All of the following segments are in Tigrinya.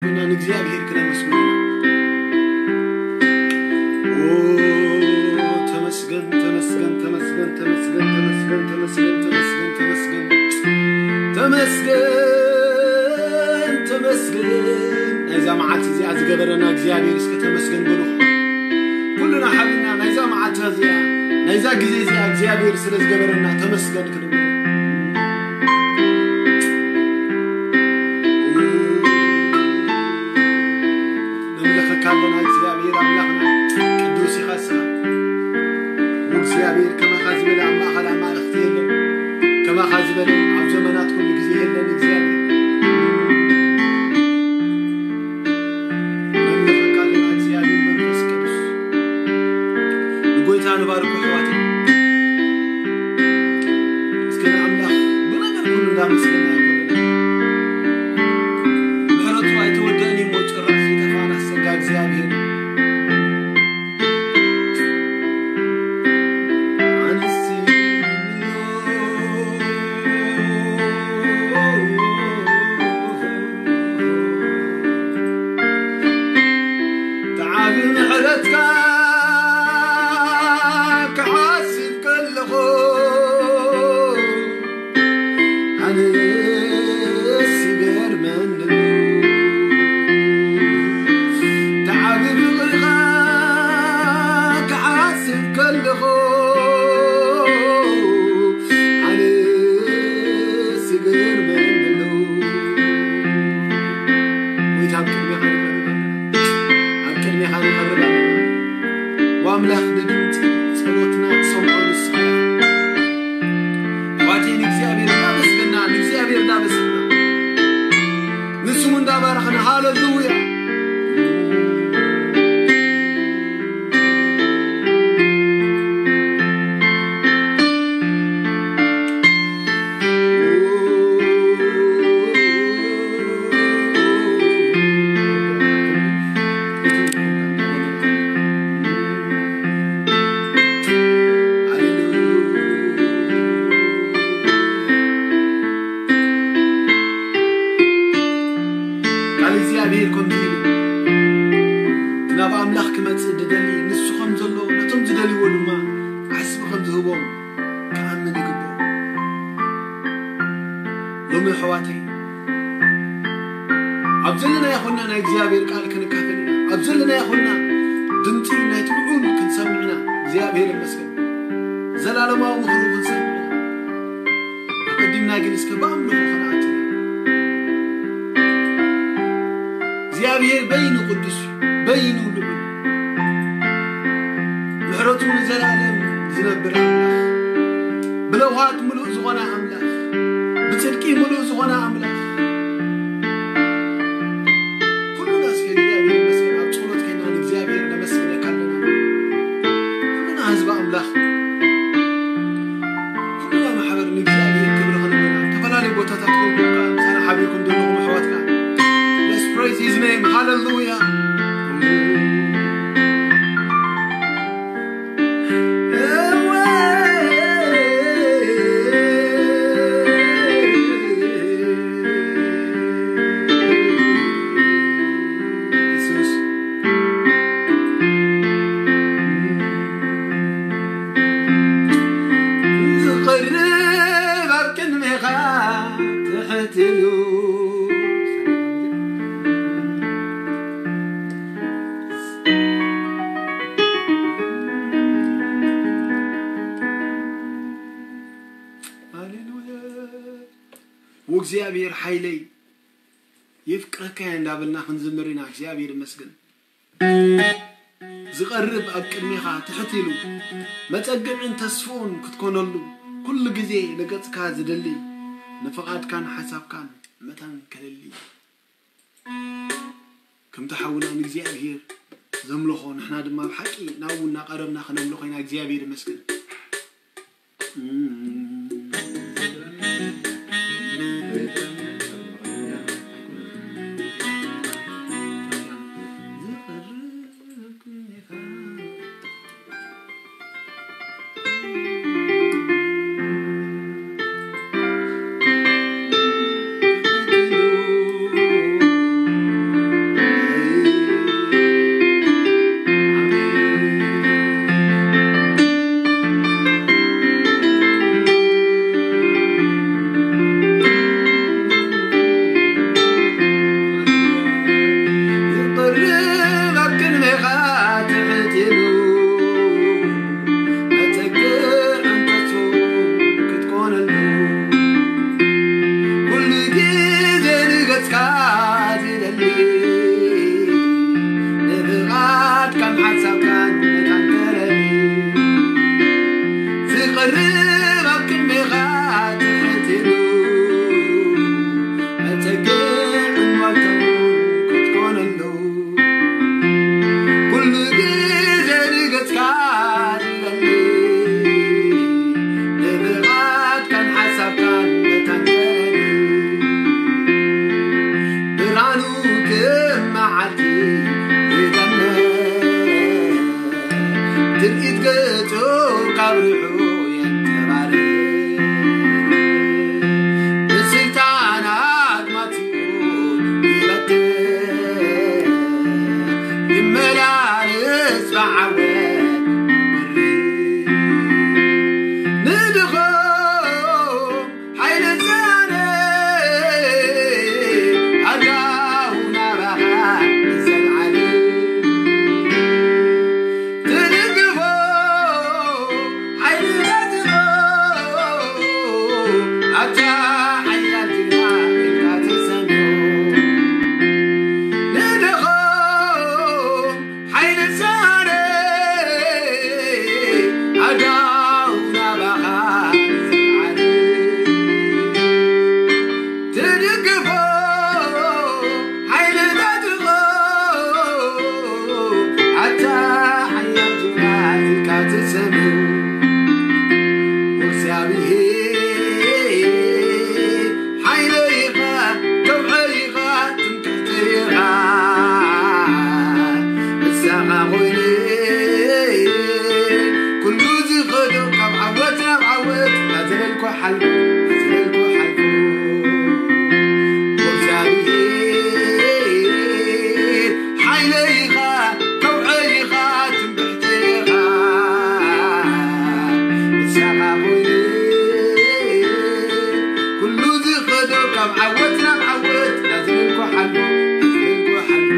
ንእግዚኣብሔር ክነመስግኖ ኢና። ኦ፣ ተመስገን፣ ተመስገን፣ ተመስገን፣ ተመስገን፣ ተመስገን፣ ተመስገን፣ ተመስገን፣ ተመስገን፣ ተመስገን፣ ተመስገን። ናይዛ መዓልቲ እዚኣ ዝገበረና እግዚኣብሔር እስከ ተመስገን በሉ። ኩልና ሓቢርና ናይዛ መዓልቲ እዚኣ፣ ናይዛ ግዜ እዚኣ እግዚኣብሔር ስለ ዝገበረና ተመስገን ክንብል። ነምልኸካ ኣለና እግዚኣብሔር ኣምላኽና፣ ቅዱስ ኢኻ ስኻ። እግዚኣብሔር ከማኻ ዝበለ ኣብ ማእኸል ኣማልኽቲ የለን፣ ከማኻ ዝበለ ኣብ ዘመናት ኩሉ ግዜ የለን እግዚኣብሔር። ነምልኸካ ኣለና እግዚኣብሔር መንፈስ ቅዱስ። ንጎይታ ንባርኮ ኣሕዋተይ። እስከ ንኣምላኽ ብነገር ኩሉ እንዳመስገና ይኮነና። ምሕረቱ ኣይተወደእን እዩ እሞ ጭራሽ ዝጠፋና ጸጋ እግዚኣብሔር። ኣነስ ተዓቢ ምሕረትካ ክሓስብ ከለኹ ኣነስ ይገርመኒ። ተዓቢ ፍቕርኻ ክሓስብ ከለኹ ኣነስ ይገርመኒ። ጎይታ ኣብ ቅድሜኻ ንቐርብ ኣለና። ኣብ ቅድሜኻ ንቐርብ ኣለና። ወኣምላኽ ንድምፂ ጸሎትና ትሰምዖ ንስኻ ኢኻ። ኣሕዋተይ ንእግዚኣብሔር እናመስገና፣ ንእግዚኣብሔር እናመስገና፣ ንስሙ እንዳባረኽና፣ ሃሌሉያ። ቃል እግዚኣብሔር ከምዚ ኢሉ፣ እቲ ናብ ኣምላኽ ክመጽእ ዝደሊ ንሱ ከም ዘሎ፣ ነቶም ዝደልይዎ ድማ ዓስቢ ከም ዝህቦም ክኣምን ይግብኦ። ሎሚ ኣሕዋተይ፣ ኣብ ዘለናዮ ኾንና ናይ እግዚኣብሔር ቃል ክንካፈል ኢና። ኣብ ዘለናዮ ኾንና ድምፂ ናይቲ ልዑል ክንሰምዕ ኢና። እግዚኣብሔር ይመስገን። ዘላለማዊ ምኽሩ ክንሰምዕ ኢና። ኣቐዲምና ግን እስከ ብኣምልኾ ክንኣቱ ኢና። እግዚኣብሔር በይኑ ቅዱስ እዩ፣ በይኑ ልዑል። ምሕረቱ ንዘለኣለም ዝነብር ኣምላኽ፣ ብለውሃት ምሉእ ዝኾነ ኣምላኽ፣ ብጽድቂ ምሉእ ዝኾነ ኣምላኽ። ኩሉና እስከ እግዚኣብሔር ይመስገን፣ ኣብ ጸሎት ኬና ንእግዚኣብሔር ነመስግነካ ኣለና። ኩሉና ህዝቢ ኣምላኽ፣ ኩሉና ማሕበር ንእግዚኣብሔር ክብሪ ክንብል ኢና። ዝተፈላለዩ ቦታታት ኮንኩም ከኣ ምሳና ሓቢርኩም ዘለኹም ኣሕዋት ከኣ፣ let's praise his name. ሃሌሉያ። ዝቐርብ ኣብ ቅድሜኻ ትሕት ኢሉ። ሃሌሉያ። ወእግዚኣብሔር ሓይለይ የፍቅረካ እየ እንዳበልና ክንዝምር ኢና። እግዚኣብሔር ይመስገን። ዝቐርብ ኣብ ቅድሜኻ ትሕት ኢሉ፣ መጸግዕን ተስፍኡን ክትኮነሉ፣ ኩሉ ግዜ ንገጽካ ዝደሊ፣ ንፍቓድካን ሓሳብካን መታን ከለሊ። ከምቲ ሓውና ንእግዚኣብሔር ዘምልኾ፣ ንሕና ድማ ብሓቂ ናብኡ እናቐረብና ክነምልኾ ኢና። እግዚኣብሔር ይመስገን። ዓዲ ይጠምር፣ ትርኢት ገጹ ካብ ርሑቕ የንጸባርቕ። ብስልጣን ኣግማቲኡ ይበትር፣ ይመላለስ ብዓወት ብሪ። ንድኾም ሓይሊ ዝሃበ ኣዳው ናባኻ ንዘልዓለም ትድግፎ፣ ሓይሊ ዘትኾ ኣታ ሓያል ጅግና ኢልካ ትሰምዮ። ንድኾም ሓይሊ ዝሃበ ኣዳው ናባኻ ንዘልዓለም ትድግፎ፣ ሓይሊ ዘትኾ ኣታ ሓያል ጅግና ኢልካ ትሰምዮ። እግዚኣብሔር ሓይለይኻ፣ ከውሐይኻ፣ ትምክሕተይኻ፣ ንሳኻ ኾይነ ኩሉ ዝኸዶ ካብ ዓወት ናብ ዓወት እናዘለልኩ ሓልፉ፣ እናዘለልኩ ሓልፉ። እግዚኣብሔር ሓይለይኻ፣ ከውሐይኻ፣ ትምክሕተይኻ፣ ንሳኻ ኾይነ ኩሉ ዝኸዶ ካብ ዓወት ናብ ዓወት እናዘለልኩ ሓልፉ፣ እናዘለልኩ ሓልፉ።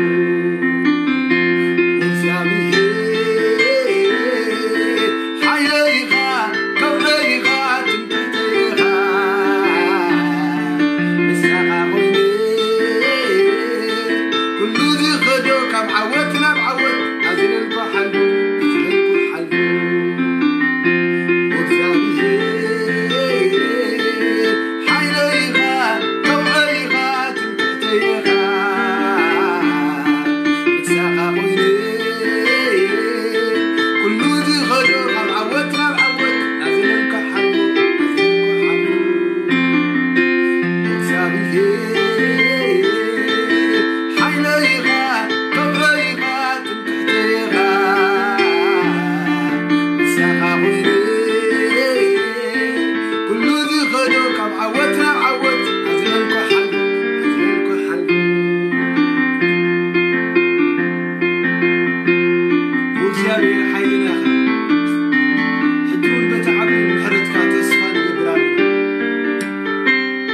እግዚኣብሔር ሓይለይኻ፣ ከውሐይኻ፣ ትምክሕተይኻ፣ ንሳኻ ኾይነ ኩሉ ዝኸዶ ካብ ዓወት ናብ ዓወት እናዘለልኩ ሓልፉ፣ እናዘለልኩ ሓልፉ። እግዚኣብሔር ሓይለይኻ፣ ከውሐይኻ፣ ትምክሕተይኻ፣ ንሳኻ ኾይነ ኩሉ ዝኸዶ ካብ ዓወት ናብ ዓወት እናዘለልኩ ሓልፉ፣ እናዘለልኩ ሓልፉ። እግዚኣብሔር ሓይለይኻ፣ ከውሐይኻ፣ ትምክሕተይኻ፣ ንሳኻ ኾይነ ኩሉ ዝኸዶ ካብ ዓወት ናብ ዓወት እናዘለልኩ ሓልፉ፣ እናዘለልኩ ሓልፉ። እግዚኣብሔር ሓይልና ኢኻ። ሕጂ እውን በቲ ዓብዪ ምሕረትካ ተስፋ ንገብር ኣለና።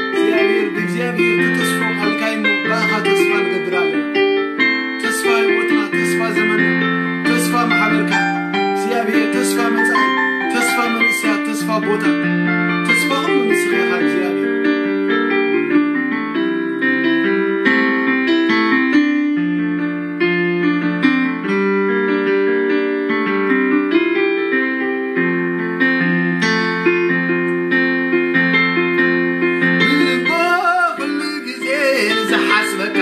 እግዚኣብሔር፣ ብእግዚኣብሔር ተተስፎ ቃልካ እሞ ብኣኻ ተስፋ ንገብር ኣለና። ተስፋ ህይወትና፣ ተስፋ ዘመንና፣ ተስፋ ማሕበርካ እግዚኣብሔር፣ ተስፋ መጻኢ፣ ተስፋ መንእሰያት፣ ተስፋ ቦታ፣ ተስፋ ኩሉ ንስኻ ኢኻ እግዚኣብሔር። ብልቦ ኩሉ ግዜ ዝሓስበካ፣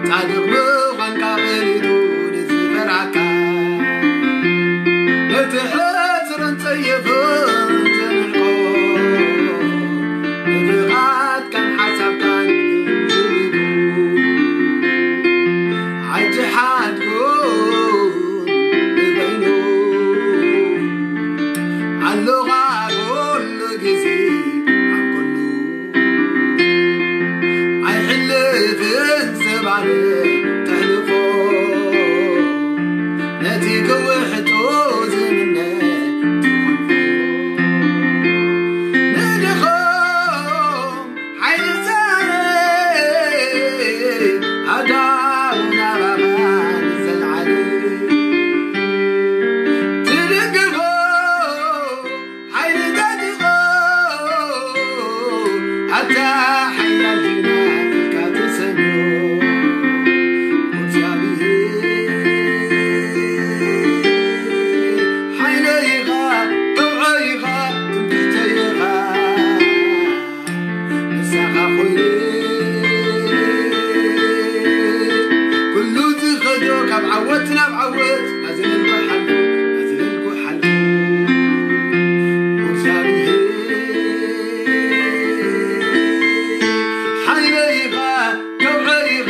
ጻድቕ ምዃንካ ፈሊጡ ንዝፈርሃካ፣ ነቲ ሕጽርን ጸየፍን ዘንሕቆ፣ ንፍቓድካን ሓሳብካን ዝልቡ፣ ሓጂ ሓድጉ ንበይኑ፣ ኣሎኻ ኩሉ ግዜ ኣብ ጎኑ። ኣይሕልፍን ሰባሪ ተሕልፎ፣ ነቲ ክውሕጦ ዝምነ ትኾንፎ። ንድኾም ሓይሊ ዘርኢ ኣዳው ናባኻ ንዘለዓለም ትድግፎ፣ ሓይሊ ዘትኾ ኣታ ሓያል ጅግና ኢልካ ትሰምዮ። እግዚኣብሔር ሓይለይኻ፣ ከውዐይኻ፣ ትምክሕተይኻ፣ ምሳኻ ኾይነ ኩሉ ዝኸዶ ካብ ዓወት ናብ ዓወት ናዘለልኩ ሓልፉ፣ ናዘለልኩ ሓልፉ። እግዚኣብሔር ሓይለይኻ፣ ከውዐይኻ፣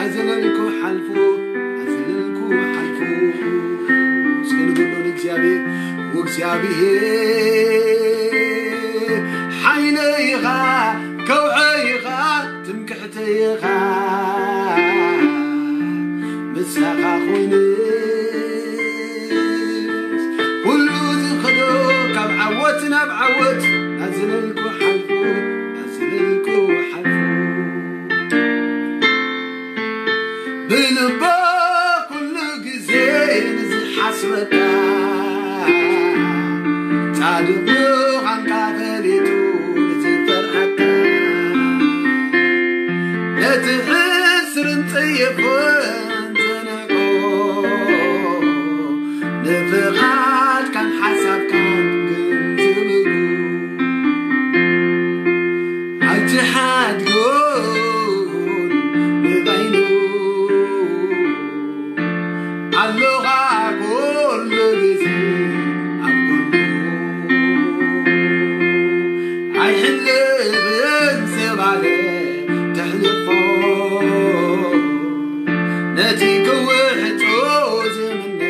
ኣዘለልኩ ሓልፉ ኣዘለልኩ ሓልፉ ስገድሉ ንእግዚኣብሔር። ወእግዚኣብሔር ሓይለይኻ ከውዐይኻ ትምክሕተይኻ ምሳኻ ኮይነ ኩሉ ዝኸዶ ካብ ዓወት ናብ ዓወት ኣዘለልኩ ሓልፉ ኣዘለልኩ ሓልፉ ብልቦ ኩሉ ግዜ ንዝሓስበካ ጻድቕ ምዃንካ ፈሊጡ ንዝፈርሃካ ነቲ ሕስርን ጸየፎን ዘንዕቆ ንፍቓድካን ሓሳብካን ግን ዝብሉ ኣይትሓድጎን ንበይኑ ኣሎኻ ኩሉ ግዜ ኣብ ጎኑ ኣይሕለፍን ሰብ ኣለ ተሕልፎ ነቲ ክውሕጦ ዝምነ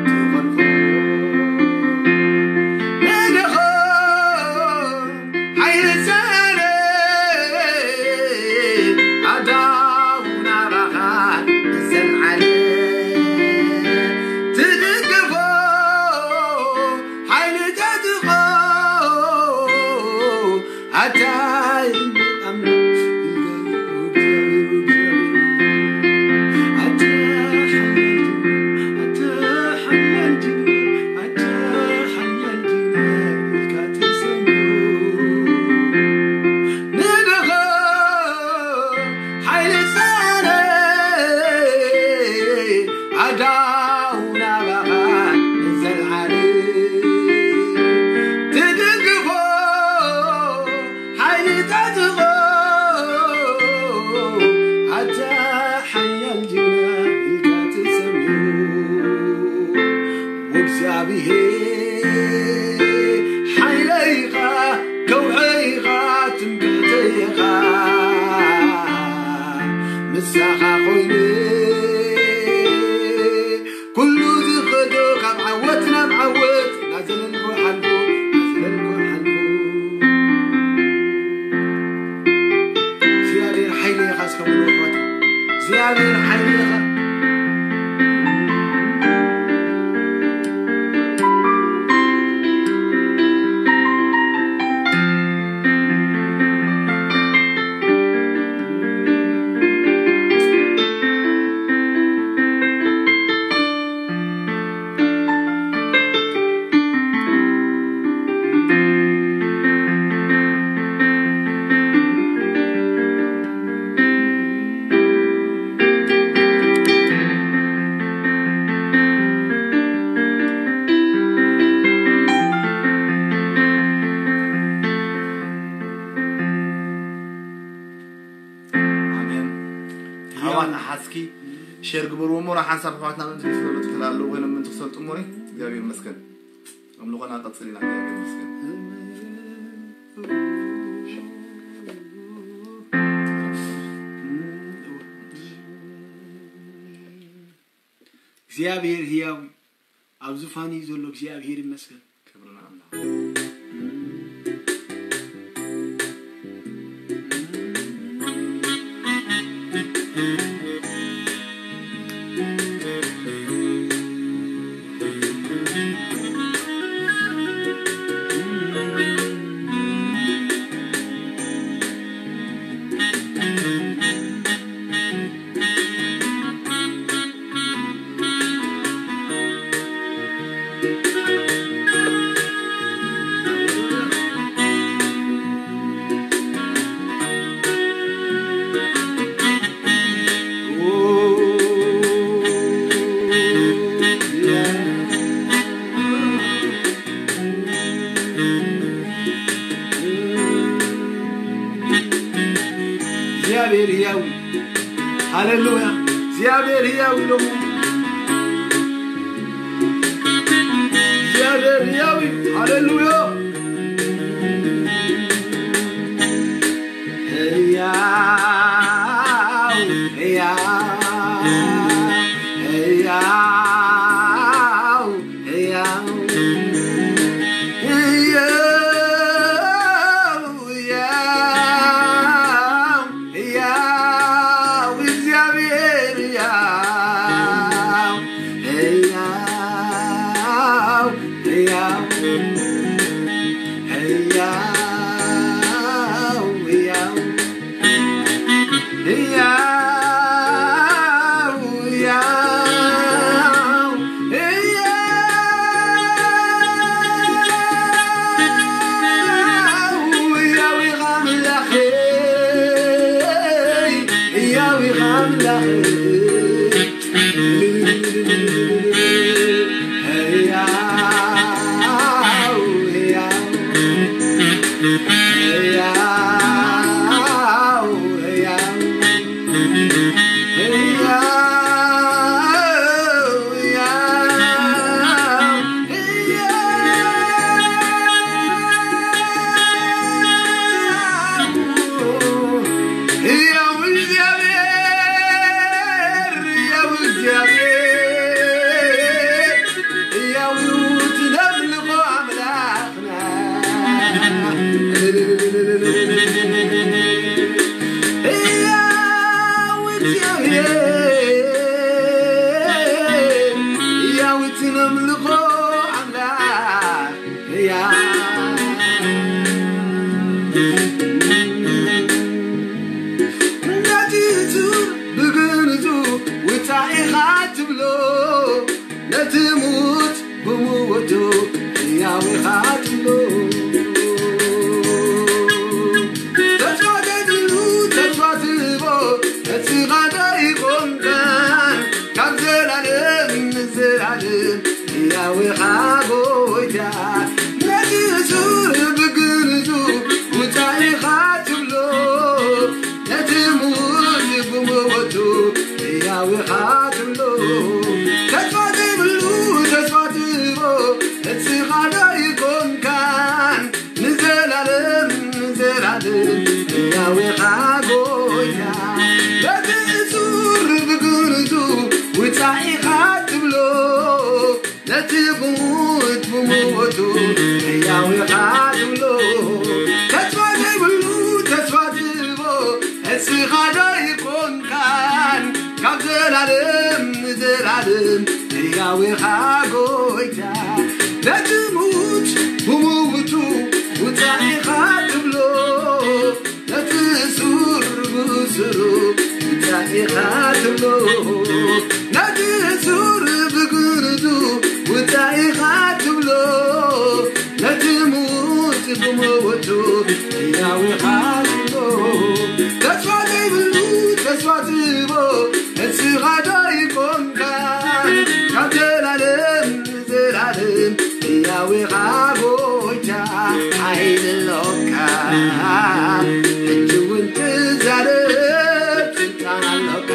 ትኾልፎ ንደኾ ሓይሊ ሰለ ኣዳው ናባኻ ንዘልዓለ ትድግፎ ሓይሊ ተትኾ ኣታይ ኣምላኽ ኣዳው ናባኻ ንዘልዓለም ትድግፎ ሓይሊ ተትኾ ኣታ ሓያል ጅግና ኢልካ ትሰምዩ እግዚኣብሔር ሓይለይኻ ከውሐይኻ ትምክሕተይኻ ምሳኻ ኮይነ ኩሉ ዝኸዶ ካብ ዓወት ናብ ዓወት ናዘለልኩ ሓልፉ ናዘለልኩ ሓልፉ እግዚኣብሔር ሓይለይኻ እስከ ብሉ ኣሕዋት እግዚኣብሔር ሓይለይኻ ኣሜን። ኣሕዋት ኣሓዝኪ ሸር ግበርዎ እሞ፣ ሓንሳብ ኣሕዋትና ምእንቲ ዝፈለጡ ተላለዉ ኮይኖም ምእንቲ ክሰልጡ እሞ፣ እግዚኣብሔር ይመስገን። ኣምልኾና ቀጽል ኢና፣ እግዚኣብሔር ይመስገን። እግዚኣብሔር ህያው እዩ። ኣብ ዙፋን እዩ ዘሎ እግዚኣብሔር ይመስገን። ክብሪ ንኣምላኽ። እግዚኣብሔር ህያው እዩ። ሃሌሉያ። እግዚኣብሔር ህያው እዩ ሎሚ። እግዚኣብሔር ህያው እዩ። ሃሌሉያ። ህያው፣ ህያው። ህያው፣ ህያው፣ ህያው፣ ህያው፣ ህያው እግዚኣብሔር፣ ህያው እግዚኣብሔር፣ ህያው እዩ እቲ ነምልኾ ኣምላኽና። ህያው እግዚኣብሔር፣ ህያው እቲ ነምልኾ ኣምላኽ፣ ህያው። ነቲ እሱር ብግንዙ ውጻእ ኢኻ ትብሎ፣ ነቲ ሙት ብሙቱ ህያው ኢኻ ትብሎ። ተስፋ ዘይብሉ ተስፋ ትህቦ፣ ተስፋ ዶ ይኮንካን ካብ ዘላለም ንዘላለም ህያው ኢኻ ጎይታ። ነቲ እሱር ብግንዙ ውጻእ ኢኻ ትብሎ፣ ነቲ ሙት ብሞቱ ህያው ኢኻ ትብሎ። ተስፋ ዘይብሉ ተስፋ ትህቦ፣ ንስኻ ዶ ይኮንካን ንዘላለም ንዘላለም ህያው ኢኻ ጎይታ። ነቲ እሱር ብግንዙ ውጻእ ኢኻ ትብሎ፣ ነቲ ብሙት ብሞቱ ህያው ኢኻ ትብሎ። ተስፋ ዘይብሉ ተስፋ ትህቦ፣ እስኻ ዶ ይኮንካን ካብ ዘላለም ንዘላለም ህያው ኢኻ ጎይታ። ነቲ ሙት ብሙቱ ውጻእ ኢኻ ትብሎ፣ ነቲ እሱር ብእሱሩ ውጻእ ኢኻ ትብሎ፣ ነቲ እሱር ብግንዙ ውጻእ ኢኻ ትብሎ፣ ነቲ ሙት ብሞቱ ህያው ኢኻ ትብሎ። ተስፋ ዘይብሉ ተስፋ ትህቦ፣ እስኻ ዶ ይኮንካ ካብ ዘላለም ዘላለም ህያው ኢኻ ጎይታ። ሓይሊ ኣሎካ፣ ሕጂ እውን ትዛረብ፣ ስልጣን ኣሎካ፣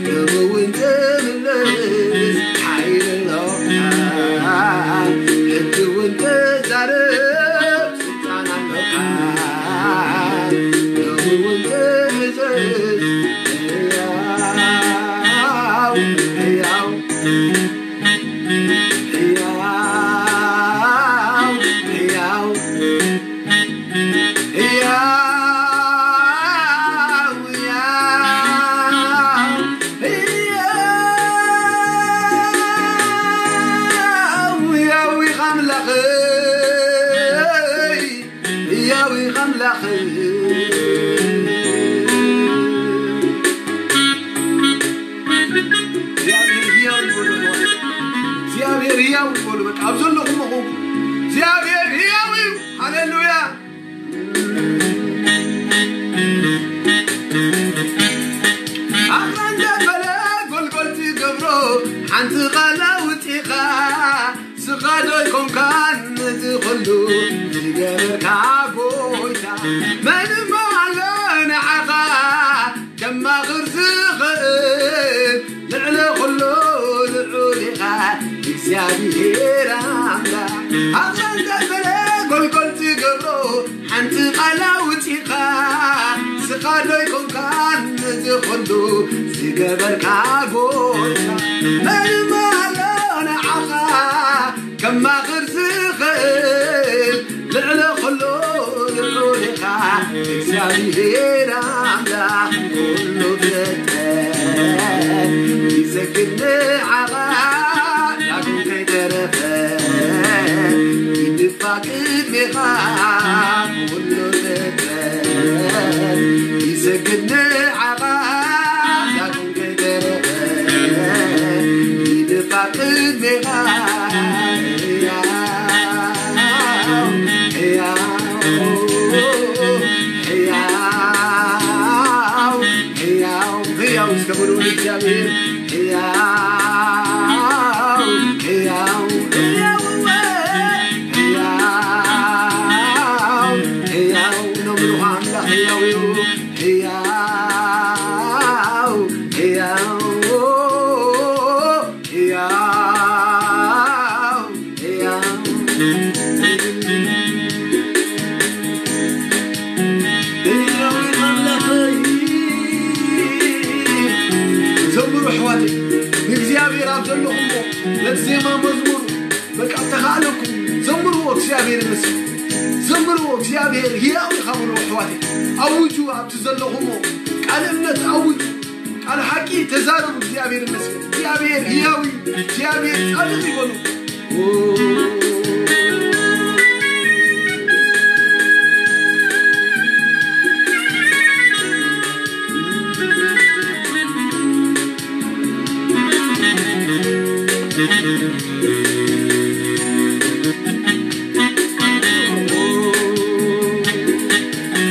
ሎሚ እውን ትምልስ፣ ሓይሊ ኣሎካ፣ ሕጂ እውን ትዛረብ፣ ስልጣን ኣሎካ፣ ሎሚ እውን ትምልስ። ህያው፣ ህያው፣ ህያው፣ ህያው፣ ህያው፣ ህያው ኢኻ ኣምላኸይ። ህያው ኢኻ ኣምላኸይ። እግዚኣብሔር ህያው እዩ በሉ። እግዚኣብሔር ህያው እዩ በሉ። በቃ ኣብ ዘለኹም እኹ እግዚኣብሔር ህያው እዩ። ሃሌሉያ። ኣኽራን ዘበለ ጎልጎል ትገብሮ ሓንቲ ቃል ኣውጺኻ ስኻ ዶ ኣይኮንካን ነዚ ኹሉ ዝገበርካ ጎይታ? መን እሞ ኣሎ ንዓኻ ከማኽር ዝኽእል? ልዕሊ ኹሉ ልዑል ኢኻ እግዚኣብሔር ኣምላኽ። ኣብ ዘንዘልዘለ ጎልጎል ትገብሮ ሓንቲ ቃል ኣውጺኻ ስኻ ዶ ኣይኮንካን ነዚ ኹሉ ዝገበርካ ጎይታ? መን እሞ ኣሎ ንዓኻ ከማኽር ዝኽእል? ልዕሊ ኹሉ ልዑል ኢኻ እግዚኣብሔር ኣምላኽ። ኩሉ ፍጥረት ይሰግድ ንዓኻ፣ ዳግም ከይተረፈ ይድፋ ቅድሜኻ። ኩሉ ፍጥረት ይሰግድ ንዓኻ፣ ዳግም ከይተረፈ ይድፋ ቅድሜኻ። ሕያው፣ ሕያው፣ ሕያው፣ ሕያው እስከ ሙሉ እግዚኣብሔር ሕያው፣ ሕያው፣ ሕያው፣ ሕያው ዘምርዎ፣ እግዚኣብሔር ህያው ኢኻ በሉ ኣሕዋተይ። ኣውጁ ኣብቲ ዘለኹሞ ቃል እምነት ኣውጁ። ቃል ሓቂ ተዛረቡ። እግዚኣብሔር ይመስገን። እግዚኣብሔር ህያው እዩ። እግዚኣብሔር ጻድቕ ይበሉ።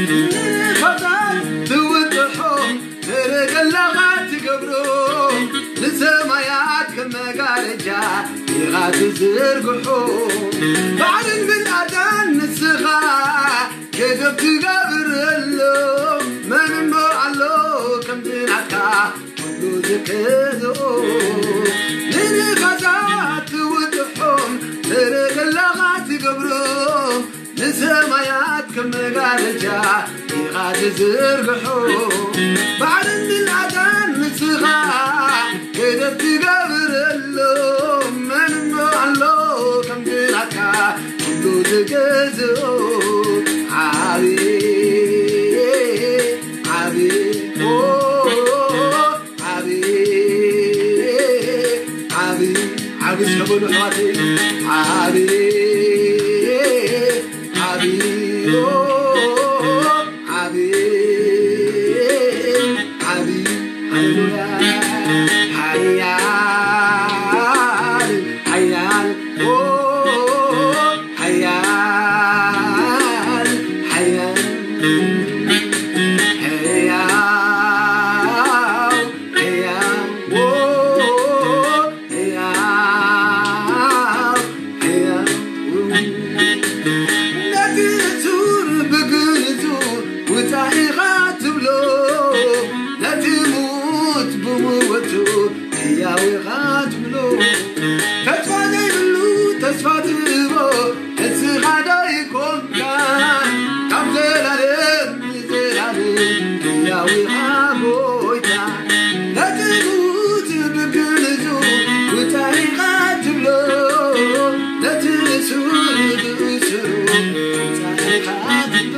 ንፋሳት ትውጥሖም፣ ሰረገላኻ ትገብሮ፣ ንሰማያት ከም መጋረጃ ኢኻ ትዝርግሖ። ባሕርን ምልኣታን ንስኻ ገደብ ትገብረሎም፣ መን እሞ ኣሎ ከምዚ ናትካ ኩሉ ዝገዝኦ? ንንፋሳት ትውጥሖም፣ ሰረገላኻ ትገብሮም፣ ንሰማያት ከም መጋረጃ ኢኻ ትዝርግሖ። ባሕርን ምልኣታን ንስኻ ገደብ ትገብረሎም፣ መን እሞ ኣሎ ከምዚ ናትካ ኩሉ ዝገዝኦ? ዓቢ፣ ዓቢ፣ ኦ፣ ዓቢ፣ ዓቢ፣ ዓቢ እስከ በሉ ኣሕዋተይ። ዓቢ፣ ዓቢ፣ ኦ፣ ዓቢ፣ ዓቢ፣ ሃሌሉያ። ሓያል፣ ሓያል፣ ኦ፣ ሓያል፣ ሓያል፣ ሕያው፣ ሕያው፣ ዎ፣ ሕያው፣ ሕያው። ነቲ እሱር ብግልጹ ውጻእ ኢኻ ትብሎ፣ ነቲ ሙት ብምወቱ ሕያው ኢኻ ትብሎ። ተስፋ ዘይብሉ ተስፋ ትህቦ፣ ንስኻ ዶ ኣይኮንካን ካብ ዘላለም ንዘላለም ሕያው ኢኻ ጎይታ። ነቲ ሙት ብግልጹ ውጻእ ኢኻ ትብሎ፣ ነቲ እሱር ብእሱሩ ውጻእ ኢኻ ትብሎ።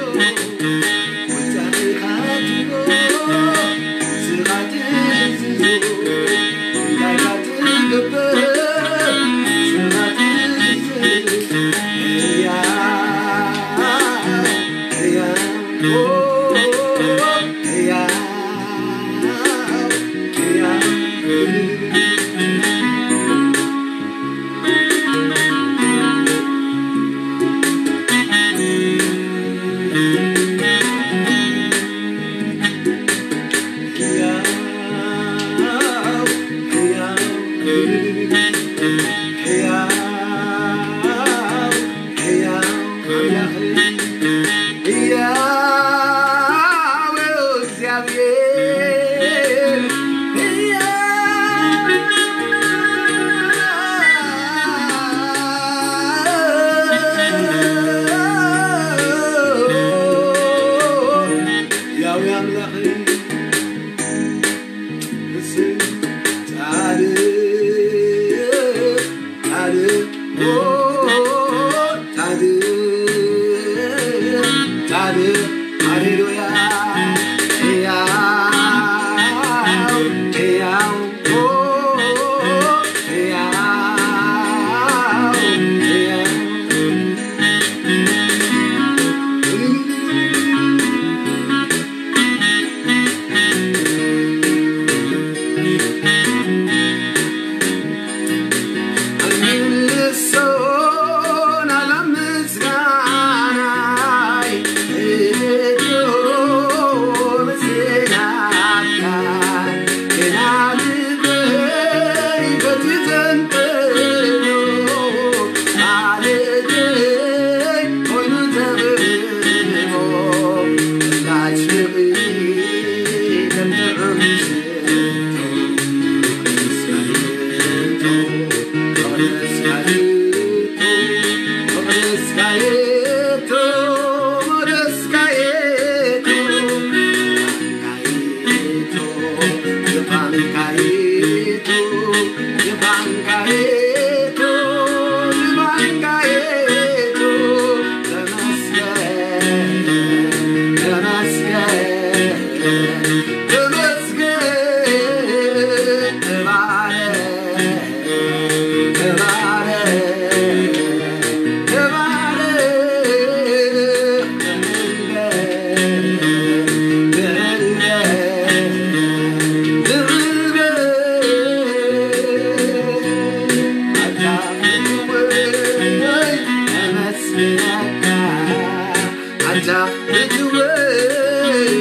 ኣታ ህድወይ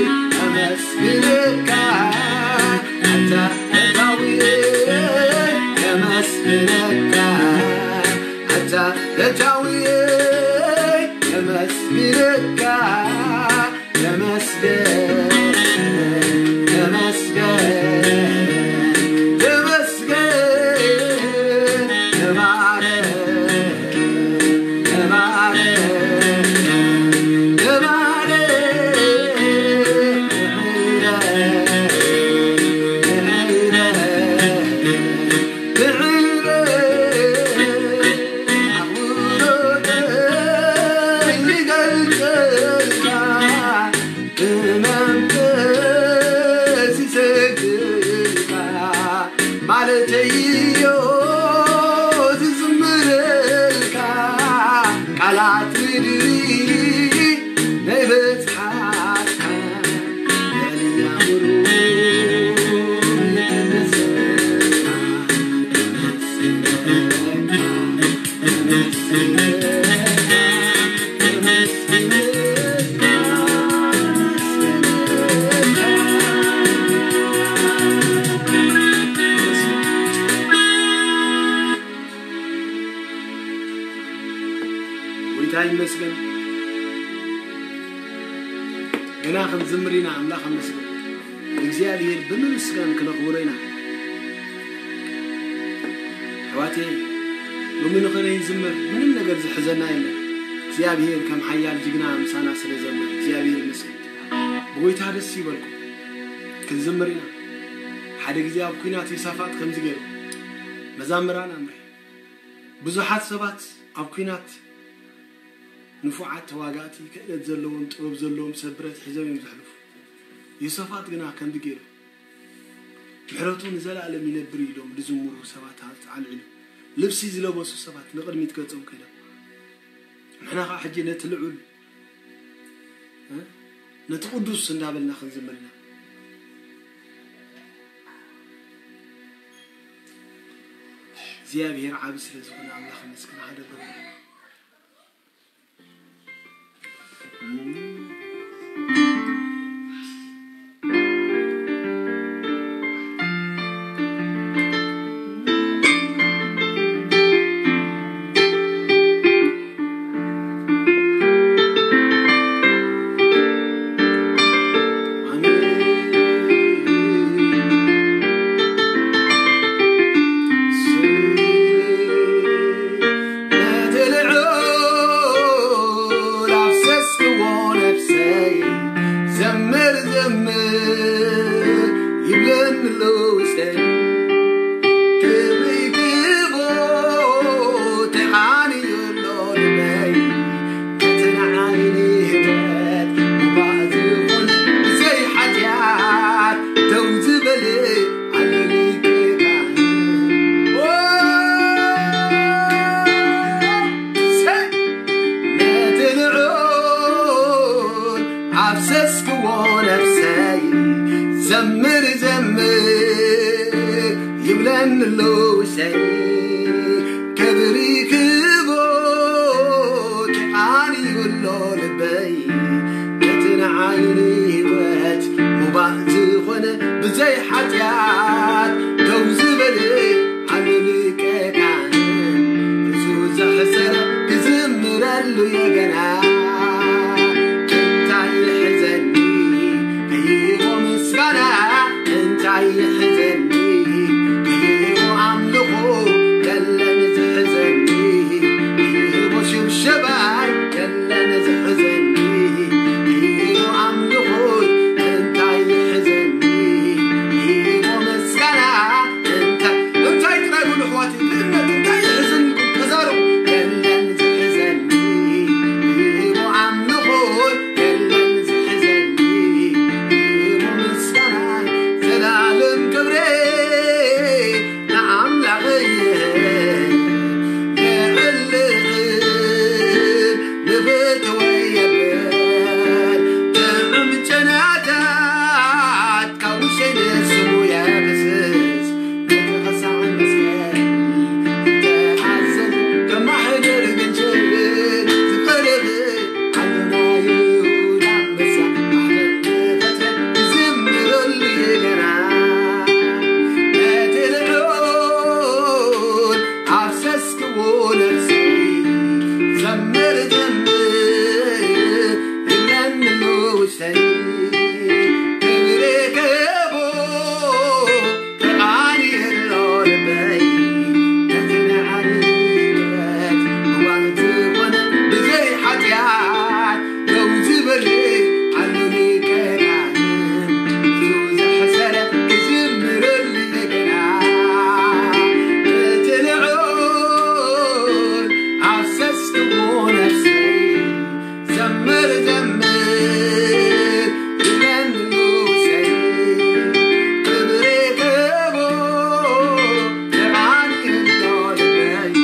ኣመስግነካ፣ ኣታ ህዳውየይ ኣመስግነካ፣ ኣታ ህዳውየይ ኣመስግነካ። ተመስገን፣ ተመስገን፣ ተመስገን፣ ተባረክ፣ ተባረክ፣ ተባረክ፣ ምሕረት፣ ምሕረት፣ ምሕረት፣ ኣኽብሮተይ ይገልጸልካ። ብመንፈስ ይሰግድልካ ማለተይ እዮ ዝዝምረልካ። ቃላት ምድሪ ናይ በጽሓትካ ልዕሊ ኣእምሮ ይትንስካ። ጎይታ ይመስገን። ገና ክንዝምር ኢና፣ ኣምላኽ ይመስገን። እግዚኣብሔር ብምምስጋን ክነኽብሮ ኢና። ኣሕዋተይ፣ ሎሚ ንኸነ ይዝምር፣ ምንም ነገር ዝሕዘና የለን። እግዚኣብሔር ከም ሓያል ጅግና ምሳና ስለ ዘሎ እግዚኣብሔር ይመስገን። ብጎይታ ደስ ይበልኩም። ክንዝምር ኢና። ሓደ ግዜ ኣብ ኲናት ዮሳፋጥ ከምዚ ገይሩ፣ መዛምራን ኣምሪ፣ ብዙሓት ሰባት ኣብ ኲናት ንፉዓት ተዋጋእቲ፣ ክእለት ዘለዎም፣ ጥበብ ዘለዎም ሰብ ብረት ሒዞም እዮም ዘሕልፉ። ዮሳፋጥ ግና ከምዚ ገይሩ፣ ምሕረቱ ንዘለኣለም ይነብር ኢሎም ዝዝምሩ ሰባት ኣልዒሉ፣ ልብሲ ዝለበሱ ሰባት ንቕድሚት ገጾም ከይዶም። ንሕና ኸዓ ሕጂ ነቲ ልዑል፣ እ፣ ነቲ ቅዱስ እንዳበልና ክንዝምር ኢና። እግዚኣብሔር ዓቢ ስለ ዝኾነ ኣምላኽ ይመስገን። ሓደ ብሎ ዘምር ዘምር ይብለኒ ኣሎ ውሽጠይ። ክብሪ ይግባእ ተቓንዩ ኣሎ ልበይ። ነቲ ንዓይ ንህይወት ምባእ ዝኾነ ብዘይ ሓጢኣት ደው ዝበለ ኣሎ ሊቀ ካህን። ኦ፣ ሰይ! ነቲ ልዑል ኣፍሰስክዎ ነፍሰይ፣ ዘምር ዘምር ይብለኒ ኣሎ ውሽጠይ። ክብሪ ክቦ ተቓንዩ ኣሎ ልበይ፣ ነቲ ንዓይ ንህይወት ምባእ ዝኾነ ብዘይ ሓጢኣት ደው ዝበለ ኣሎ ሊቀ ካህን። ርእሱ ዘሕሰረ ክዝምረሉ የገና። እንታይ ይሕዘኒ ከይቦ ምስጋና፣ እንታይ ይሕዘኒ ከይቦ ኣምልኾ፣ የለን ዝሕዘኒ ከይቦ ሽብሸባይ፣ የለን ዝሕዘኒ ከይቦ ኣምልኾ፣ እንታይ ይሕዘኒ ከይቦ ዘምር ይመኑ ሰይ ክብሪ ክቦ ተቓኒ ልበይ።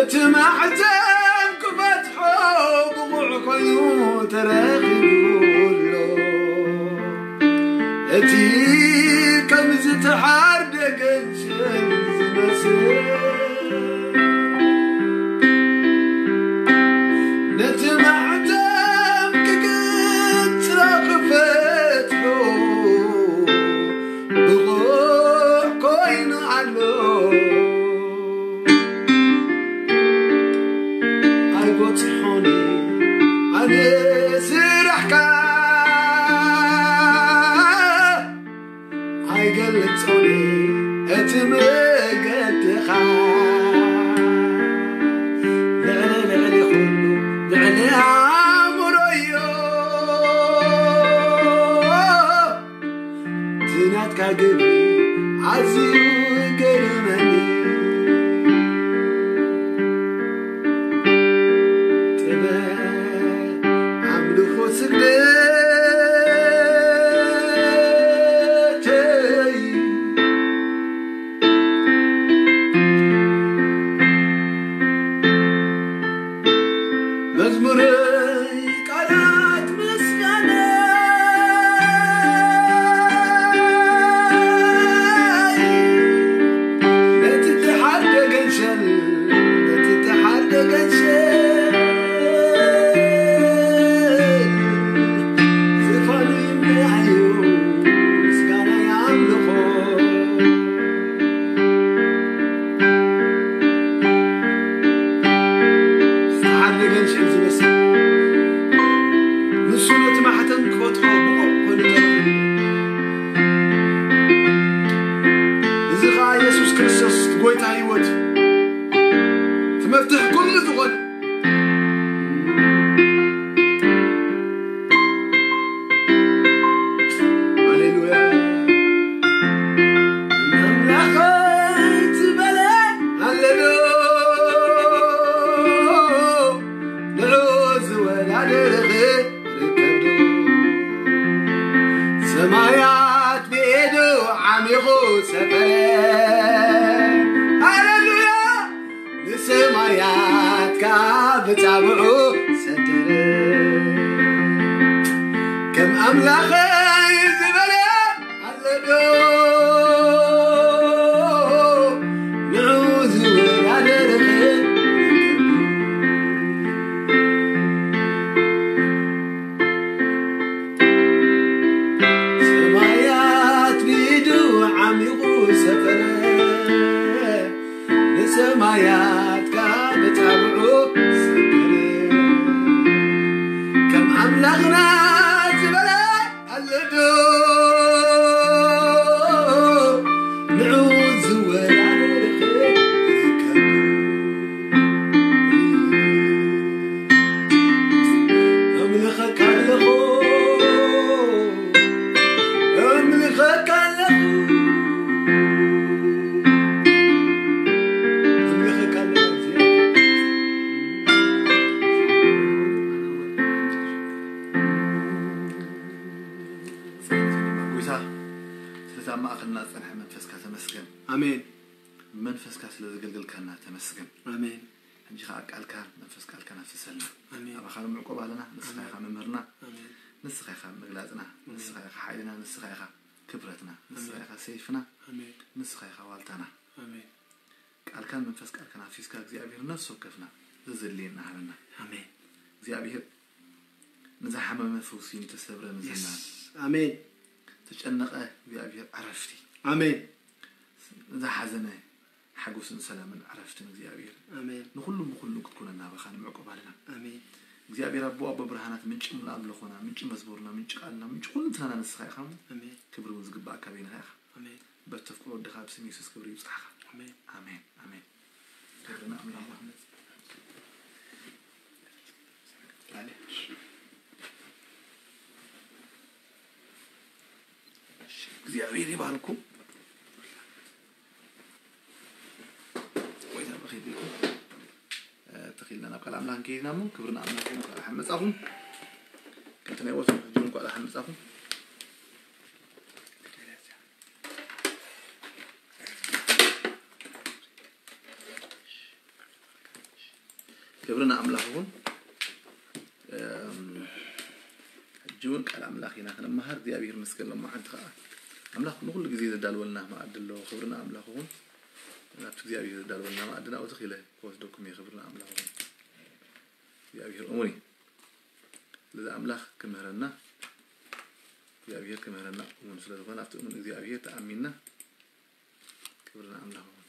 እቲ ማዕተብ ክፈትሖ ብቑዕ ኮይኑ ተረኺቡ ኣሎ። እቲ ከም ዝተሓርደ ገንሸል ዝመስል፣ ነቲ ማዕተብ ክግትሮ ክፈትሖ ብቑዕ ኮይኑ ኣሎ። ኣይበጽሖን ኣነ ስራሕካ፣ ኣይገልጾን እቲ መገድኻ። ልዕሊ ልዕሊ ኩሉ ልዕሊ ኣእምሮዮ፣ እቲ ናትካ ግብሪ ኣዝዩ ገርመኒ። ጥበብ ኣምልኾ ስግደተይ፣ መዝሙረይ ቃላት ምስጋናይ፣ ነቲ ተሓርደ ገንሸል፣ ነቲ ተሓርደ ገንሸል ዝፋኑ ይምለኣዩ ምስጋናይ ኣምልኾ። ዝተሓርደ ገንሸል ዝመስል፣ ንሱ ነቲ ማሕተም ክፈትሖ ብቑዕ ኮይኑ ተረኺቡ። እዚ ኸኣ የሱስ ክርስቶስ እቲ ጐይታ ህይወት፣ እቲ መፍትሒ ኩሉ ዝኾነ። ሃሌሉያ። ኣምላኸይ ዝበለ ኣሎ ዶ? ንዕኡ ዝወዳደርኺ ርከብ ዶ? ሰማያት ብኢዱ ዓሚቑ ሰፈረ። ሃሌሉያ። ንሰማያት ከኣ ብጻብዑ ሰደረ። ከም ኣምላኸይ ዝበለ ኣሎ ዶ? ንዑ ዝወዳደርኺ ሰማያት ብኢዱ ዓሚቑ ሰፈረ። ንሰማያት ካብ ጻውዑ ሰገረ። ከም ኣምላኽና ዝበለ ኣሎ ዶ? ንዑ ዝወዳደርኺ ይከብር። ኣምልኸካ ኣለኹ፣ ኣምልኸካ ኣለኹ፣ ኣምልኸካ ኣለኹ እግዚኣብሔር። ጎይታ፣ ስለታ ኣብ ማእኸልና ዝጸንሐ መንፈስካ ተመስገን። ኣሜን። መንፈስካ ስለ ዘገልገልካና ተመስገን። ኣሜን። ሕጂ ኸዓ ቃልካ፣ መንፈስ ቃልካ ኣፍስሰልና። ኣሜን። ኣባኻ ንምዕቆብ ኣለና፣ ንስኻ ኣሜን። ኢኻ መምህርና። ኣሜን። ንስኻ ኢኻ ምግላጽና፣ ኣሜን። ንስኻ ኢኻ ሓይልና፣ ንስኻ ኢኻ ክብረትና፣ ንስኻ ኣሜን። ኢኻ ሰይፍና፣ ኣሜን። ንስኻ ኢኻ ዋልታና። ኣሜን። ቃልካን መንፈስ ቃልካን ኣፍሲስካ እግዚኣብሔር ነፍሲ ወከፍና ዘዘድልየና ሃበና። ኣሜን። እግዚኣብሔር ንዝሓመመ ፈውሲ፣ ንተሰብረ መዘና፣ የስ። ኣሜን። ተጨነቐ እግዚኣብሔር ዕረፍቲ፣ ኣሜን። ንዝሓዘነ ሓጎስን ሰላምን ዕረፍትን እግዚኣብሔር ኣሜን። ንኹሉም ብኹሉም ክትኮነና ኣባኻ ንምዕቆብ ኣለና። ኣሜን። እግዚኣብሔር ኣቦ፣ ኣቦ ብርሃናት፣ ምንጪ ሙሉእ ኣምልኾና፣ ምንጪ መዝሙርና፣ ምንጪ ቃልና፣ ምንጪ ኩሉ እንትናና ንስኻ ኢኻ። ኣሜን። ክብሪ እውን ዝግባእካ በይንኻ ኢኻ። ኣሜን። በቲ ኣፍቅሮ ወድኻ ኣብ ስም የሱስ ክብሪ ይብጻሕኻ። ኣሜን። ኣሜን። ኣሜን። ክብሪ ንኣምላኽ ይኹን። እግዚኣብሔር ይባርኩም። ወይ ተባረኽ ይብልኩም። እ፣ ተኺልና ናብ ቃል ኣምላኽ ክንከይድ ኢና እሞ፣ ክብሪ ንኣምላኽ ይኹን። እንኳዕ ደሓን መጻኹም። ከምቲ ናይ ወትሩ ሕጂ እውን እንኳዕ ደሓን መጻኹም። ክብሪ ንኣምላኽ ይኹን። እም፣ ሕጂ እውን ቃል ኣምላኽ ኢና ክንመሃር እግዚኣብሔር ይመስገን። ሎማዓንቲ ከዓ ኣምላኽ ንኹሉ ግዜ ዘዳልወልና መኣዲ ኣለዎ። ክብሪ ንኣምላኽ ይኹን። ናብቲ እግዚኣብሔር ዘዳልወልና መኣዲ ናብኡ ትኽ ኢለ ክወስደኩም እየ። ክብሪ ንኣምላኽ ይኹን። እግዚኣብሔር እሙን እዩ። ስለዚ ኣምላኽ ክምህረና፣ እግዚኣብሔር ክምህረና እሙን ስለ ዝኾነ ኣብቲ እሙን እግዚኣብሔር ተኣሚንና ክብሪ ንኣምላኽ ይኹን።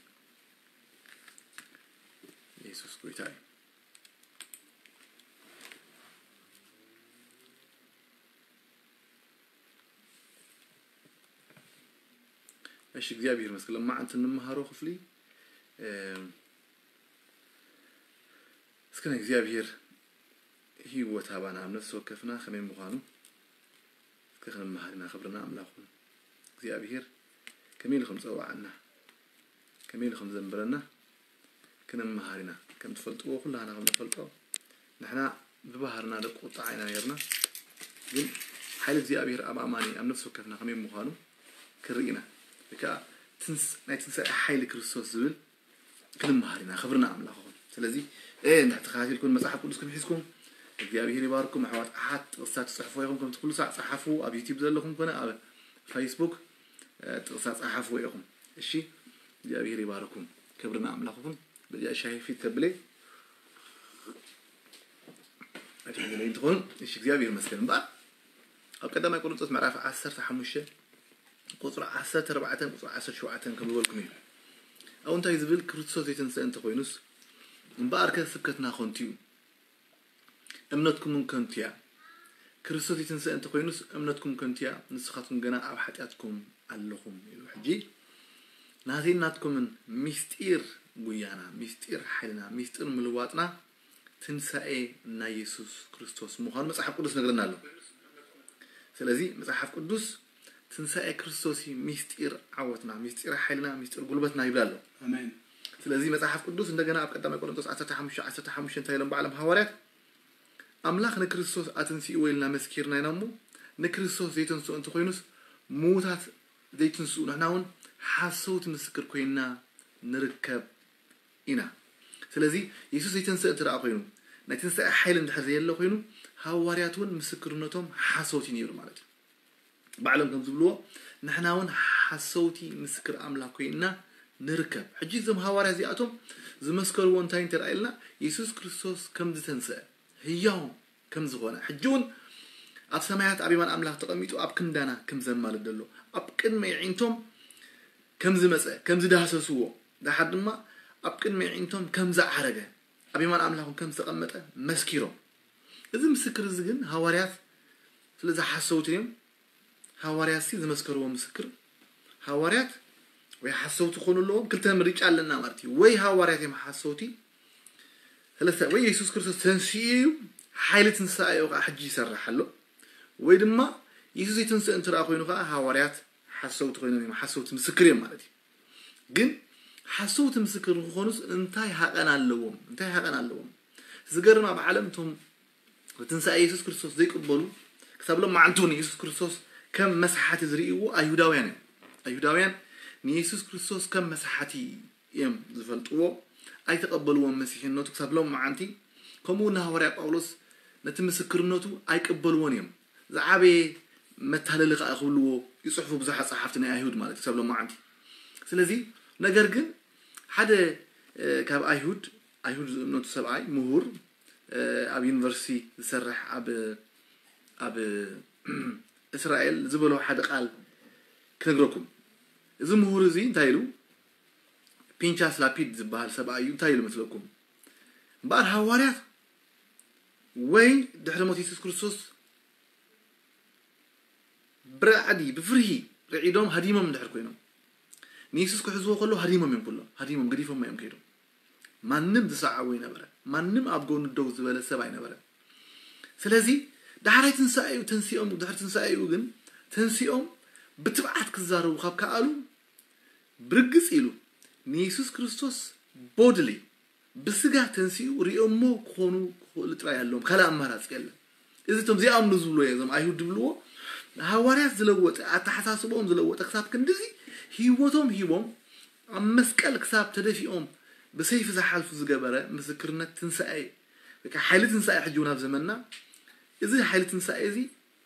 የሱስ ጎይታ እዩ። እሺ እግዚኣብሔር ይመስገን። ሎማዓንቲ እንመሃሮ ክፍሊ እም፣ እስከ ናይ እግዚኣብሔር ህይወት ሃባና ኣብ ነፍሲ ወከፍና ከመይ ምዃኑ እስከ ክንመሃር ኢና። ክብርና ኣምላኽ ይኹን። እግዚኣብሔር ከመይ ኢሉ ከም ዝጸውዓና ከመይ ኢሉ ከም ዘንበረና ክንመሃር ኢና። ከም ትፈልጥዎ ኩላህና ከም ንፈልጦ ንሕና ብባህርና ደቂ ቁጣዓ ኢና ነርና። ግን ሓይሊ እግዚኣብሔር ኣብ ኣማኒ ኣብ ነፍሲ ወከፍና ከመይ ምዃኑ ክርኢ ኢና። ወይ ከዓ ትንስ- ናይ ትንሳኤ ሓይሊ ክርስቶስ ዝብል ክንመሃር ኢና። ክብርና ኣምላኽ ይኹን። ስለዚ እንድሕር ተኸታቲልኩም መጽሓፍ ቅዱስኩም ሒዝኩም እግዚኣብሔር ይባርኩም። ኣሕዋት ኣሓት ጥቕስታት ትጽሕፉ ኢኹም። ከምቲ ኩሉ ሳዕ ጸሓፉ። ኣብ ዩቲዩብ ዘለኹም ኮነ ኣብ ፌስቡክ ጥቕሳ ጸሓፉ ኢኹም። እሺ እግዚኣብሔር ይባርኩም። ክብርና ኣምላኽ ይኹን። በዚኣ ሻሂ ፊት ከብለ ኣትሕዝለይ እንትኾኑ እሺ እግዚኣብሔር ይመስገን። እምበኣር ኣብ ቀዳማይ ቆሮንቶስ ምዕራፍ ዓሰርተ ሓሙሽተ ቁፅሪ ዓሰርተ ኣርባዕተን ቁፅሪ ዓሰርተ ሸውዓተን ከም ዝበልኩም እዩ። ኣብኡ እንታይ ዝብል? ክርስቶስ ዘይተንስአ እንተኮይኑስ እምበኣርከ ስብከትና ከንቱ እዩ፣ እምነትኩም እውን ከንቱ እያ። ክርስቶስ ዘይተንስአ እንተኮይኑስ እምነትኩም ከንቱ እያ፣ ንስኻትኩም ገና ኣብ ሓጢኣትኩም ኣለኹም ኢሉ። ሕጂ ናተይን ናትኩምን ሚስጢር ጉያና፣ ሚስጢር ሓይልና፣ ሚስጢር ምልዋጥና ትንሳኤ ናይ የሱስ ክርስቶስ ምዃኑ መጽሓፍ ቅዱስ ነግረና ኣሎ። ስለዚ መጽሓፍ ቅዱስ ትንሳኤ ክርስቶስ እዩ ሚስጢር ዓወትና፣ ሚስጢር ሓይልና፣ ሚስጢር ጉልበትና ይብል ኣሎ። ኣሜን። ስለዚ መጽሓፍ ቅዱስ እንደገና ኣብ ቀዳማይ ቆሮንቶስ ዓሰርተ ሓሙሽተ ዓሰርተ ሓሙሽተ እንታይ ኢሎም ባዕሎም ሃዋርያት? ኣምላኽ ንክርስቶስ ኣትንስእዎ ኢልና መስኪርና ኢና እሞ ንክርስቶስ ዘይተንስኦ እንተኮይኑስ ምዉታት ዘይትንስኡ ንሕና እውን ሓሰውቲ ምስክር ኮይንና ንርከብ ኢና። ስለዚ የሱስ ዘይተንስአ እንተ ደኣ ኮይኑ ናይ ትንሳኤ ሓይሊ እንድሕር ዘየለ ኮይኑ ሃዋርያት እውን ምስክርነቶም ሓሰውቲ ነይሩ ማለት እዩ። ባዕሎም ከም ዝብልዎ ንሕና እውን ሓሰውቲ ምስክር ኣምላኽ ኮይንና ንርከብ። ሕጂ እዞም ሃዋርያ እዚኣቶም ዝመስከርዎ እንታይ እንተ ኢልና የሱስ ክርስቶስ ከም ዝተንስአ ህያው ከም ዝኾነ ሕጂ እውን ኣብ ሰማያት ኣብ የማን ኣምላኽ ተቐሚጡ ኣብ ክንዳና ከም ዘማልድ ዘሎ ኣብ ቅድሚ ኣዒንቶም ከም ዝመፀ ከም ዝዳህሰስዎ ደሓር ድማ ኣብ ቅድሚ ኣዒንቶም ከም ዝዓረገ ኣብ የማን ኣምላኽ እውን ከም ዝተቐመጠ መስኪሮም። እዚ ምስክር እዚ ግን ሃዋርያት ስለዚ ሓሰውቲ እዮም። ሃዋርያት ሲ ዝመስከርዎ ምስክር ሃዋርያት ወይ ሓሰውቲ ክኾኑ ኣለዎም። ክልተ ምርጫ ኣለና ማለት እዩ። ወይ ሃዋርያት እዮም ሓሰውቲ ሰለስተ ወይ የሱስ ክርስቶስ ተንስኡ እዩ ሓይሊ ትንሳኤኡ ከዓ ሕጂ ይሰርሕ ኣሎ ወይ ድማ የሱስ ዘይተንስአ እንትርኣ ኮይኑ ከዓ ሃዋርያት ሓሰውቲ ኮይኖም እዮም ሓሰውቲ ምስክር እዮም ማለት እዩ። ግን ሓሰውቲ ምስክር ንክኾኑስ እንታይ ሃቐን ኣለዎም እንታይ ሃቐን ኣለዎም? ዝገርም ኣብ ዓለም እቶም ብትንሳኤ የሱስ ክርስቶስ ዘይቅበሉ ክሳብ ሎማዓንቲ እውን የሱስ ክርስቶስ ከም መስሓቲ ዝርእይዎ ኣይሁዳውያን እዮም። ኣይሁዳውያን ንየሱስ ክርስቶስ ከም መስሓቲ እዮም ዝፈልጥዎ። ኣይተቐበልዎን መሲሕነቱ ክሳብ ሎማዓንቲ። ከምኡ እውን ንሃዋርያ ጳውሎስ ነቲ ምስክርነቱ ኣይቅበልዎን እዮም። ዝዓበየ መታለሊ ከዓ ክብልዎ ይፅሕፉ ብዙሓት ፀሓፍቲ ናይ ኣይሁድ ማለት እዩ ክሳብ ሎማዓንቲ። ስለዚ ነገር ግን ሓደ ካብ ኣይሁድ ኣይሁድ ዝእምነቱ ሰብኣይ ምሁር ኣብ ዩኒቨርሲቲ ዝሰርሕ ኣብ ኣብ እስራኤል ዝበሎ ሓደ ቃል ክነግረኩም። እዚ ምሁር እዚ እንታይ ኢሉ? ፒንቻስ ላፒድ ዝበሃል ሰብኣይ እዩ። እንታይ ኢሉ መስለኩም? እምበኣር ሃዋርያት ወይ ድሕሪ ሞት የሱስ ክርስቶስ ብራዕዲ ብፍርሂ ርዒዶም ሃዲሞም እንድሕር ኮይኖም ንየሱስ ክሕዝዎ ከሎ ሃዲሞም እዮም ኩሎም ሃዲሞም ገዲፎም እዮም ከይዶም። ማንም ዝሰዓቦ ይነበረ ማንም ኣብ ጎኑ ደው ዝበለ ሰብ ኣይነበረ። ስለዚ ዳሕራይ ትንሳኤኡ ተንሲኦም ድሕሪ ትንሳኤኡ ግን ተንሲኦም ብትብዓት ክዛረቡ ካብ ከኣሉ ብርግጽ ኢሉ ንየሱስ ክርስቶስ ቦድሊ ብስጋ ተንሲኡ ሪኦሞ ክኾኑ ክኽእሉ ጥራይ ኣለዎም ካልእ ኣማራፂ የለን። እዚ እቶም ዘይኣምኑ ዝብልዎ እዮም እዞም ኣይሁድ ዝብልዎ። ሃዋርያት ዝለወጠ ኣተሓሳስቦኦም ዝለወጠ ክሳብ ክንድዚ ህይወቶም ሂቦም ኣብ መስቀል ክሳብ ተደፊኦም ብሰይፊ ዝሓልፉ ዝገበረ ምስክርነት ትንሳኤ ወይ ከዓ ሓይሊ ትንሳኤ ሕጂ እውን ኣብ ዘመንና፣ እዚ ሓይሊ ትንሳኤ እዚ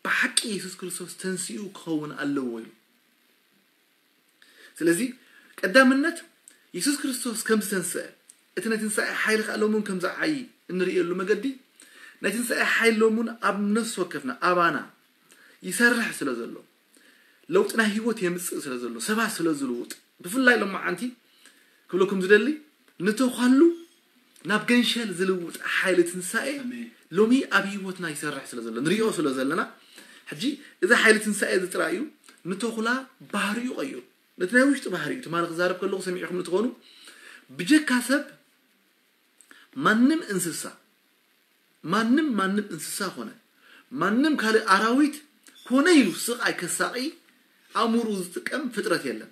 ብሓቂ የሱስ ክርስቶስ ተንሲኡ ክኸውን ኣለዎ ኢሉ። ስለዚ ቀዳምነት የሱስ ክርስቶስ ከም ዝተንስአ፣ እቲ ናይ ትንሳኤ ሓይሊ ከዓ ሎምን ከም ዝዓዪ እንርእየሉ መገዲ፣ ናይ ትንሳኤ ሓይሊ ሎምን ኣብ ነፍሲ ወከፍና፣ ኣባና ይሰርሕ ስለ ዘሎ፣ ለውጢ ናይ ህይወት የምጽእ ስለ ዘሎ፣ ሰባት ስለ ዝልውጥ፣ ብፍላይ ሎማዓንቲ ክብለኩም ዝደሊ፣ ንተዃሉ ናብ ገንሸል ዝልውጥ ሓይሊ ትንሳኤ ኣሜን። ሎሚ ኣብ ህይወትና ይሰርሕ ስለ ዘሎ፣ ንሪኦ ስለ ዘለና፣ ሕጂ እዚ ሓይሊ ትንሳኤ እዚ ጥራይ እዩ ንተኹላ ባህሪኡ ቀይሩ። ነቲ ናይ ውሽጢ ባህሪኡ፣ ትማሊ ክዛረብ ከለኹ ሰሚዕኹም እንትኾኑ፣ ብጀካ ሰብ ማንም እንስሳ፣ ማንም ማንም እንስሳ ኮነ ማንም ካልእ ኣራዊት ኮነ ኢሉ ስቓይ ከሳቒ ኣእምሮኡ ዝጥቀም ፍጥረት የለን።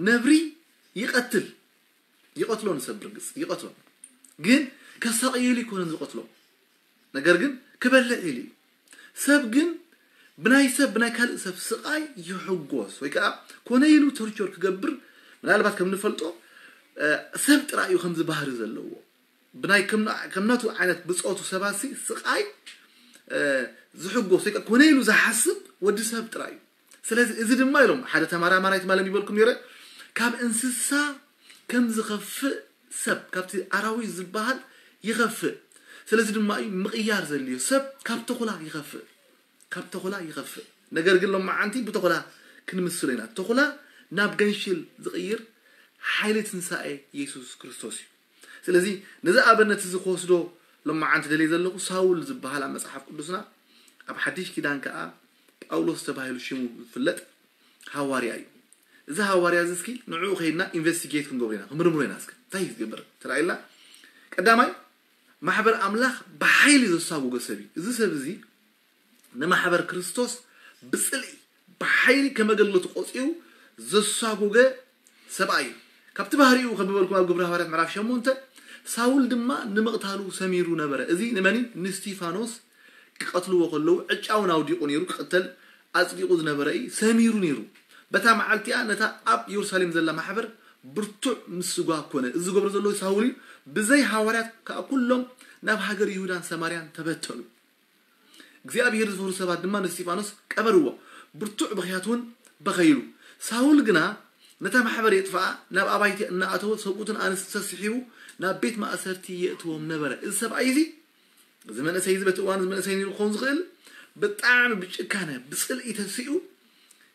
ነብሪ ይቐትል፣ ይቐትሎ ንሰብ፣ ብርግጽ ይቐትሎ፣ ግን ከሳቕዮ ኢሉ ኣይኮነን ዝቐትሎ። ነገር ግን ክበልዕ ኢሉ እዩ። ሰብ ግን ብናይ ሰብ፣ ብናይ ካልእ ሰብ ስቓይ ይሕጎስ ወይ ከዓ ኮነ ኢሉ ቶርቸር ክገብር፣ ምናልባት ከም ንፈልጦ፣ እ፣ ሰብ ጥራይ እዩ ከምዚ ባህሪ ዘለዎ። ብናይ ከም-፣ ከም ናቱ ዓይነት ብጾቱ ሰባት ሲ ስቓይ፣ እ፣ ዝሕጎስ ወይ ከዓ ኮነ ኢሉ ዝሓስብ ወዲ ሰብ ጥራይ እዩ። ስለዚ እዚ ድማ ኢሎም ሓደ ተመራማራይ ትማሊ ይበልኩም ነይረ፣ ካብ እንስሳ ከም ዝኸፍእ ሰብ፣ ካብቲ ኣራዊት ዝበሃል ይኸፍእ። ስለዚ ድማ እዩ ምቕያር ዘድልዮ። ሰብ ካብ ተኹላ ይኸፍእ፣ ካብ ተኹላ ይኸፍእ። ነገር ግን ሎማዓንቲ ብተኹላ ክንምስሎ ኢና። ተኹላ ናብ ገንሽል ዝቕይር ሓይሊ ትንሳኤ የሱስ ክርስቶስ እዩ። ስለዚ ነዚ ኣብነት እዚ ክወስዶ ሎማዓንቲ ደልየ ዘለኹ፣ ሳውል ዝበሃል ኣብ መጽሓፍ ቅዱስና፣ ኣብ ሓድሽ ኪዳን ከኣ ጳውሎስ ተባሂሉ ሽሙ ዝፍለጥ ሃዋርያ እዩ። እዚ ሃዋርያ እዚ እስኪ ንዕኡ ከይድና ኢንቨስቲጌት ክንገብሮ ኢና፣ ክንምርምሮ ኢና። እስከ እንታይ እዩ ዝገብር? ተራእየላ። ቀዳማይ፣ ማሕበር ኣምላኽ ብሓይሊ ዘሳጎገ ሰብ እዩ። እዚ ሰብ እዚ ንማሕበር ክርስቶስ ብጽልኢ፣ ብሓይሊ ከም ኣገልግሎቱ ቆጺሩ ዘሳጎገ ሰብኣይ እዩ። ካብቲ ባህሪኡ ከም ዝበልኩም ኣብ ግብረ ሃዋርያት ምዕራፍ ሸሞንተ፣ ሳውል ድማ ንምቕታሉ ሰሚሩ ነበረ። እዚ ንመን እዩ? ንስቲፋኖስ ክቐትልዎ ከለዉ ዕጫውን ኣውዲቑ ነይሩ፣ ክቕተል ኣጽዲቑ ዝነበረ እዩ፣ ሰሚሩ ነይሩ። በታ መዓልቲ እያ ነታ ኣብ የሩሳሌም ዘላ ማሕበር ብርቱዕ ምስጓ ኮነ። እዚ ዝገብሮ ዘሎ ሳውል እዩ። ብዘይ ሃዋርያት ከኣ ኩሎም ናብ ሃገር ይሁዳን ሰማርያን ተበተኑ። እግዚኣብሄር ዝፈሩ ሰባት ድማ ንስቲፋኖስ ቀበርዎ። ብርቱዕ ብኽያት እውን በኸይሉ። ሳውል ግና ነታ ማሕበር የጥፍኣ፣ ናብ ኣባይቲ እናኣተወ ሰብኡትን ኣንስትን ሰሲሒቡ ናብ ቤት ማእሰርቲ የእትዎም ነበረ። እዚ ሰብኣይ እዚ፣ እዚ መንእሰይ እዚ በቲ እዋን እዚ መንእሰይ ነይሩ ክኸውን ዝኽእል፣ ብጣዕሚ ብጭካነ፣ ብጽልኢ ተሲኡ፣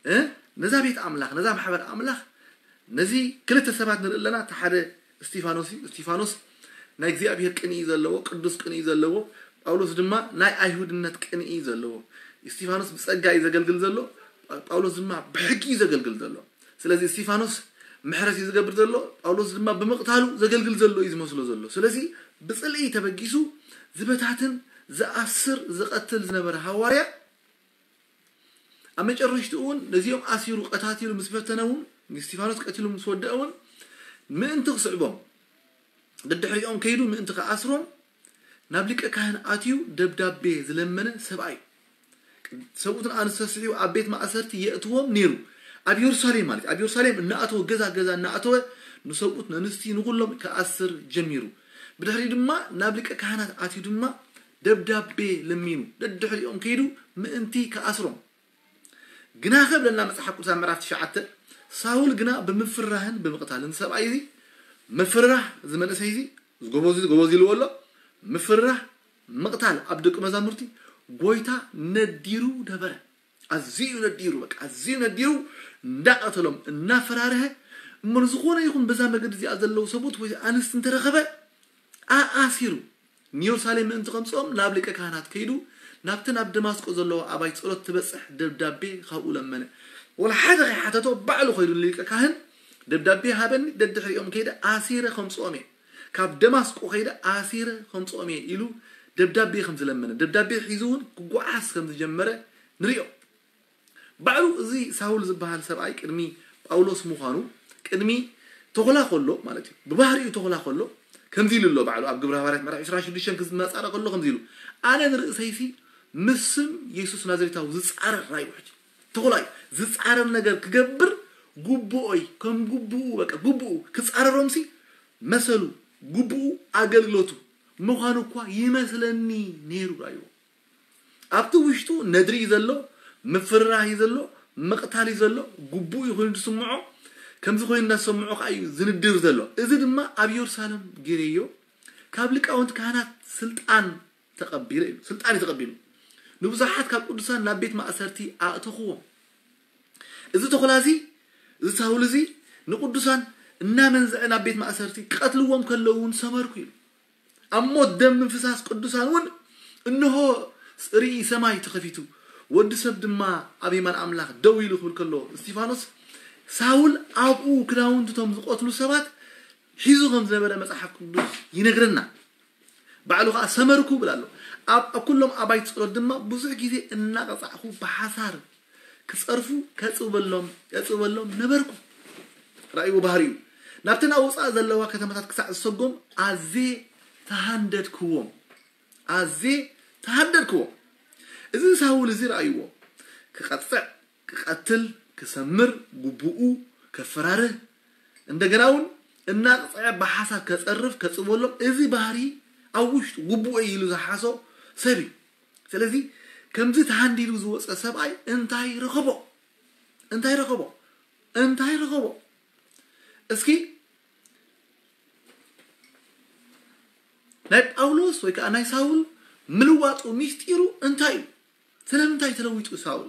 እ፣ ነዛ ቤት ኣምላኽ፣ ነዛ ማሕበር ኣምላኽ፣ ነዚ ክልተ ሰባት ንርኢ ኣለና። እቲ ሓደ እስቲፋኖስ እዩ። እስቲፋኖስ ናይ እግዚኣብሄር ቅንኢ ዘለዎ፣ ቅዱስ ቅንኢ ዘለዎ፣ ጳውሎስ ድማ ናይ ኣይሁድነት ቅንኢ ዘለዎ። እስቲፋኖስ ብጸጋ እዩ ዘገልግል ዘሎ፣ ጳውሎስ ድማ ብሕጊ እዩ ዘገልግል ዘሎ። ስለዚ እስቲፋኖስ ምሕረት እዩ ዝገብር ዘሎ፣ ጳውሎስ ድማ ብምቕታሉ ዘገልግል ዘሎ እዩ ዝመስሎ ዘሎ። ስለዚ ብጽልኢ ተበጊሱ ዝበታትን ዝኣስር ዝቐትል ዝነበረ ሃዋርያ፣ ኣብ መጨረሽትኡ እውን ነዚኦም ኣሲሩ ቀታቲሉ ምስ ፈተነ እውን፣ ንስቲፋኖስ ቀቲሉ ምስ ወደአ እውን፣ ምእንቲ ክስዕቦም፣ ደድሕሪኦም ከይዱ ምእንቲ ክኣስሮም፣ ናብ ሊቀ ካህን ኣትዩ ደብዳቤ ዝለመነ ሰብኣይ። ሰብኡትን ኣንስቲ ሰሲሑ ኣብ ቤት ማእሰርቲ የእትዎም ነይሩ። ኣብ የሩሳሌም ማለት እዩ። ኣብ የሩሳሌም እናኣተወ፣ ገዛ ገዛ እናኣተወ፣ ንሰብኡት፣ ነንስቲ፣ ንኹሎም ክኣስር ጀሚሩ። ብድሕሪኡ ድማ ናብ ሊቀ ካህናት ኣትዩ ድማ ደብዳቤ ለሚኑ፣ ደድሕሪኦም ከይዱ ምእንቲ ክኣስሮም። ግናኸ ብለና መጽሓፍ ቅዱስ ኣብ ምዕራፍ ትሽዓተ፣ ሳውል ግና ብምፍራህን ብምቕታልን፣ ሰብኣይ እዚ ምፍርራህ፣ እዚ መንእሰይ እዚ፣ እዚ ጎበዝ፣ እዚ ጎበዝ ኢልዎ ኣሎ፣ ምፍርራህ፣ ምቕታል ኣብ ደቂ መዛሙርቲ ጎይታ ነዲሩ ነበረ። ኣዝዩ ነዲሩ፣ በቃ ኣዝዩ ነዲሩ፣ እንዳቐተሎም፣ እናፈራርሀ፣ እሞ ንዝኾነ ይኹን በዛ መገዲ እዚኣ ዘለዉ ሰብኡት ወይ ኣንስቲ እንተረኸበ፣ ኣኣሲሩ ንየሩሳሌም ምእንቲ ከምጽኦም ናብ ሊቀ ካህናት ከይዱ፣ ናብቲ ናብ ደማስቆ ዘለዎ ኣባይ ጸሎት ትበጽሕ ደብዳቤ ካብኡ ለመነ። ወላ ሓደ ከይሓተቶ ባዕሉ ከይዱ ንሊቀ ካህን፣ ደብዳቤ ሃበኒ፣ ደድሕሪኦም ከይደ ኣሲረ ከምጽኦም እየ፣ ካብ ደማስቆ ከይደ ኣሲረ ከምጽኦም እየ ኢሉ ደብዳቤ ከም ዝለመነ፣ ደብዳቤ ሒዙ እውን ክጓዓዝ ከም ዝጀመረ ንሪኦ። ባዕሉ እዚ ሳውል ዝበሃል ሰብኣይ ቅድሚ ጳውሎስ ምዃኑ፣ ቅድሚ ተኹላ ከሎ ማለት እዩ፣ ብባህሪኡ ተኹላ ከሎ ከምዚ ኢሉ ኣሎ። ባዕሉ ኣብ ግብረ ሃዋርያት ምዕራፍ ዕስራን ሽዱሽተን ክመጻረ ከሎ ከምዚ ኢሉ፣ ኣነ ንርእሰይሲ ምስ ስም የሱስ ናዝሬታዊ ዝጻረር ራይ ውሕጅ ተኹላ እዩ። ዝጻረር ነገር ክገብር ግቡኦይ፣ ከም ግቡኡ፣ በቃ ግቡኡ ክጻረሮምሲ መሰሉ፣ ግቡኡ፣ ኣገልግሎቱ፣ ምዃኑ እኳ ይመስለኒ ነይሩ። ራእይዎ ኣብቲ ውሽጡ ነድሪ እዩ ዘሎ፣ ምፍርራህ እዩ ዘሎ፣ ምቕታል እዩ ዘሎ። ግቡእ እዩ ኮይኑ ዝስምዖ። ከምዚ ኮይኑ እናሰምዖ ከዓ እዩ ዝንድር ዘሎ። እዚ ድማ ኣብ ኢየሩሳሌም ገይረዮ ካብ ሊቃውንቲ ካህናት ስልጣን ተቐቢለ እዩ። ስልጣን እዩ ተቐቢሉ። ንብዙሓት ካብ ቅዱሳን ናብ ቤት ማእሰርቲ ኣእተኽዎም። እዚ ተኹላ እዚ፣ እዚ ሳውል እዚ ንቅዱሳን እናመንዝዐ ናብ ቤት ማእሰርቲ ክቐትልዎም ከለዉ እውን ሰመርኩ ኢሉ። ኣብ ሞት ደም ምፍሳስ ቅዱሳን እውን እንሆ ርኢ ሰማይ ተኸፊቱ፣ ወዲ ሰብ ድማ ኣብ የማን ኣምላኽ ደው ኢሉ ክብል ከሎ፣ እስጢፋኖስ ሳውል ኣብኡ ክዳውንትቶም ዝቐትሉ ሰባት ሒዙ ከም ዝነበረ መጽሓፍ ቅዱስ ይነግረና። ባዕሉ ከዓ ሰመርኩ ብላ ኣሎ። ኣብ ኣብ ኩሎም ኣባይቲ ጸሎት ድማ ብዙሕ ግዜ እናቐጻዕኹ ብሓሳር ክጸርፉ ከጽበሎም ከጽበሎም ነበርኩ። ራእይዎ ባህሪኡ ናብተን ኣብ ወጻኢ ዘለዋ ከተማታት ክሳዕ ዝሰጎም ኣዜ ተሃንደድክዎም ኣዜ ተሃንደድክዎም። እዚ ሳውል እዚ ራእይዎ ክቐጽዕ ክቐትል ክሰምር ግቡኡ ከፈራርህ እንደገና እውን እናቕፅዐ ብሓሳብ ከፀርፍ ከፅበሎም እዚ ባህሪ ኣብ ውሽጡ ግቡእ ኢሉ ዝሓሶ ሰብ እዩ። ስለዚ ከምዚ ተሃንዲዱ ዝወፀ ሰብኣይ እንታይ ረኸቦ? እንታይ ረኸቦ? እንታይ ረኸቦ? እስኪ ናይ ጳውሎስ ወይ ከዓ ናይ ሳውል ምልዋጡ ሚስጢሩ እንታይ እዩ? ስለምንታይ ተለዊጡ ሳውል?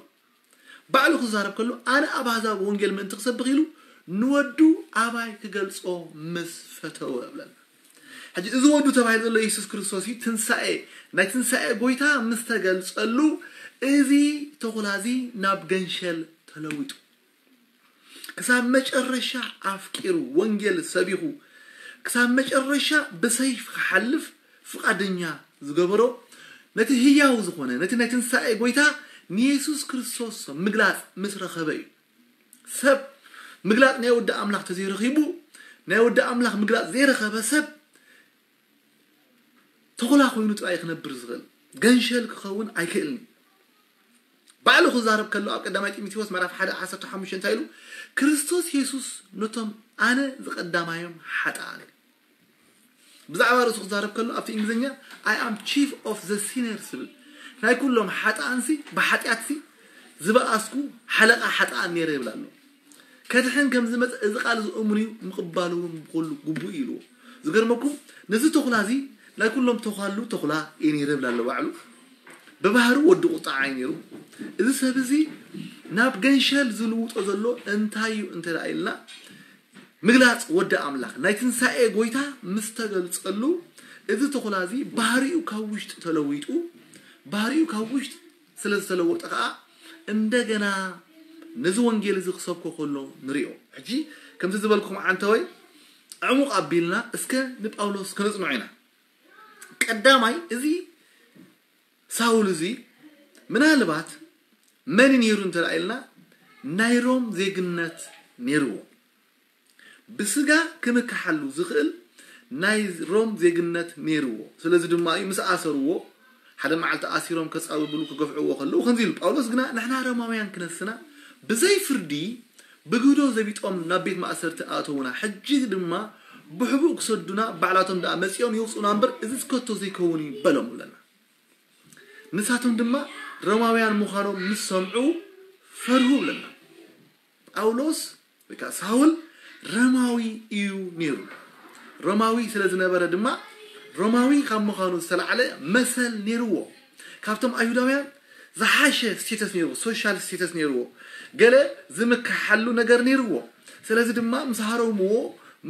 ባዕሉ ክዛረብ ከሎ ኣነ ኣብ ኣህዛብ ወንጌል ምእንቲ ክሰብኽ ኢሉ ንወዱ ኣባይ ክገልጾ ምስ ፈተወ እብለና። ሕጂ እዚ ወዱ ተባሂሉ ዘሎ የሱስ ክርስቶስ እዩ። ትንሳኤ ናይ ትንሳኤ ጎይታ ምስ ተገልጸሉ እዚ ተኹላ እዚ ናብ ገንሸል ተለዊጡ። ክሳብ መጨረሻ ኣፍቂሩ ወንጌል ሰቢኹ ክሳብ መጨረሻ ብሰይፍ ክሓልፍ ፍቓደኛ ዝገበሮ ነቲ ህያው ዝኾነ ነቲ ናይ ትንሳኤ ጎይታ ንየሱስ ክርስቶስ ምግላጽ ምስ ረኸበ እዩ። ሰብ ምግላጽ ናይ ወዲ ኣምላኽ ተዘይረኺቡ ናይ ወዲ ኣምላኽ ምግላጽ ዘይረኸበ ሰብ ተኹላ ኮይኑ ጥራይ ክነብር ዝኽእል ገንሸል ክኸውን ኣይክእልን። ባዕሉ ክዛረብ ከሎ ኣብ ቀዳማይ ጢሞቴዎስ ምዕራፍ ሓደ ዓሰርተ ሓሙሽተ እንታይ ኢሉ? ክርስቶስ የሱስ ነቶም ኣነ ዝቐዳማዮም ሓጥኣን። ብዛዕባ ርእሱ ክዛረብ ከሎ ኣብቲ እንግሊዝኛ I am chief of the sinners ዝብል ናይ ኩሎም ሓጥኣንሲ ብሓጢኣትሲ ዝበኣስኩ ሓለቓ ሓጥኣን ነይረ ይብል ኣሎ። ከድሕን ከም ዝመፀ እዚ ቃል ዝእምኑ እዩ ምቕባሉ እውን ብኩሉ ግቡእ እዩ ኢልዎ። ዝገርመኩም ነዚ ተኹላ እዚ ናይ ኩሎም ተዃሉ ተኹላ እየ ነይረ ይብል ኣሎ ባዕሉ። ብባህሩ ወዲ ቁጣዓ እዩ ነይሩ። እዚ ሰብ እዚ ናብ ገንሸል ዝልውጦ ዘሎ እንታይ እዩ እንተ ኢልና ምግላፅ ወዲ ኣምላኽ ናይ ትንሳኤ ጎይታ ምስ ተገልፀሉ እዚ ተኹላ እዚ ባህሪኡ ካብ ውሽጢ ተለዊጡ ባህሪኡ ካብ ውሽጢ ስለ ዝተለወጠ ከዓ እንደገና ነዚ ወንጌል እዚ ክሰብኮ ከሎ ንሪኦ። ሕጂ ከምዚ ዝበልኩም ዓንተወይ ዕሙቕ ኣቢልና እስከ ንጳውሎስ ክነጽንዖ ኢና። ቀዳማይ እዚ ሳውል እዚ ምናልባት መን ነይሩ እንተ ኢልና ናይ ሮም ዜግነት ነይርዎ። ብስጋ ክምክሓሉ ዝኽእል ናይ ሮም ዜግነት ነይርዎ። ስለዚ ድማ እዩ ምስ ኣሰርዎ ሓደ መዓልቲ ኣሲሮም ከጻብብሉ ክገፍዕዎ ከለዉ ከምዚ ኢሉ ጳውሎስ ግና ንሕና ሮማውያን ክነስና ብዘይ ፍርዲ ብግህዶ ዘቢጦም ናብ ቤት ማእሰርቲ ኣእተዉና። ሕጂ ድማ ብሕቡእ ክሰዱና ባዕላቶም ደኣ መጺኦም የውጽኡና እምበር እዚ ዝከቶ ዘይከውን እዩ በሎም ብለና። ንሳቶም ድማ ሮማውያን ምዃኖም ምስ ሰምዑ ፈርሁ ብለና። ጳውሎስ ወይ ከዓ ሳውል ሮማዊ እዩ ነይሩ። ሮማዊ ስለ ዝነበረ ድማ ሮማዊ ካብ ምዃኑ ዝተላዕለ መሰል ነይርዎ። ካብቶም ኣይሁዳውያን ዝሓሸ ስቴተስ ነይርዎ፣ ሶሻል ስቴተስ ነይርዎ። ገለ ዝምክሓሉ ነገር ነይርዎ። ስለዚ ድማ ምስ ሃረምዎ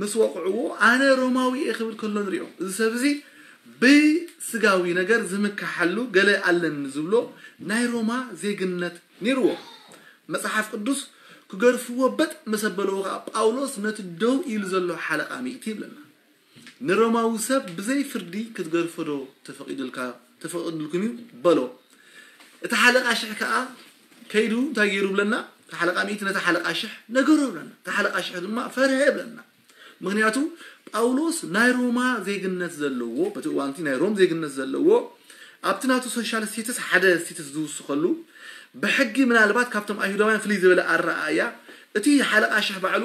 ምስ ወቕዕዎ ኣነ ሮማዊ እየ ክብል ከሎ ንሪኦ። እዚ ሰብ እዚ ብስጋዊ ነገር ዝምክሓሉ ገለ ኣለኒ ዝብሎ ናይ ሮማ ዜግነት ነይርዎ። መጽሓፍ ቅዱስ ክገርፍዎ በጥ ምስ ኣበልዎ ከዓ ጳውሎስ ነቲ ደው ኢሉ ዘሎ ሓለቓ ሚእቲ ይብለና። ንሮማዊ ሰብ ብዘይ ፍርዲ ክትገርፎ ዶ ተፈቒዱልካ ተፈቒዱልኩም እዩ በሎ። እቲ ሓለቓ ሽሕ ከዓ ከይዱ እንታይ ገይሩ ብለና? እቲ ሓለቓ ሚእቲ ነቲ ሓለቓ ሽሕ ነገሮ ብለና። እቲ ሓለቓ ሽሕ ድማ ፈርሀ ብለና። ምክንያቱ ጳውሎስ ናይ ሮማ ዜግነት ዘለዎ በቲ እዋንቲ ናይ ሮም ዜግነት ዘለዎ ኣብቲ ናቱ ሶሻል ስቴተስ ሓደ ስቴተስ ዝውስኸሉ ብሕጊ ምናልባት ካብቶም ኣይሁዳውያን ፍልይ ዝበለ ኣረኣእያ እቲ ሓለቓ ሽሕ ባዕሉ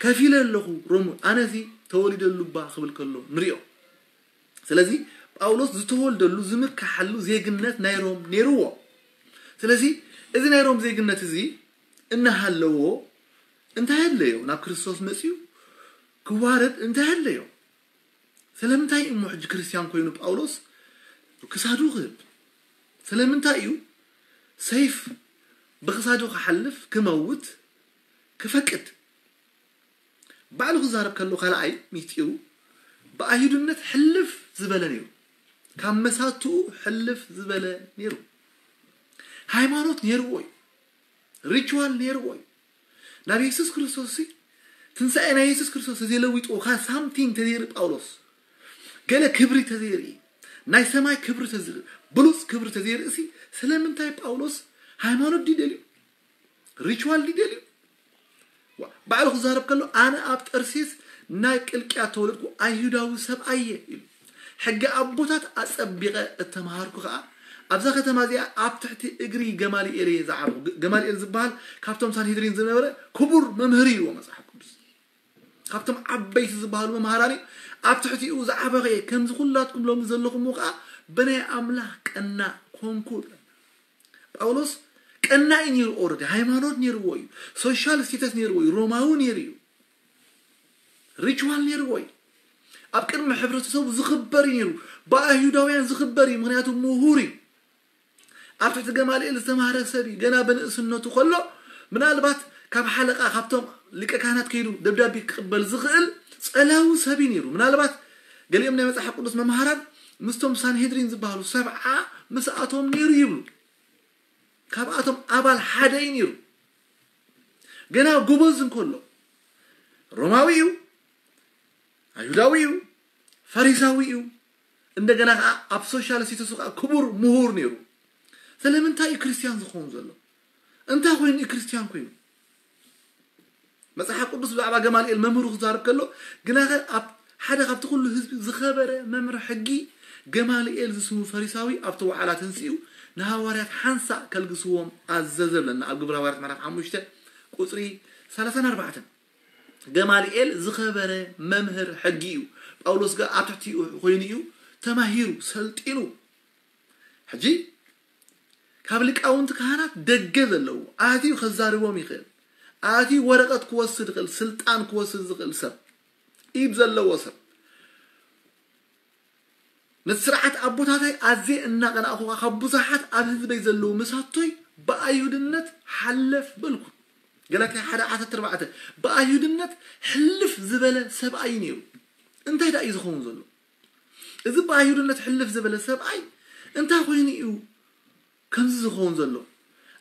ከፊለ ኣለኹ ሮም ኣነሲ ተወሊደሉ እባ ክብል ከሎ ንሪኦ። ስለዚ ጳውሎስ ዝተወልደሉ ዝምካሓሉ ዜግነት ናይ ሮም ነይርዎ። ስለዚ እዚ ናይ ሮም ዜግነት እዚ እናሃለዎ እንታይ ኣድለዮ? ናብ ክርስቶስ መጺኡ ክዋረድ እንታይ ኣድለዮ? ስለምንታይ እሞ ሕጂ ክርስትያን ኮይኑ ጳውሎስ ክሳዱ ክህብ? ስለምንታይ እዩ ሰይፍ ብክሳዱ ክሓልፍ ክመውት ክፈቅድ? ባዕሉ ክዛረብ ከሎ ካልኣይ ሚስጢሩ ብኣይሁድነት ሕልፍ ዝበለ ነይሩ። ካብ መሳትኡ ሕልፍ ዝበለ ነይሩ። ሃይማኖት ነይርዎ እዩ። ሪቹዋል ነይርዎ እዩ። ናብ የሱስ ክርስቶስ ሲ ትንሳኤ ናይ የሱስ ክርስቶስ ተዘይለዊጥዎ ካብ ሳምቲንግ ተዘይርኢ ጳውሎስ ገለ ክብሪ ተዘይርኢ ናይ ሰማይ ክብሪ ተዘይርኢ ብሉፅ ክብሪ ተዘይርኢ ሲ ስለምንታይ ጳውሎስ ሃይማኖት ድዩ ደልዩ? ሪቹዋል ድዩ ደልዩ? ዋ፣ ባዕሉ ክዛረብ ከሎ ኣነ ኣብ ጠርሴስ ናይ ቅልቅያ ተወለድኩ ኣይሁዳዊ ሰብኣየ ኢሉ። ሕጊ ኣቦታት ኣጸቢቐ እተምሃርኩ ኸኣ ኣብዛ ከተማ እዚኣ ኣብ ትሕቲ እግሪ ገማልኤል እየ ዝዓበኹ። ገ- ገማልኤል ዝበሃል ካብቶም ሳንሄድሪን ዝነበረ ክቡር መምህር እዩ መጽሓፍ ቅዱስ። ካብቶም ዓበይቲ ዝበሃሉ መምሃራን እዩ። ኣብ ትሕቲኡ ዝዓበኸ እየ። ከምዚ ኩላትኩም ሎሚ ዘለኹምዎ ኸኣ ብናይ ኣምላኽ ቀናእ ኮንኩ። ጳውሎስ ቀናኢ ነይሩ። ኦረዲ ሃይማኖት ነይርዎ እዩ። ሶሻል ስቴተስ ነይርዎ እዩ። ሮማዊ ነይሩ እዩ። ሪቹዋል ነይርዎ እዩ። ኣብ ቅድሚ ሕብረተሰቡ ዝኽበር እዩ ነይሩ። ብኣይሁዳውያን ዝኽበር እዩ። ምክንያቱ ምሁር እዩ። ኣብ ትሕቲ ገማልኤል ዝተማህረ ሰብ እዩ። ገና ብንእስነቱ ከሎ ምናልባት ካብ ሓለቃ ካብቶም ሊቀ ካህናት ከይዱ ደብዳቤ ክቕበል ዝኽእል ጸላዊ ሰብ እዩ ነይሩ። ምናልባት ገሊኦም ናይ መጽሓፍ ቅዱስ መምሃራን ምስቶም ሳንሄድሪን ዝበሃሉ ሰብዓ ምስኣቶም ነይሩ ይብሉ። ካብኣቶም ኣባል ሓደ እዩ ነይሩ። ገና ጎበዝ እንከሎ ሮማዊ እዩ፣ ኣይሁዳዊ እዩ፣ ፈሪሳዊ እዩ። እንደገና ከዓ ኣብ ሶሻል ስቴተሱ ከዓ ክቡር ምሁር ነይሩ። ስለምንታይ እዩ ክርስቲያን ዝኸውን ዘሎ? እንታይ ኮይኑ እዩ ክርስቲያን ኮይኑ? መጽሓፍ ቅዱስ ብዛዕባ ገማልኤል መምህሩ ክዛረብ ከሎ ግናኸ ኣብ ሓደ ካብቲ ኩሉ ህዝቢ ዝኸበረ መምህር ሕጊ ገማልኤል ዝስሙ ፈሪሳዊ ኣብቲ ዋዕላ ተንሲኡ ንሃዋርያት ሓንሳእ ከልግስዎም ኣዘዘ ብለና ኣብ ግብረ ሃዋርያት ምዕራፍ ሓሙሽተ ቁፅሪ ሰላሳን ኣርባዕተን። ገማልኤል ዝኸበረ መምህር ሕጊ እዩ። ጳውሎስ ጋር ኣብ ትሕቲኡ ኮይኑ እዩ ተማሂሩ ሰልጢኑ። ሕጂ ካብ ሊቃውንቲ ካህናት ደገ ዘለዉ ኣትዩ ከዛርቦም ይኽእል፣ ኣትዩ ወረቐት ክወስድ ይኽእል፣ ስልጣን ክወስድ ዝኽእል ሰብ ኢድ ዘለዎ ሰብ ነቲ ስርዓት ኣቦታታይ ኣዝየ እናቐናእኹ ካብ ብዙሓት ኣብ ህዝበይ ዘለዉ መሳቶይ ብኣይሁድነት ሓለፍ በልኩ። ገላትያ ሓደ ዓሰርተ ኣርባዕተ ብኣይሁድነት ሕልፍ ዝበለ ሰብኣይ ነይሩ። እንታይ ደኣ እዩ ዝኸውን ዘሎ? እዚ ብኣይሁድነት ሕልፍ ዝበለ ሰብኣይ እንታይ ኮይኑ እዩ ከምዚ ዝኸውን ዘሎ?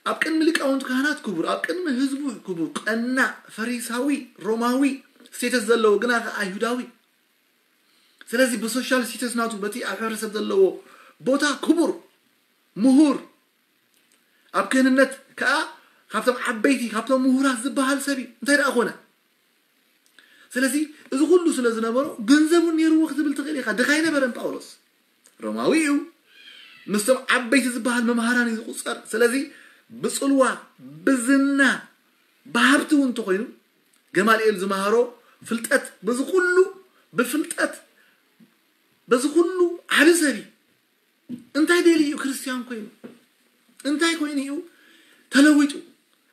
ኣብ ቅድሚ ሊቃውንት ካህናት ክቡር፣ ኣብ ቅድሚ ህዝቡ ክቡር፣ ቀናእ፣ ፈሪሳዊ፣ ሮማዊ ስቴተስ ዘለዎ ግና ከ ኣይሁዳዊ። ስለዚ ብሶሻል ስቴተስ ናቱ በቲ ኣብ ሕብረተሰብ ዘለዎ ቦታ ክቡር፣ ምሁር፣ ኣብ ክህንነት ከዓ ካብቶም ዓበይቲ ካብቶም ምሁራት ዝበሃል ሰብ እዩ። እንታይ ደኣ ኮነ? ስለዚ እዚ ኩሉ ስለ ዝነበሮ ገንዘቡ ነይርዎ ክትብል ትኽእል ኢኻ። ድኻ ኣይነበረን ጳውሎስ። ሮማዊ እዩ። ምስቶም ዓበይቲ ዝበሃል መምሃራን እዩ ዝቁፀር። ስለዚ ብፅልዋ፣ ብዝና፣ ብሃብቲ እውን እንተኮይኑ ገማልኤል ዝመሃሮ ፍልጠት በዚ ኩሉ ብፍልጠት በዚ ኩሉ ዓቢ ሰብ እዩ። እንታይ ደልዩ እዩ ክርስትያን ኮይኑ? እንታይ ኮይኑ እዩ ተለዊጡ?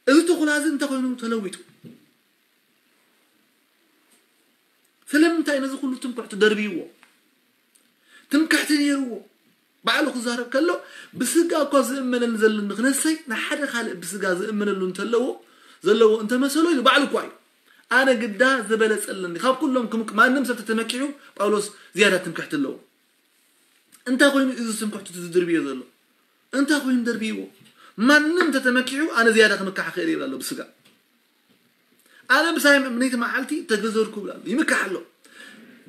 እዚ ተኹላ እዚ እንታይ ኮይኑ ተለዊጡ? ስለምንታይ ነዚ ኩሉ ትምክሕቲ ደርብይዎ? ትምክሕቲ ነይርዎ። ባዕሉ ክዛረብ ከሎ ብስጋ እኳ ዝእመነኒ ዘለኒ ክነሰይ ንሓደ ካልእ ብስጋ ዝእመነሉ እንተለዎ ዘለዎ እንተመሰሎ ኢሉ ባዕሉ እኳ እዩ። ኣነ ግዳ ዝበለጸ ኣለኒ ካብ ኩሎም ክምክ ማንም ሰብ ተተመኪሑ ጳውሎስ ዝያዳ ትምክሕቲ ኣለዎ። እንታይ ኮይኑ እዚ ትምክሕቱ ዝድርብዮ ዘሎ? እንታይ ኮይኑ ደርብይዎ? ማንም ተተመኪሑ ኣነ ዝያዳ ክምካሕ ክእል ይብል ኣሎ ብስጋ። ኣነ ብሳይ ምእምነይቲ መዓልቲ ተገዘርኩ ይብል ኣሎ። ይምካሕ ኣሎ።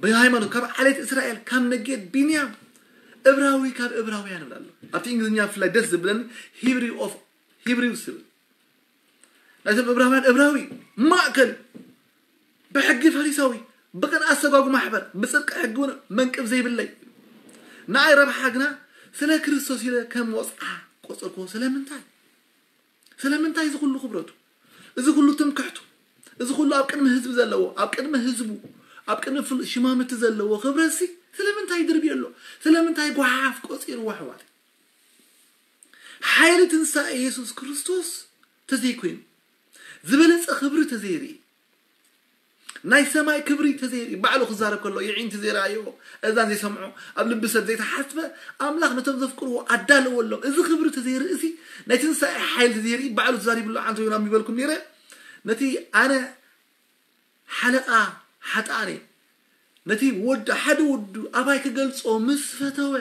ብሃይማኖት ካብ ዓሌት እስራኤል ካብ ነጌድ ቢንያም እብራዊ ካብ እብራውያን ይብል ኣሎ። ኣብቲ እንግሊዝኛ ብፍላይ ደስ ዝብለኒ ሂብሪ ኦፍ ሂብሪውስ ይብል። ናይቶም እብራውያን እብራዊ ማእከል ብሕጊ ፈሪሳዊ ብቅን ኣሰጓጉ ማሕበር ብጽድቂ ሕጊ እውን መንቅብ ዘይብለይ ንኣይ ረብሓ ግና ስለ ክርስቶስ ኢለ ከም ወጽዓ ቆጸርኮ። ስለምንታይ ስለምንታይ እዚ ኩሉ ክብረቱ እዚ ኩሉ ትምክሕቱ እዚ ኩሉ ኣብ ቅድሚ ህዝቢ ዘለዎ ኣብ ቅድሚ ህዝቡ ኣብ ቅድሚ ፍሉጥ ሽማምቲ ዘለዎ ክብረትሲ ስለምንታይ ድርብዮ ኣሎ? ስለምንታይ ጓሓፍ ቆጺርዎ ኣሕዋት? ሓይሊ ትንሳኤ የሱስ ክርስቶስ ተዘይኮይኑ፣ ዝበለጸ ክብሪ ተዘይርኢ፣ ናይ ሰማይ ክብሪ ተዘይርኢ፣ ባዕሉ ክዛረብ ከሎ የዒንቲ ዘይረኣዮ፣ እዛን ዘይሰምዖ፣ ኣብ ልቢ ሰብ ዘይተሓስበ ኣምላኽ ነቶም ዘፍቅርዎ ኣዳለወሎም። እዚ ክብሪ ተዘይርኢ፣ እዚ ናይ ትንሳኤ ሓይሊ ተዘይርኢ፣ ባዕሉ ተዛሪብሉ። ኣንቶዮና ይበልኩም ነይረ፣ ነቲ ኣነ ሓለቓ ሓጥኣን እየ፣ ነቲ ወዲ ሓደ ወዱ ኣባይ ክገልጾ ምስ ፈተወ፣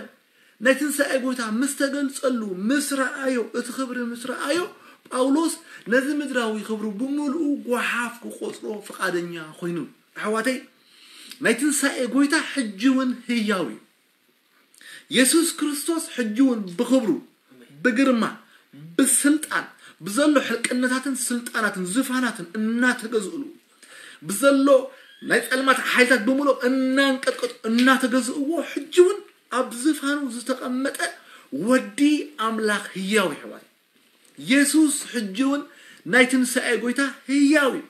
ናይ ትንሳኤ ጎይታ ምስ ተገልጸሉ፣ ምስ ረኣዮ፣ እቲ ክብሪ ምስ ረኣዮ፣ ጳውሎስ ነዚ ምድራዊ ክብሩ ብምልኡ ጓሓፍ ክቆጽሮ ፍቓደኛ ኮይኑ። ኣሕዋተይ፣ ናይ ትንሳኤ ጎይታ ሕጂ እውን ህያው እዩ። የሱስ ክርስቶስ ሕጂ እውን ብኽብሩ፣ ብግርማ፣ ብስልጣን፣ ብዘሎ ሕልቅነታትን ስልጣናትን ዙፋናትን እናተገዝእሉ፣ ብዘሎ ናይ ጸልማት ሓይልታት ብምልኦም እናንቀጥቀጡ እናተገዝእዎ፣ ሕጂ እውን ኣብ ዝፋኑ ዝተቐመጠ ወዲ ኣምላኽ ህያው ይሕዋይ። የሱስ ሕጂ እውን ናይ ትንሳኤ ጎይታ ህያው እዩ።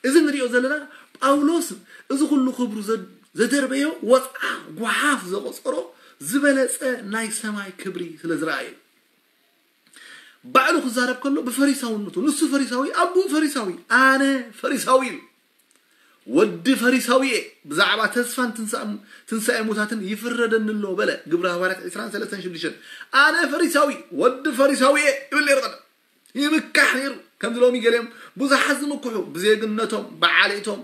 እዚ ንሪኦ ዘለና ጳውሎስ እዚ ኩሉ ክብሩ ዘ-፣ ዘደርበዮ ወፅዓ ጓሓፍ ዘቆፀሮ ዝበለፀ ናይ ሰማይ ክብሪ ስለ ዝረኣየ እዩ። ባዕሉ ክዛረብ ከሎ ብፈሪሳውነቱ፣ ንሱ ፈሪሳዊ፣ ኣቦኡ ፈሪሳዊ፣ ኣነ ፈሪሳዊ ኢሉ። ወዲ ፈሪሳዊ እየ፣ ብዛዕባ ተስፋን ትንሳ-፣ ትንሳኤ ሙታትን ይፍረደኒ ኣሎ በለ። ግብረ ሃዋርያት ዕስራን ሰለስተን ሽዱሽተን። ኣነ ፈሪሳዊ፣ ወዲ ፈሪሳዊ እየ ይብል ነይሩ ቀደም። ይምካሕ ነይሩ። ከምዚ ሎሚ ገሊኦም ብዙሓት ዝምክሑ፣ ብዜግነቶም፣ ብዓሌቶም፣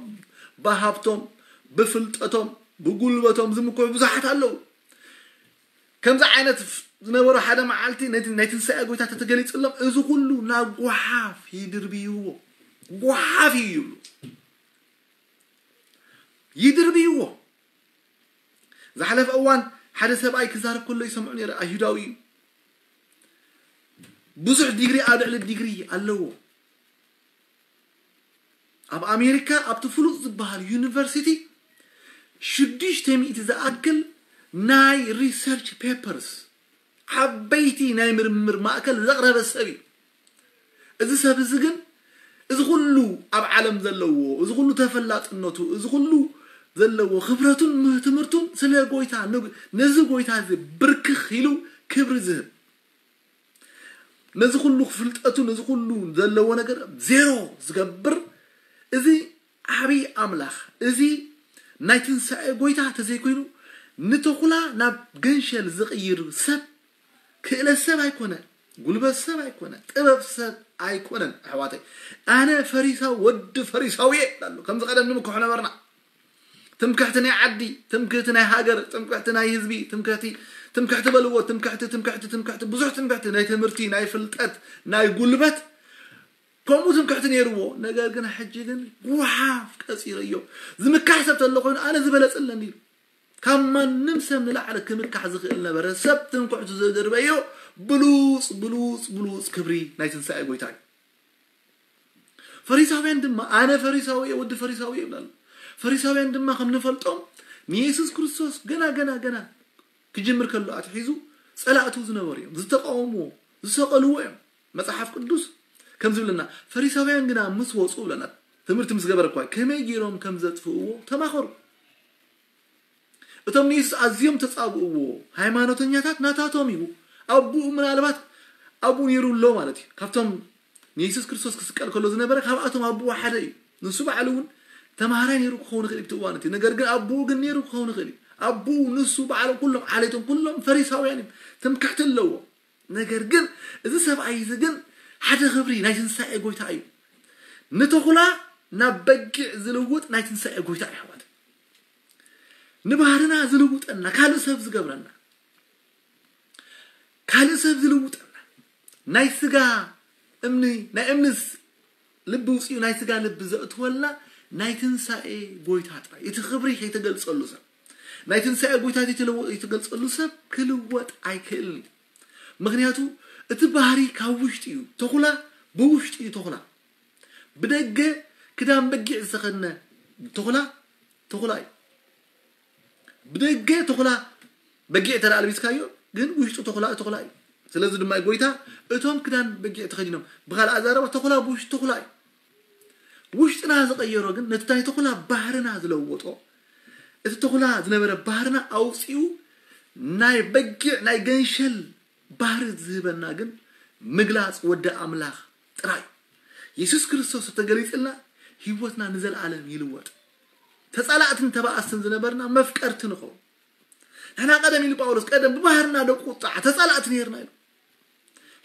ብሃብቶም፣ ብፍልጠቶም፣ ብጉልበቶም ዝምክሑ ብዙሓት ኣለዉ። ከምዚ ዓይነት ዝነበሩ ሓደ መዓልቲ ነቲ ናይ ትንሳኤ ጎይታ ተተገሊጽሎም፣ እዚ ኩሉ ናብ ጓሓፍ ይድርብይዎ። ጓሓፍ እዩ ይብሉ። ይድርብይዎ። ዝሓለፈ እዋን ሓደ ሰብኣይ ክዛረብ ከሎ ይሰምዑ ነይረ። ኣይሁዳዊ እዩ። ብዙሕ ዲግሪ ኣብ ልዕሊ ዲግሪ ኣለዎ። ኣብ ኣሜሪካ ኣብቲ ፍሉጥ ዝበሃል ዩኒቨርሲቲ ሽዱሽተ ሚእቲ ዝኣክል ናይ ሪሰርች ፔፐርስ፣ ዓበይቲ ናይ ምርምር ማእከል ዘቕረበ ሰብ እዩ። እዚ ሰብ እዚ ግን እዚ ኩሉ ኣብ ዓለም ዘለዎ፣ እዚ ኩሉ ተፈላጥነቱ፣ እዚ ኩሉ ዘለዎ ክብረቱን ም-፣ ትምህርቱን ስለ ጎይታ፣ ን-፣ ነዚ ጎይታ እዚ ብርክኽ ኢሉ ክብሪ ዝህብ፣ ነዚ ኩሉ ፍልጠቱ፣ ነዚ ኩሉ ዘለዎ ነገር ዜሮ ዝገብር፣ እዚ ዓብዪ ኣምላኽ፣ እዚ ናይ ትንሳኤ ጎይታ ተዘይኮይኑ፣ ንተኹላ ናብ ገንሸል ዝቕይር ሰብ ክእለት ሰብ ኣይኮነ፣ ጉልበት ሰብ ኣይኮነ፣ ጥበብ ሰብ ኣይኮነን። ኣሕዋተይ፣ ኣነ ፈሪሳዊ፣ ወዲ ፈሪሳዊ እየ ይብል ኣሎ። ከምዚ ቀደም ንምክሖ ነበርና። ትምክሕቲ ናይ ዓዲ፣ ትምክሕቲ ናይ ሃገር፣ ትምክሕቲ ናይ ህዝቢ፣ ትምክሕቲ፣ ትምክሕቲ በልዎ፣ ትምክሕቲ፣ ትምክሕቲ፣ ትምክሕቲ፣ ብዙሕ ትምክሕቲ፣ ናይ ትምህርቲ፣ ናይ ፍልጠት፣ ናይ ጉልበት፣ ከምኡ ትምክሕቲ ነይርዎ። ነገር ግን ሕጂ ግን ጓሓፍ ቀጺረዮ። ዝምካሕ ሰብ ተሎ ኮይኑ ኣነ ዝበለጸ ኣለኒ ኢሉ። ካብ ማንም ሰብ ንላዕሊ ክምካሕ ዝኽእል ነበረ። ሰብ ትምክሕቱ ዘደርበዮ ብሉጽ፣ ብሉጽ፣ ብሉጽ ክብሪ ናይ ትንሳኤ ጎይታ እዩ። ፈሪሳውያን ድማ፣ ኣነ ፈሪሳዊ እየ፣ ወዲ ፈሪሳዊ እየ ይብላሉ። ፈሪሳውያን ድማ ከም ንፈልጦም ንየሱስ ክርስቶስ ገና፣ ገና፣ ገና ክጅምር ከሎ ኣትሒዙ ጸላእቱ ዝነበሩ እዮም። ዝተቃወምዎ፣ ዝሰቐልዎ እዮም። መጽሓፍ ቅዱስ ከም ዝብለና፣ ፈሪሳውያን ግና ምስ ወጹ ብለና፣ ትምህርቲ ምስ ገበረ እኳ ከመይ ገይሮም ከም ዘጥፍእዎ ተማኸሩ። እቶም ንየሱስ ኣዝዮም ተጻብእዎ ሃይማኖተኛታት ናታቶም እዩ። ኣቦኡ ምናልባት ኣብኡ ነይሩ ኣሎ ማለት እዩ። ካብቶም ንየሱስ ክርስቶስ ክስቀል ከሎ ዝነበረ ካብኣቶም ኣቦኡ ሓደ እዩ። ንሱ ባዕሉ እውን ተማሃራይ ነይሩ ክኸውን ይኽእል እዩ፣ ብቲ እዋን እቲ። ነገር ግን ኣቦኡ ግን ነይሩ ክኸውን ይኽእል እዩ። ኣቦኡ፣ ንሱ፣ ባዕሎም ኩሎም ዓሌቶም ኩሎም ፈሪሳውያን እዮም። ትምክሕቲ ኣለዎ። ነገር ግን እዚ ሰብኣይ እዚ ግን ሓደ ክብሪ ናይ ትንሳኤ ጎይታ እዩ። ንተኹላ ናብ በጊዕ ዝልውጥ ናይ ትንሳኤ ጎይታ እዩ፣ ኣሕዋት። ንባህርና ዝልውጠና፣ ካልእ ሰብ ዝገብረና፣ ካልእ ሰብ ዝልውጠና፣ ናይ ስጋ እምኒ፣ ናይ እምንስ ልቢ ውፅኡ ናይ ስጋ ልቢ ዘእትወልና ናይ ትንሳኤ ጎይታ ጥራይ። እቲ ክብሪ ከይተገልጸሉ ሰብ፣ ናይ ትንሳኤ ጎይታ ዘይተለወ-፣ ዘይተገልጸሉ ሰብ ክልወጥ ኣይክእልን እዩ። ምኽንያቱ እቲ ባህሪ ካብ ውሽጢ እዩ። ተኹላ ብውሽጢ እዩ ተኹላ። ብደገ ክዳን በጊዕ ዝተኸድነ ተኹላ፣ ተኹላ እዩ። ብደገ ተኹላ በጊዕ እንተ ደኣ ኣልቢስካዮ፣ ግን ውሽጡ ተኹላ፣ ተኹላ እዩ። ስለዚ ድማ ጎይታ፣ እቶም ክዳን በጊዕ ተኸዲኖም፣ ብኻልእ ኣዛረባ፣ ተኹላ ብውሽጡ ተኹላ እዩ። ውሽጥና ዝቐየሮ ግን፣ ነቲ ናይ ተኹላ ባህርና ዝለወጦ፣ እቲ ተኹላ ዝነበረ ባህርና ኣውፂኡ ናይ በጊዕ ናይ ገንሸል ባህሪ ዝህበና ግን ምግላፅ ወዲ ኣምላኽ ጥራይ። የሱስ ክርስቶስ ተገሊፅልና ህይወትና ንዘለኣለም ይልወጥ። ተፃላእትን ተባኣስትን ዝነበርና መፍቀርቲ ንኸውን። ንሕና ቀደም ኢሉ ጳውሎስ ቀደም ብባህርና ደቂ ቁጣዕ ተፃላእቲ ነርና ኢሉ።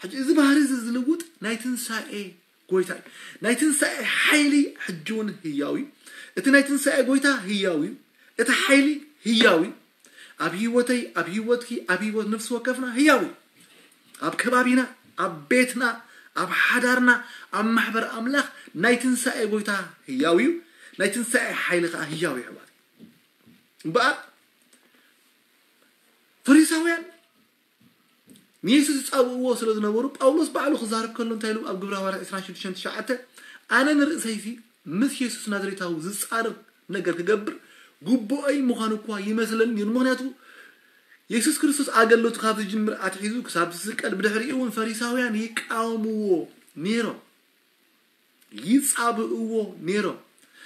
ሕጂ እዚ ባህሪ እዚ ዝልውጥ ናይ ትንሳኤ ጎይታ እዩ። ናይ ትንሳኤ ሓይሊ ሕጂ እውን ህያው እዩ። እቲ ናይ ትንሳኤ ጎይታ ህያው እዩ። እቲ ሓይሊ ህያው እዩ። ኣብ ህይወተይ፣ ኣብ ህይወትኪ፣ ኣብ ህይወት ነፍሲ ወከፍና ህያው እዩ። ኣብ ከባቢና፣ ኣብ ቤትና፣ ኣብ ሓዳርና፣ ኣብ ማሕበር ኣምላኽ ናይ ትንሳኤ ጎይታ ህያው እዩ። ናይ ትንሳኤ ሓይሊ ከዓ ህያው እዩ ኣሕዋት። እምበኣር ፈሪሳውያን ንየሱስ ይጻብእዎ ስለ ዝነበሩ ጳውሎስ ባዕሉ ክዛረብ ከሎ እንታይ ኢሉ ኣብ ግብረ ሃዋርያት ዕስራን ሽዱሽተን ትሽዓተ ኣነ ንርእሰይሲ ምስ የሱስ ናዝሬታዊ ዝጻረር ነገር ክገብር ግቡኦይ ምዃኑ እኳ ይመስለኒ ነይሩ። ምኽንያቱ የሱስ ክርስቶስ ኣገልግሎቱ ካብ ዝጅምር ኣትሒዙ ክሳብ ዝስቀል ብድሕሪኡ እውን ፈሪሳውያን ይቃወምዎ ነይሮም። ይጻብእዎ ነይሮም።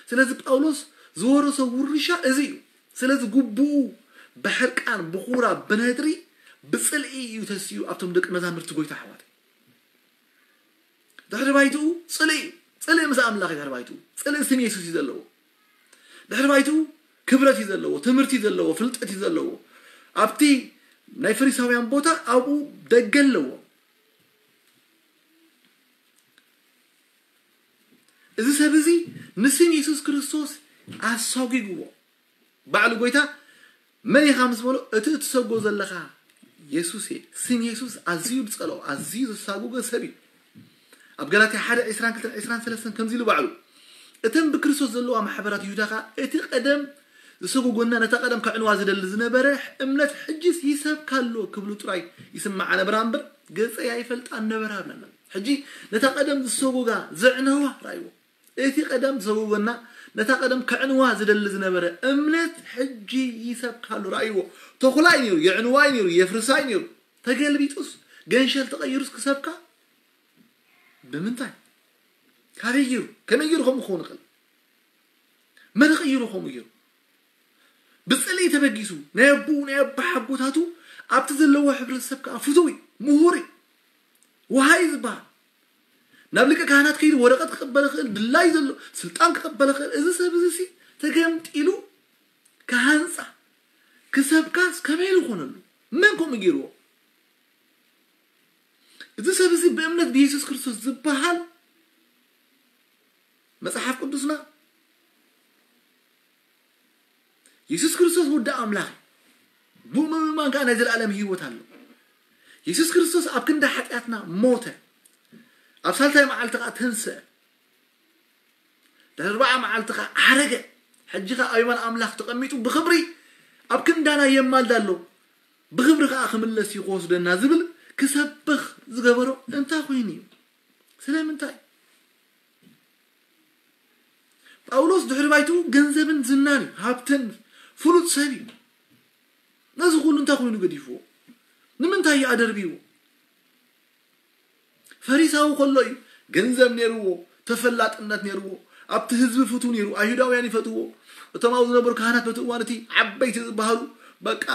ስለዚ ጳውሎስ ዝወረሶ ውርሻ እዚ እዩ። ስለዚ ግቡኡ ብሕርቃን ብኹራ ብነድሪ ብጽልኢ እዩ ተሲኡ ኣብቶም ደቂ መዛምርቲ ጎይታ ኣሕዋት። ድሕሪ ባይትኡ ጽልኢ እዩ። ጽልኢ ምስ ኣምላኽ እዩ ድሕሪ ባይትኡ። ጽልኢ ስም የሱስ እዩ ዘለዎ። ድሕሪ ባይትኡ ክብረት እዩ ዘለዎ፣ ትምህርቲ እዩ ዘለዎ፣ ፍልጠት እዩ ዘለዎ። ኣብቲ ናይ ፈሪሳውያን ቦታ ኣብኡ ደገ ኣለዎ። እዚ ሰብ እዚ ንስም የሱስ ክርስቶስ ኣሳጒግዎ። ባዕሉ ጎይታ መን ኢኻ ምስ በሎ እቲ እትሰጎ ዘለኻ የሱስ እየ። ስም የሱስ ኣዝዩ ዝጸልኦ ኣዝዩ ዘሳጉገ ሰብ እዩ። ኣብ ገላትያ ሓደ ዕስራን ክልተን ዕስራን ሰለስተን ከምዚ ኢሉ ባዕሉ እተን ብክርስቶስ ዘለዋ ማሕበራት ይሁዳ ኸኣ እቲ ቀደም ዝሰጎጎና ነታ ቀደም ከዕንዋ ዝደሊ ዝነበረ እምነት ሕጂስ ይሰብካ ኣሎ ክብሉ ጥራይ ይስምዓ ነበራ እምበር ገጸይ ኣይፈልጣን ነበራ ብለና። ሕጂ ነታ ቀደም ዝሰጎጋ ዘዕነዋ ራእይዎ። እቲ ቀደም ዝሰጎጎና ነታ ቀደም ከዕንዋ ዝደሊ ዝነበረ እምነት ሕጂ ይሰብካ ኣሎ ራእይዎ። ተኹላ እዩ ነይሩ፣ የዕንዋ እዩ ነይሩ፣ የፍርሳ እዩ ነይሩ። ተገልቢጡስ ገንሸል ተቐይሩስ ክሰብካ ብምንታይ? ካበይ ገይሩ? ከመይ ገይሩ ከምኡ ክኸውን ይኽእል? መን ይቕይሮ ከምኡ ገይሩ? ብጽልኢ ተበጊሱ ናይ ኣቦኡ ናይ ኣቦሓጎታቱ ኣብቲ ዘለዎ ሕብረተሰብ ከዓ ፍቱው እዩ፣ ምሁር እዩ፣ ወሃይ ዝበሃል ናብ ሊቀ ካህናት ከይዱ ወረቐት ክቕበል ይኽእል፣ ድላይ ዘሎ ስልጣን ክቕበል ይኽእል። እዚ ሰብ እዚ ሲ ተገምጢሉ ክሃንፃ ክሰብካስ ከመይ ኢሉ ይኾነሉ? መን ከምኡ ገይርዎ? እዚ ሰብ እዚ ብእምነት ብየሱስ ክርስቶስ ዝበሃል መጽሓፍ ቅዱስና የሱስ ክርስቶስ ወዲ ኣምላኽ እዩ። ብኡ ምእማን ከዓ ናይ ዘለኣለም ህይወት ኣሎ። የሱስ ክርስቶስ ኣብ ክንዲ ሓጢኣትና ሞተ፣ ኣብ ሳልሳይ መዓልቲ ከዓ ተንስአ፣ ድሕሪ ኣርባዓ መዓልቲ ከዓ ዓረገ። ሕጂ ከዓ ኣብ የማን ኣምላኽ ተቐሚጡ ብኽብሪ ኣብ ክንዳና የማልድ ኣሎ። ብኽብሪ ከዓ ክምለስ እዩ ክወስደና ዝብል ክሰብኽ ዝገበሮ እንታይ ኮይኑ እዩ? ስለምንታይ? ጳውሎስ ድሕሪ ባይትኡ ገንዘብን ዝናን እዩ፣ ሃብትን ፍሉጥ ሰብ እዩ። ነዚ ኩሉ እንታይ ኮይኑ ገዲፍዎ? ንምንታይ እዩ ኣደርብይዎ? ፈሪሳዊ ከሎ እዩ ገንዘብ ነይርዎ፣ ተፈላጥነት ነይርዎ፣ ኣብቲ ህዝቢ ፍቱ ነይሩ፣ ኣይሁዳውያን ይፈትዎ። እቶም ኣብኡ ዝነበሩ ካህናት በቲ እዋን እቲ ዓበይቲ ዝበሃሉ በቃ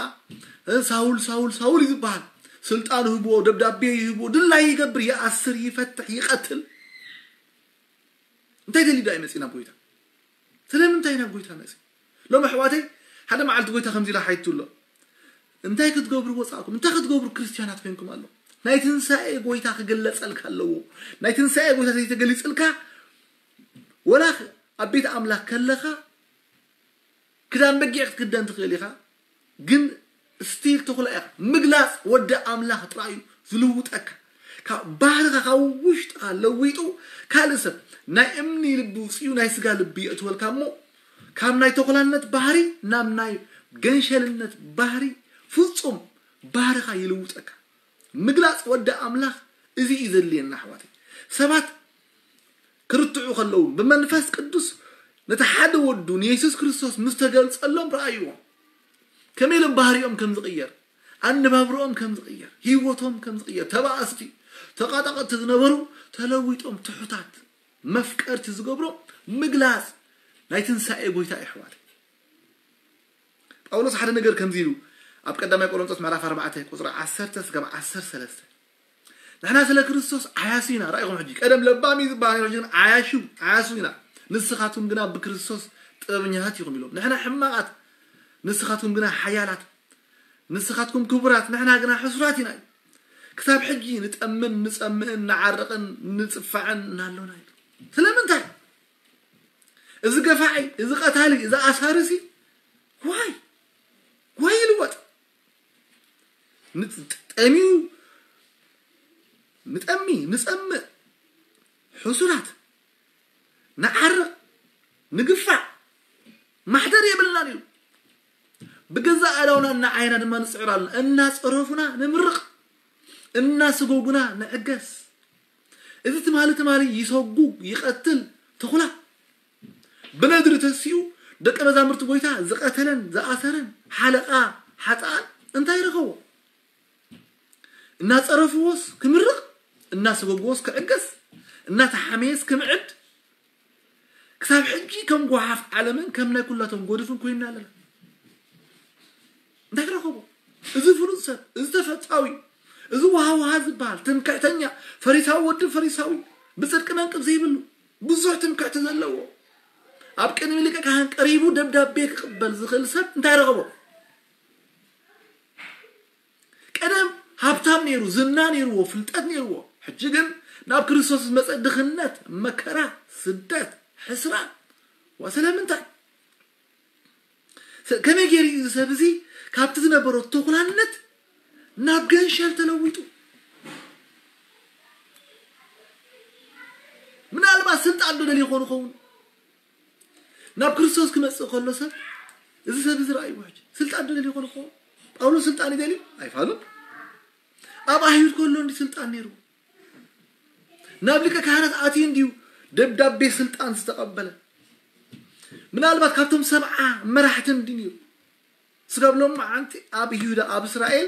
እ፣ ሳውል ሳውል ሳውል እዩ ዝበሃል። ስልጣን ህብዎ፣ ደብዳቤ ይህብዎ፣ ድላይ ይገብር፣ ይኣስር፣ ይፈትሕ፣ ይቐትል። እንታይ ደልዩ ዶ ኣይመጽእ ናብ ጎይታ? ስለምንታይ ናብ ጎይታ መጽእ? ሎም ኣሕዋተይ ሓደ መዓልቲ ጎይታ ከምዚ ኢላ ሓይቱ ኣሎ። እንታይ ክትገብሩ ወጻእኩም? እንታይ ክትገብሩ ክርስትያናት ኮይንኩም ኣሎ? ናይ ትንሳኤ ጎይታ ክግለጸልካ ኣለዎ። ናይ ትንሳኤ ጎይታ ዘይተገሊጽልካ ወላ ኣብ ቤት ኣምላኽ ከለኻ ክዳን በጊዕ ክትክደን ትኽእል ኢኻ፣ ግን ስቲል ተኹላ ኢኻ። ምግላጽ ወዲ ኣምላኽ ጥራይ እዩ ዝልውጠካ። ካብ ባህርኻ ካብ ውሽጥኻ ለዊጡ ካልእ ሰብ ናይ እምኒ ልቢ ውፅኡ ናይ ስጋ ልቢ የእትወልካ እሞ ካብ ናይ ተኹላነት ባህሪ ናብ ናይ ገንሸልነት ባህሪ ፍጹም ባህርኻ ይልውጠካ። ምግላጽ ወዲ ኣምላኽ እዚ እዩ ዘድልየና ኣሕዋተይ። ሰባት ክርትዑ ከለዉ ብመንፈስ ቅዱስ ነቲ ሓደ ወዱ ንየሱስ ክርስቶስ ምስ ተገልጸሎም ረኣይዎ። ከመይ ኢሎም ባህሪኦም ከም ዝቕየር፣ ኣነባብርኦም ከም ዝቕየር፣ ህይወቶም ከም ዝቕየር፣ ተባኣስቲ ተቓጣቐጥቲ ዝነበሩ ተለዊጦም ትሑታት መፍቀርቲ ዝገብሮም ምግላጽ ናይ ትንሳኤ ጎይታ እዩ ኣሕዋተይ። ጳውሎስ ሓደ ነገር ከምዚ ኢሉ ኣብ ቀዳማይ ቆሮንቶስ ምዕራፍ ኣርባዕተ ቁጽሪ ዓሰርተ እስካብ ዓሰርተ ሰለስተ፣ ንሕና ስለ ክርስቶስ ዓያሱ ኢና። ራእይኹም ሕጂ ቀደም ለባም እዩ ዝበሃል ነይሩ፣ ሕጂ ግን ዓያሹ ዓያሱ ኢና። ንስኻትኩም ግና ብክርስቶስ ጥበበኛታት ኢኹም ኢሎም። ንሕና ሕማቓት፣ ንስኻትኩም ግና ሓያላት። ንስኻትኩም ክቡራት፣ ንሕና ግና ሕሱራት ኢና። ክሳብ ሕጂ ንጠምን ንጸምእን ንዓርቕን ንጽፋዕን እናሎና እዩ። ስለምንታይ? እዚ ገፋዒ፣ እዚ ቀታሊ፣ እዚ ኣሳርሲ ዋይ ዋይ ይልወጥ። ንጠሚዩ ንጠሚ ንጸምእ፣ ሕሱራት፣ ንዓርቕ፣ ንግፋዕ፣ ማሕደር የብልናን እዩ። ብገዛእ ኣእዳውና እናዓየና ድማ ንጽዕር ኣለና። እናጸረፉና ንምርቕ፣ እናስጎጉና ንዕገስ። እዚ ትማሊ ትማሊ ይሰጉግ ይቐትል ተኹላ ብነድሪ ተሲኡ ደቀ መዛሙርቲ ጎይታ ዝቐተለን ዝኣሰረን ሓለቓ ሓጥኣን እንታይ ረኸቦ? እናጸረፍዎስ ክምርቕ፣ እናሰጎግዎስ ክዕገስ፣ እናተሓመየስ ክምዕድ፣ ክሳብ ሕጂ ከም ጓሓፍ ዓለምን ከም ናይ ኩላቶም ጎድፍን ኮይንና ኣለና። እንታይ ረኸቦ? እዚ ፍሉጥ ሰብ፣ እዚ ተፈታዊ፣ እዚ ውሃውሃ ዝበሃል ትምክሕተኛ ፈሪሳዊ፣ ወዲ ፈሪሳዊ፣ ብጽድቂ መንቅብ ዘይብሉ፣ ብዙሕ ትምክሕቲ ዘለዎ፣ ኣብ ቅድሚ ሊቀ ካህን ቀሪቡ ደብዳቤ ክቕበል ዝኽእል ሰብ እንታይ ረኸቦ? ቀደም ሃብታም ነይሩ፣ ዝና ነይርዎ፣ ፍልጠት ነይርዎ። ሕጂ ግን ናብ ክርስቶስ ዝመጸ ድኽነት፣ መከራ፣ ስደት፣ ሕስራን። ዋ ስለምንታይ? ስ-፣ ከመይ ገይሩ እዩ እዚ ሰብ እዚ ካብቲ ዝነበሮ ተኹላነት ናብ ገንሸል ተለዊጡ? ምናልባት ስልጣን ዶ ደልዩ ይኾን ይኸውን? ናብ ክርስቶስ ክመጽእ ከሎ ሰብ፣ እዚ ሰብ እዚ ረኣይዎ ሕጂ። ስልጣን ዶ ደልዩ ይኾን ይኸውን? ጳውሎስ ስልጣን ይደልዩ? ኣይፋሉን። ኣብ ኣይሁድ ከሎ እንዲ ስልጣን ነይሩ? ናብ ሊቀ ካህናት ኣትዩ እንድዩ ደብዳቤ ስልጣን ዝተቐበለ? ምናልባት ካብቶም ሰብዓ መራሕቲ እንዲ ነይሩ? ስጋብ ሎም መዓንቲ ኣብ ይሁዳ፣ ኣብ እስራኤል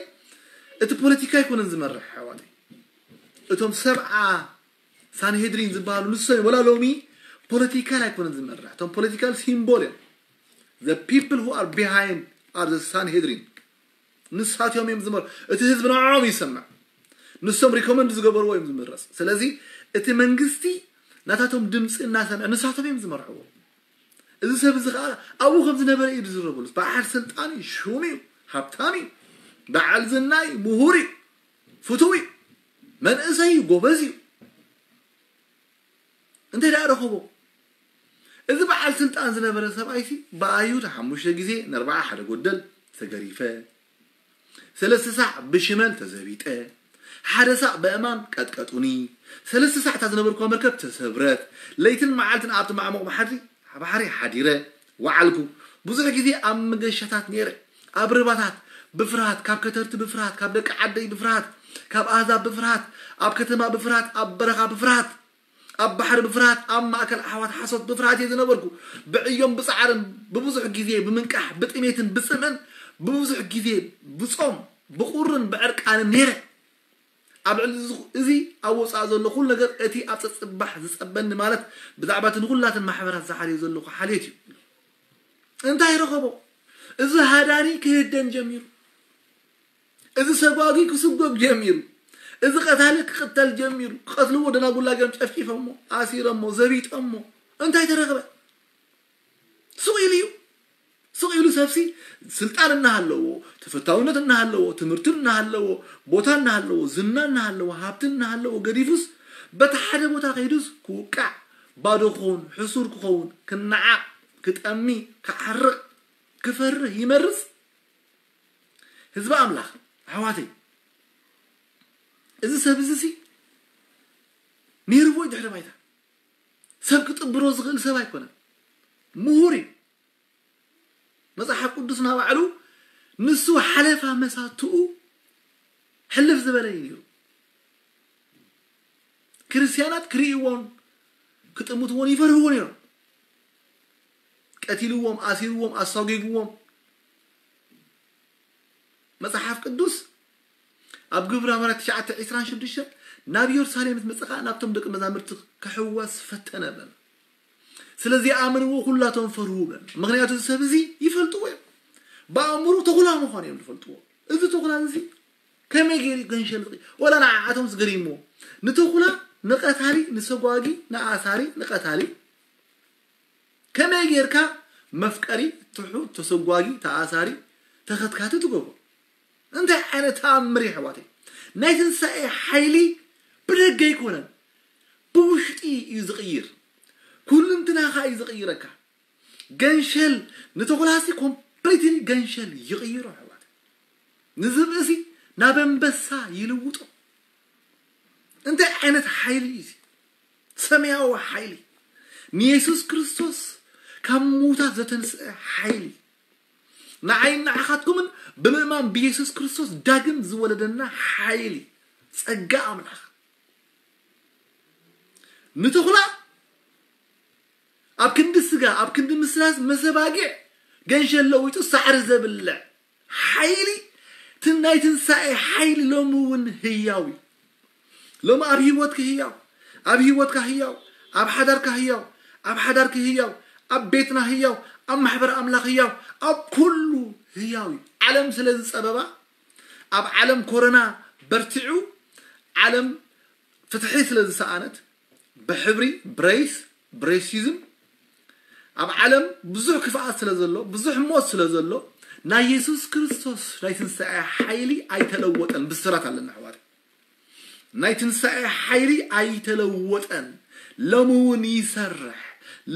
እቲ ፖለቲካ ኣይኮነን ዝመርሕ፣ ኣሕዋተይ። እቶም ሰብዓ ሳንሄድሪን ዝበሃሉ ንሶም እዮም። ወላ ሎሚ ፖለቲካል ኣይኮነን ዝመርሕ። እቶም ፖለቲካል ሲምቦል እዮም። The people who are behind are the ሳንሄድሪን። ንሳቶም እዮም ዝመር-፣ እቲ ህዝቢ ንዕኦም ይሰምዕ። ንሶም ሪኮመንድ ዝገበርዎ እዮም ዝምረጽ። ስለዚ እቲ መንግስቲ ናታቶም ድምፂ እናሰምዐ ንሳቶም እዮም ዝመርሕዎ። እዚ ሰብ እዚ ከዓ ኣብኡ ከም ዝነበረ እዩ ዝዝረበሉ። በዓል ስልጣን እዩ፣ ሹም እዩ፣ ሃብታም እዩ፣ በዓል ዝና እዩ፣ ምሁር እዩ፣ ፍቱው እዩ፣ መንእሰይ እዩ፣ ጎበዝ እዩ። እንታይ ደኣ ረኸቦ? እዚ በዓል ስልጣን ዝነበረ ሰብኣይሲ ብኣይሁድ ሓሙሽተ ግዜ ንኣርብዓ ሓደ ጎደል ተገሪፈ፣ ሰለስተ ሳዕ ብሽመል ተዘቢጠ፣ ሓደ ሳዕ በእማን ቀጥቀጡኒ፣ ሰለስተ ሳዕ እታ ዝነበርኩዋ መርከብ ተሰብረት፣ ለይትን መዓልትን ኣብቲ ማዕሙቕ ባሕሪ፣ ባሕሪ ሓዲረ ወዓልኩ። ብዙሕ ግዜ ኣብ መገሻታት ነይረ፣ ኣብ ርባታት ብፍርሃት፣ ካብ ከተርቲ ብፍርሃት፣ ካብ ደቂ ዓደይ ብፍርሃት፣ ካብ ኣህዛብ ብፍርሃት፣ ኣብ ከተማ ብፍርሃት፣ ኣብ በረኻ ብፍርሃት፣ ኣብ ባሕሪ ብፍርሃት፣ ኣብ ማእከል ኣሕዋት ሓሶት ብፍርሃት እየ ዝነበርኩ። ብዕዮም ብጻዕርን ብብዙሕ ግዜ ብምንቃሕ ብጥሜትን ብጽምእን ብብዙሕ ግዜ ብጾም ብቑርን ብዕርቃንን ነይረ። ኣብ ልዕሊ እዚ፣ እዚ ኣብ ወጻኢ ዘሎ ኩሉ ነገር እቲ ኣብ ጸጽባሕ ዝጸበኒ ማለት ብዛዕባ እቲ ንኹላትን ማሕበራት ዝሓልዮ ዘለኹ ሓልዮት እዩ። እንታይ ረኸቦ? እዚ ሃዳኒ ክህደን ጀሚሩ። እዚ ሰጓጊ ክስጎግ ጀሚሩ። እዚ ቀታሊ ክቕተል ጀሚሩ። ክቐትልዎ ደናጉላ ገም ጨፍጪፈሞ፣ ኣሲረሞ፣ ዘቢጠሞ። እንታይ ተረኽበ? ሱቕ ኢሉ እዩ። ሱቕ ኢሉ ሰብሲ ስልጣን እናሃለዎ፣ ተፈታውነት እናሃለዎ፣ ትምህርቲ እናሃለዎ፣ ቦታ እናሃለዎ፣ ዝና እናሃለዎ፣ ሃብቲ እናሃለዎ ገዲፉስ በቲ ሓደ ቦታ ከይዱስ ክውቃዕ፣ ባዶ ክኸውን፣ ሕሱር ክኸውን፣ ክነዓቕ፣ ክጠሚ፣ ክዓርቕ፣ ክፈርህ ይመርጽ። ህዝቢ ኣምላኽ፣ ኣሕዋተይ፣ እዚ ሰብ እዚ ሲ ነይርዎ ድሕሪ ባይታ። ሰብ ክጥብሮ ዝኽእል ሰብ ኣይኮነን። ምሁር እዩ። መጽሓፍ ቅዱስና ባዕሉ ንሱ ሓለፋ መሳትኡ ሕልፍ ዝበለ እዩ ነይሩ። ክርስትያናት ክርእይዎን ክጥምትዎን ይፈርህዎ ነይሮም። ቀቲልዎም፣ ኣሲርዎም፣ ኣሳጒግዎም። መጽሓፍ ቅዱስ ኣብ ግብረ ሃዋርያት ትሽዓተ ዕስራን ሽዱሽተን ናብ ኢየሩሳሌም ምስ መጸ ከኣ ናብቶም ደቂ መዛሙርቲ ክሕወስ ፈተነ በለ። ስለ ዘይኣመንዎ ኩላቶም ፈርሁ በለ። ምኽንያቱ እዚ ሰብ እዚ ይፈልጥዎ እዮም። ኣእምሮ ተኹላ ምዃኑ እዮም ዝፈልጥዎ። እዚ ተኹላ እዚ ከመይ ገይሩ ገንሸል ዝቕይር? ወላ ንዓኣቶም ዝገሪምዎ፣ ንተኹላ፣ ንቐታሊ፣ ንሰጓጊ፣ ንኣሳሪ፣ ንቐታሊ ከመይ ጌርካ መፍቀሪ፣ ትሑት፣ ተሰጓጊ፣ ተኣሳሪ፣ ተኸትካቲ ትገብሮ? እንታይ ዓይነት ተኣምር እዩ ኣሕዋተይ? ናይ ትንሳኤ ሓይሊ ብደገ ኣይኮነን፣ ብውሽጢ እዩ ዝቕይር። ኩልንትናኻ እዩ ዝቕይረካ። ገንሸል ንተኹላሲ ኮምፕሊትሊ ገንሸል ይቕይሮ ኣሕዋተይ። ንዝብእሲ ናብ ኣንበሳ ይልውጦ። እንታይ ዓይነት ሓይሊ እዩ እዚ? ሰማያዊ ሓይሊ፣ ንየሱስ ክርስቶስ ካብ ምዉታት ዘተንስአ ሓይሊ፣ ንዓይን ንዓኻትኩምን ብምእማን ብየሱስ ክርስቶስ ዳግም ዝወለደና ሓይሊ፣ ጸጋ ኣምላኽ። ንተኹላ ኣብ ክንዲ ስጋ፣ ኣብ ክንዲ ምስላስ መሰባጊዕ ገንሸል ለዊጡ ሳዕሪ ዘብልዕ ሓይሊ፣ ትን-፣ ናይ ትንሳኤ ሓይሊ ሎሚ እውን ህያው እዩ። ሎሚ ኣብ ህይወትኪ ህያው፣ ኣብ ህይወትካ ህያው፣ ኣብ ሓዳርካ ህያው፣ ኣብ ሓዳርኪ ህያው፣ ኣብ ቤትና ህያው፣ ኣብ ማሕበር ኣምላኽ ህያው፣ ኣብ ኩሉ ህያው እዩ። ዓለም ስለ ዝጸበባ፣ ኣብ ዓለም ኮሮና በርቲዑ፣ ዓለም ፍትሒ ስለ ዝሰኣነት፣ ብሕብሪ ብሬስ ብሬሲዝም ኣብ ዓለም ብዙሕ ክፍኣት ስለ ዘሎ፣ ብዙሕ ሞት ስለ ዘሎ፣ ናይ የሱስ ክርስቶስ ናይ ትንሳኤ ሓይሊ ኣይተለወጠን። ብስራት ኣለና ኣሕዋት፣ ናይ ትንሳኤ ሓይሊ ኣይተለወጠን። ሎሚ እውን ይሰርሕ።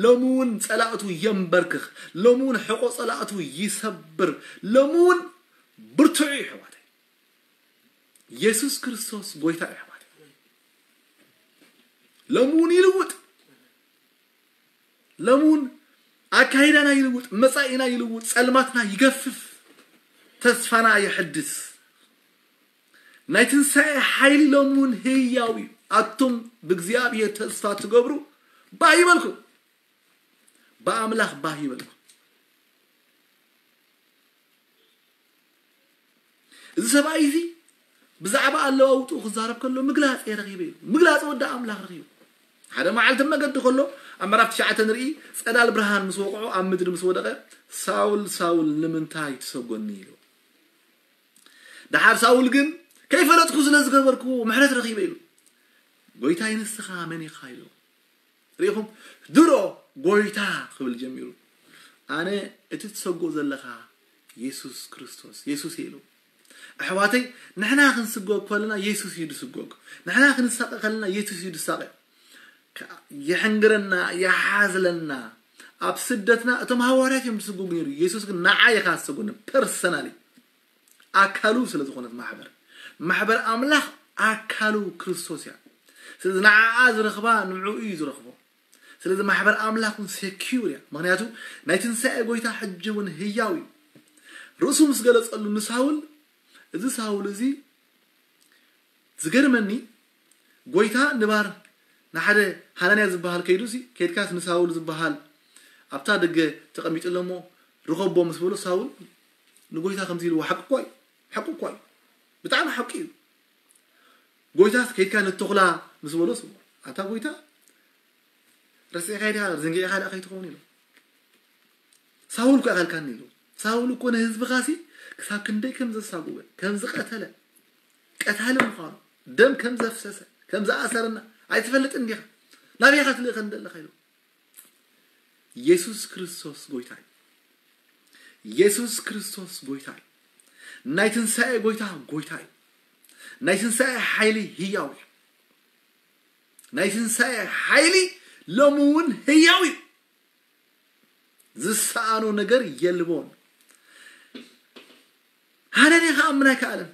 ሎሚ እውን ጸላእቱ የንበርክኽ። ሎሚ እውን ሕቆ ጸላእቱ ይሰብር። ሎሚ እውን ብርቱዕ እዩ ኣሕዋተይ። የሱስ ክርስቶስ ጎይታ እዩ ኣሕዋተይ። ሎሚ እውን ይልውጥ። ሎሚ እውን ኣካይዳና ይልውጥ፣ መጻኢና ይልውጥ፣ ጸልማትና ይገፍፍ፣ ተስፋና የሐድስ። ናይ ትንሳኤ ሓይሊ ሎሚ እውን ህያው እዩ። ኣቱም ብእግዚኣብሔር ተስፋ ትገብሩ፣ ባህ ይበልኩም፣ ብኣምላኽ ባህ ይበልኩም። እዚ ሰብኣይ እዚ ብዛዕባ ኣለዋውጥኡ ክዛረብ ከሎ ምግላጽ እየ ረኺበ ኢሉ። ምግላጽ ወዲ ኣምላኽ ረኺቡ። ሓደ መዓልቲ መገዲ ከሎ ኣብ ምዕራፍ ትሽዓተ ንርኢ፣ ጸዳል ብርሃን ምስ ወቕዖ ኣብ ምድሪ ምስ ወደቐ፣ "ሳውል፣ ሳውል፣ ንምንታይ ትሰጎኒ?" ኢሉ። ደሓር ሳውል ግን፣ "ከይፈለጥኩ ስለ ዝገበርኩ ምሕረት ረኺበ" ኢሉ። "ጎይታይ ንስኻ መን ኢኻ?" ኢሉ። ርኢኹም? ድሮ ጎይታ ክብል ጀሚሩ። "ኣነ እቲ ትሰጎ ዘለኻ የሱስ ክርስቶስ፣ የሱስ እየ" ኢሉ። ኣሕዋተይ፣ ንሕና ክንስጎግ ከለና የሱስ እዩ ዝስጎግ። ንሕና ክንሳቐ ከለና የሱስ እዩ ዝሳቐ። ከ-፣ የሕንግረና፣ ይሓዝለና። ኣብ ስደትና እቶም ሃዋርያት እዮም ዝስጎጉ ነይሩ። የሱስ ግን ንዓይ ኢኻ ዝሰጎኒ፣ ፐርሰናሊ። ኣካሉ ስለ ዝኾነት ማሕበር፣ ማሕበር ኣምላኽ ኣካሉ ክርስቶስ እያ። ስለዚ ንዓኣ ዝረኽባ ንዕኡ እዩ ዝረኽቦ። ስለዚ ማሕበር ኣምላኽ እውን ሴኪዩር እያ። ምኽንያቱ ናይ ትንሳኤ ጎይታ ሕጂ እውን ህያው እዩ። ርእሱ ምስ ገለጸሉ ንሳውል፣ እዚ ሳውል እዚ ዝገርመኒ፣ ጎይታ ንባር ንሓደ ሃናንያ ዝበሃል ከይዱ ሲ፣ "ከይድካስ ንሳውል ዝበሃል ኣብታ ደገ ተቐሚጡ ኣሎ እሞ ርኸቦ" ምስ በሎ፣ ሳውል ንጎይታ ከምዚ ኢልዎ፣ ሓቂ እኳ እዩ፣ ሓቂ እኳ እዩ፣ ብጣዕሚ ሓቂ እዩ። ጎይታስ "ከይድካ ነተኹላ" ምስ በሎ፣ ስምዖን፣ "ኣታ ጎይታ፣ ረሲዕካ ኢኻ፣ ዘንጊዕካ ደኣ ከይትኸውን" ኢሉ። "ሳውል እኮ ኢኻ ኢልካኒ" ኢሉ። ሳውል እኮ ንህዝብኻሲ ክሳብ ክንደይ ከም ዘሳጉበ፣ ከም ዝቐተለ፣ ቀታሊ ምዃኑ፣ ደም ከም ዘፍሰሰ፣ ከም ዝኣሰረና ኣይትፈልጥን ዲኻ? ናበይ ኢኻ ትልእኸኒ ዘለኻ? ኢሉ። የሱስ ክርስቶስ ጎይታ እዩ። የሱስ ክርስቶስ ጎይታ እዩ። ናይ ትንሳኤ ጎይታ ጎይታ እዩ። ናይ ትንሳኤ ሓይሊ ህያው እዩ። ናይ ትንሳኤ ሓይሊ ሎሚ እውን ህያው እዩ። ዝሰኣኖ ነገር የልቦን። ሃናንያ ክኣምን ኣይከኣለን።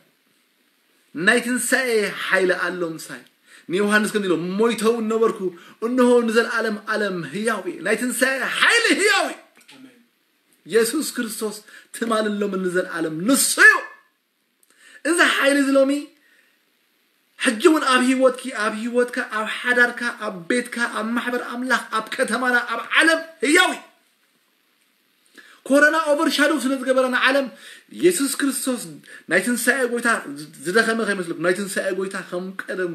ናይ ትንሳኤ ሓይሊ ኣሎ ምሳይ። ንዮሃንስ ከምዚ ኢሎ፣ "ሞይተ እውን ነበርኩ፣ እንሆ ንዘለኣለም ኣለም ህያው እየ።" ናይ ትንሳኤ ሓይሊ ህያው እዩ። የሱስ ክርስቶስ ትማልን ሎምን ንዘለኣለም ንሱ እዩ። እዚ ሓይሊ እዚ ሎሚ ሕጂ እውን ኣብ ህይወትኪ፣ ኣብ ህይወትካ፣ ኣብ ሓዳርካ፣ ኣብ ቤትካ፣ ኣብ ማሕበር ኣምላኽ፣ ኣብ ከተማና፣ ኣብ ዓለም ህያው እዩ። ኮሮና ኦቨርሻዶው ስለ ዝገበረ ንዓለም፣ የሱስ ክርስቶስ ናይ ትንሳኤ ጎይታ ዝደኸመ ከይመስለኩም፣ ናይ ትንሳኤ ጎይታ ከም ቀደሙ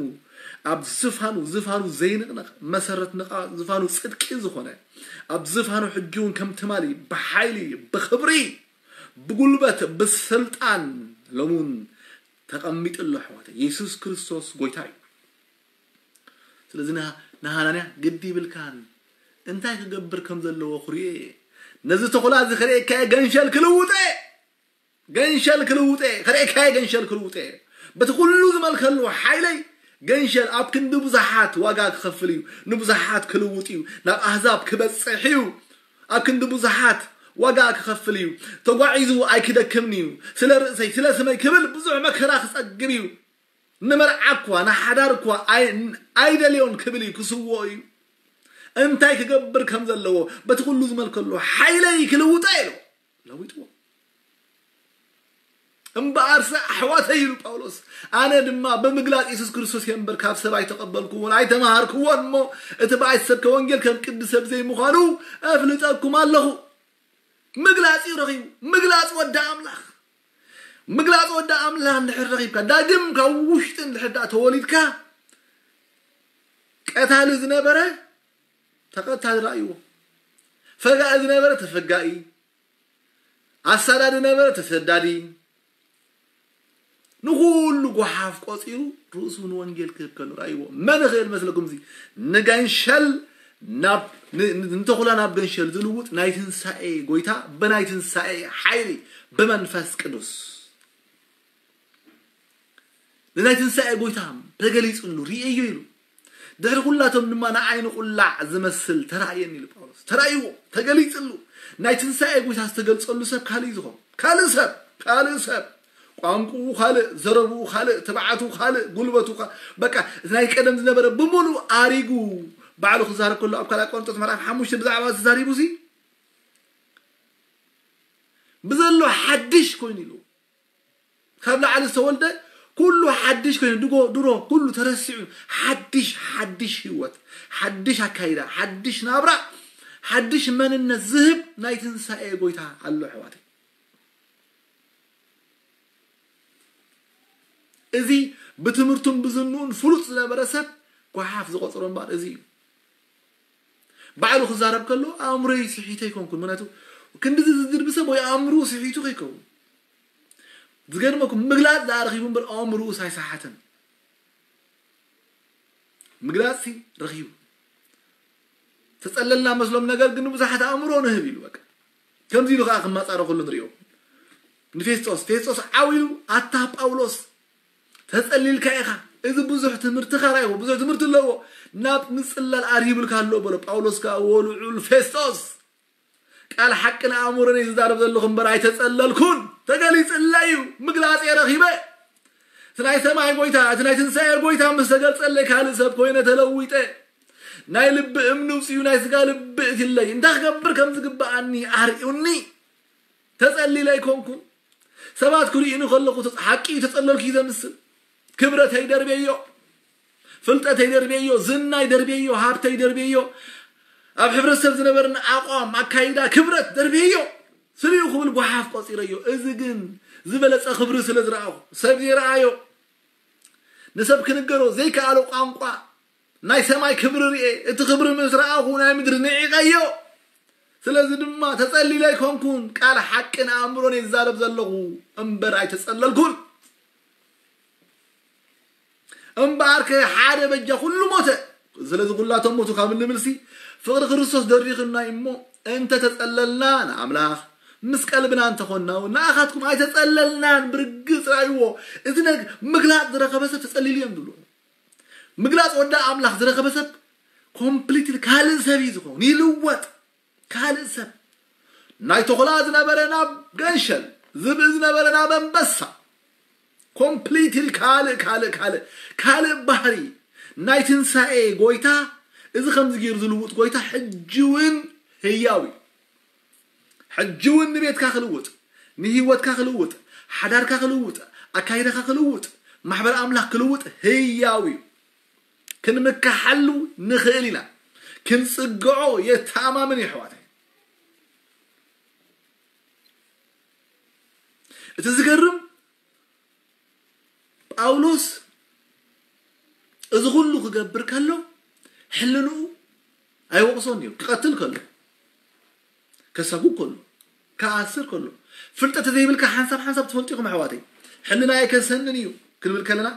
ኣብ ዝፋኑ፣ ዝፋኑ ዘይንቕነቕ መሰረት ንቓ፣ ዝፋኑ ጽድቂ ዝኾነ፣ ኣብ ዝፋኑ ሕጂ እውን ከም ትማሊ ብሓይሊ፣ ብኽብሪ፣ ብጉልበት ብስልጣን ሎሙን ተቐሚጡ ኣሎ ኣሕዋተ። የሱስ ክርስቶስ ጎይታ እዩ። ስለዚ ንሃናንያ ግዲ ይብልካን እንታይ ክገብር ከም ዘለዎ ክሪኦ እየ። ነዚ ተኹላ እዚ ክርእየካ እየ፣ ገንሸል ክልውጠ ገንሸል ክልውጠ ከርእየካየ ገንሸል ክልውጠ በቲ ኩሉ ዝመልከሉ ሓይለይ ገንሸል ኣብ ክንዲ ብዙሓት ዋጋ ክኸፍል እዩ። ንብዙሓት ክልውጥ እዩ። ናብ ኣህዛብ ክበጽሕ እዩ። ኣብ ክንዲ ብዙሓት ዋጋ ክኸፍል እዩ። ተጓዒዙ ኣይክደክምን እዩ። ስለ ርእሰይ ስለ ስመይ ክብል ብዙሕ መከራ ክጸግብ እዩ። ንመርዓ እኳ ንሓዳር እኳ ኣይደልዮን ክብል እዩ፣ ክስዎ እዩ። እንታይ ክገብር ከም ዘለዎ በቲ ኩሉ ዝመልከሉ ሓይለይ ክልውጠ ኢሉ ለዊጥዎ። እምበኣርሰ ኣሕዋተይ ኢሉ ጳውሎስ፣ ኣነ ድማ ብምግላጽ የሱስ ክርስቶስ እየ እምበር ካብ ሰብ ኣይተቐበልኩዎን ኣይተማሃርኩዎን እሞ እቲ ብኣይ ዝሰብከ ወንጌል ከም ቅዲ ሰብ ዘይምዃኑ ኣፍልጠኩም ኣለኹ። ምግላጽ እዩ ረኺቡ። ምግላጽ ወዲ ኣምላኽ ምግላጽ ወዲ ኣምላኽ እንድሕር ረኺብካ፣ ዳግም ካብ ውሽጢ እንድሕር ደኣ ተወሊድካ፣ ቀታሊ ዝነበረ ተቐታሊ ረኣይዎ፣ ፈጋኢ ዝነበረ ተፈጋኢ፣ ኣሳዳዲ ነበረ ተሰዳዲ፣ ንኹሉ ጓሓፍ ቆጺሩ ርእሱ ንወንጌል ክህብ ከሎ ረኣይዎ። መን ይኽእል መስለኩም? እዚ ንገንሸል ናብ ንተኹላ ናብ ገንሸል ዝልውጥ ናይ ትንሳኤ ጎይታ፣ ብናይ ትንሳኤ ሓይሊ ብመንፈስ ቅዱስ ንናይ ትንሳኤ ጎይታ ተገሊጹሉ ርእየዮ ኢሉ። ድሕሪ ኩላቶም ድማ ንዓይ ንቁላዕ ዝመስል ተራእየኒ ኢሉ ጳውሎስ። ተራእይዎ፣ ተገሊጽሉ። ናይ ትንሳኤ ጎይታ ዝተገልጸሉ ሰብ ካልእ እዩ ዝኾን። ካልእ ሰብ፣ ካልእ ሰብ ቋንቁኡ ካልእ፣ ዘረብኡ ካልእ፣ ትብዓቱ ካልእ፣ ጉልበቱ ካልእ። በቃ እቲ ናይ ቀደም ዝነበረ ብምሉእ ኣሪጉ ባዕሉ ክዛረብ ከሎ ኣብ ካልኣይ ቆሮንቶስ ምዕራፍ ሓሙሽተ ብዛዕባ ተዛሪቡ ሲ ብዘሎ ሓድሽ ኮይኑ ኢሉ። ካብ ላዕሊ ዝተወልደ ኩሉ ሓድሽ ኮይኑ ድጎ ድሮ ኩሉ ተረሲዑ ሓድሽ ሓድሽ ህይወት ሓድሽ ኣካይዳ ሓድሽ ናብራ ሓድሽ መንነት ዝህብ ናይ ትንሳኤ ጎይታ ኣሎ ኣሕዋተይ። እዚ ብትምህርቱን ብዝንኡን ፍሉጥ ዝነበረ ሰብ ጓሓፍ ዝቆፅሮ እምበኣር እዚ እዩ። ባዕሉ ክዛረብ ከሎ ኣእምሮይ ስሒተ ኣይኮንኩን። ምክንያቱ ክንድዚ ዝድርቢ ሰብ ወይ ኣእምሮ ስሒቱ ከይከውን ዝገርመኩም ምግላፅ ዝኣረኺቡ እምበር ኣእምሮኡስ ኣይሰሓተን። ምግላፅሲ ረኺቡ ተፀለልና መስሎም ነገር ግን ብዙሓት ኣእምሮ ንህብ ኢሉ በቃ ከምዚ ኢሉ ከዓ ክማፃረ ከሎ ንሪኦ። ንፌስጦስ ፌስጦስ ዓው ኢሉ ኣታ ጳውሎስ ተጸሊልካ ኢኻ። እዚ ብዙሕ ትምህርትኻ ራእይዎ ብዙሕ ትምህርቲ ኣለዎ። ናብ ምጽላል ኣርሂብልካ ኣሎ በሎ። ጳውሎስ ከኣ ወልዑል ፌስጦስ ቃል ሓቂ ንኣእምሮን እየ ዝዛረብ ዘለኹ እምበር ኣይተጸለልኩን። ተገሊጽለይ እዩ ምግላጸይ ረኺበ። እቲ ናይ ሰማይ ጎይታ እቲ ናይ ትንሳኤ ጎይታ ምስ ተገልጸለይ ካልእ ሰብ ኮይነ ተለዊጠ። ናይ ልቢ እምኒ ውፅዩ ናይ ስጋ ልቢ እትለይ እንታይ ክገብር ከም ዝግብኣኒ ኣርእዩኒ። ተጸሊለ ኣይኮንኩን። ሰባት ክርእዩኒ ከለኹ ተጽ- ሓቂ እዩ ተጸለልኩ እዩ ዘምስል። ክብረተይ ደርብየዮ፣ ፍልጠተይ ደርብየዮ፣ ዝናይ ደርብየዮ፣ ሃብተይ ደርብየዮ፣ ኣብ ሕብረተሰብ ዝነበርኒ ኣቋም ኣካይዳ ክብረት ደርብየዮ። ስሪኡ ክብል ጓሓፍ ቆጺረዮ። እዚ ግን ዝበለጸ ክብሪ ስለ ዝረኣኹ ሰብ ዘይረኣዮ ንሰብ ክንገሮ ዘይከኣሎ ቋንቋ ናይ ሰማይ ክብሪ ርኤ። እቲ ክብሪ ምስ ረኣኹ ናይ ምድሪ ንዒቐዮ። ስለዚ ድማ ተጸሊለ ኣይኮንኩን፣ ቃል ሓቂ ንኣእምሮን እየ ዝዛረብ ዘለኹ እምበር ኣይተጸለልኩን። እምበኣርከ ሓደ በጃ ኩሉ ሞተ። ስለዚ ኩላቶም ሞቱ ካብ እንብልሲ ፍቕሪ ክርስቶስ ደሪኽና እዩ እሞ እንተ ተጸለልና ንኣምላኽ ምስ ቀልብና እንተኾንና እውን ንኣኻትኩም ኣይተጸለልናን። ብርግጽ ራእይዎ። እዚ ነግ ምግላጽ ዝረኸበ ሰብ ተጸሊሉ እዮም ዝብሉ። ምግላጽ ወዳ ኣምላኽ ዝረኸበ ሰብ ኮምፕሊትሊ ካልእ ሰብ እዩ ዝኸውን፣ ይልወጥ። ካልእ ሰብ ናይ ተኹላ ዝነበረ ናብ ገንሸል፣ ዝብኢ ዝነበረ ናብ ኣንበሳ። ኮምፕሊትሊ ካልእ ካልእ ካልእ ካልእ ባህሪ ናይ ትንሳኤ ጎይታ። እዚ ከምዚ ገይሩ ዝልውጥ ጎይታ ሕጂ እውን ህያው እዩ። ሕጂ እውን ንቤትካ ክልውጥ፣ ንህይወትካ ክልውጥ፣ ሓዳርካ ክልውጥ፣ ኣካይዳካ ክልውጥ፣ ማሕበር ኣምላኽ ክልውጥ ህያው እዩ። ክንምካሓሉ ንኽእል ኢና። ክንጽግዖ የተኣማምን እዩ ኣሕዋተይ። እቲ ዝገርም ጳውሎስ እዚ ኩሉ ክገብር ከሎ ሕልንኡ ኣይወቕሶን እዩ። ክቐትል ከሎ ከሳጉ ከሎ ክኣስር ከሎ። ፍልጠት ዘይብልካ ሓንሳብ ሓንሳብ ትፈልጡ ኢኹም ኣሕዋተይ። ሕልና ኣይከሰንን እዩ ክንብል ከለና፣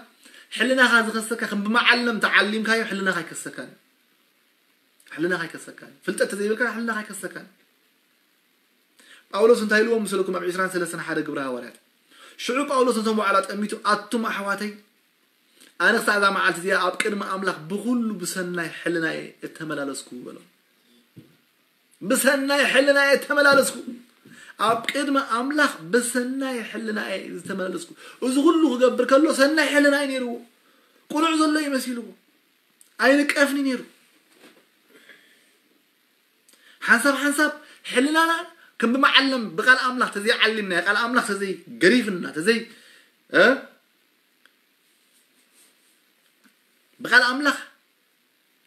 ሕልናኻ ዝኸሰካ ከም ብመዓለም ተዓሊምካዮ ሕልናኻ ኣይከሰካን። ሕልናኻ ኣይከሰካን። ፍልጠት ዘይብልካ ሕልናኻ ኣይከሰካን። ጳውሎስ እንታይ ኢልዎም ምስለኩም ኣብ ዕስራን ሰለስተን ሓደ ግብረ ሃዋርያት። ሽዑ ጳውሎስ ነቶም ዋዕላ ጠሚቱ፣ ኣቱም ኣሕዋተይ፣ ኣነ ክሳዕ እዛ መዓልቲ እዚኣ ኣብ ቅድሚ ኣምላኽ ብኹሉ ብሰናይ ሕልና እየ እተመላለስኩ በሎም። ብሰናይ ሕልና እየ እተመላለስኩ። ኣብ ቅድሚ ኣምላኽ ብሰናይ ሕልና እየ ዝተመላለስኩ። እዚ ኩሉ ክገብር ከሎ ሰናይ ሕልና እዩ ነይርዎ። ቅኑዕ ዘሎ እዩ መሲልዎ። ኣይንቀፍኒ ነይሩ። ሓንሳብ ሓንሳብ ሕልናና ከም ብመዓለም ብቃል ኣምላኽ ተዘይዓሊምና፣ ቃል ኣምላኽ ተዘይገሪፍና፣ ተዘይ እ? ብቃል ኣምላኽ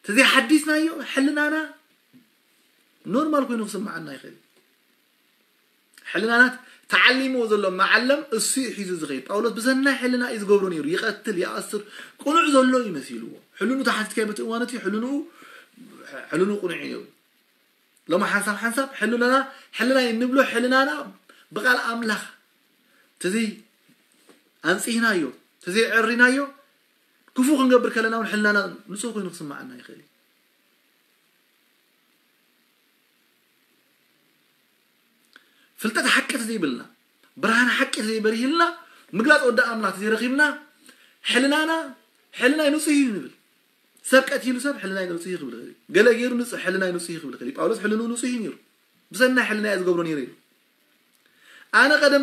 ተዘይሓዲስናዮ ሕልናና ኖርማል ኮይኑ ክስምዓና ይኽእል። ሕልናናት ተዓሊምዎ ዘሎ መዓለም እሱ እዩ ሒዙ ዝኸይድ። ጳውሎስ ብሰናይ ሕልና እዩ ዝገብሮ ነይሩ። ይቐትል፣ ይኣስር፣ ቅኑዕ ዘሎ እዩ መሲልዎ። ሕልኑ ተሓቲትካዮ በቲ እዋን እቲ ሕልንኡ፣ ሕልንኡ ቅኑዕ እዩ ነይሩ። ሎሚ ሓንሳብ ሓንሳብ ሕልናና፣ ሕልና እንብሎ ሕልናና ብቃል ኣምላኽ ተዘይ ኣንጺህናዮ፣ ተዘይ ዕሪናዮ፣ ክፉእ ክንገብር ከለና እውን ሕልናና ንጹህ ኮይኑ ክስምዓና ይኽእል እዩ። ፍልጠት ሓቂ ተዘይብልና፣ ብርሃን ሓቂ ተዘይበሪህልና፣ ምግላጽ ወዲ ኣምላኽ ተዘይረኺብና፣ ሕልናና፣ ሕልናይ ንጹህ እዩ ንብል። ሰብ ቀቲሉ ሰብ ሕልናይ ንጹህ እዩ ክብል ይኽእል እዩ። ገለ ገይሩ ንጹህ፣ ሕልናይ ንጹህ እዩ ክብል ይኽእል እዩ። ጳውሎስ ሕልንኡ ንጹህ እዩ ነይሩ። ብሰናይ ሕልና እየ ዝገብሮ ነይረ ኢሉ። ኣነ ቀደም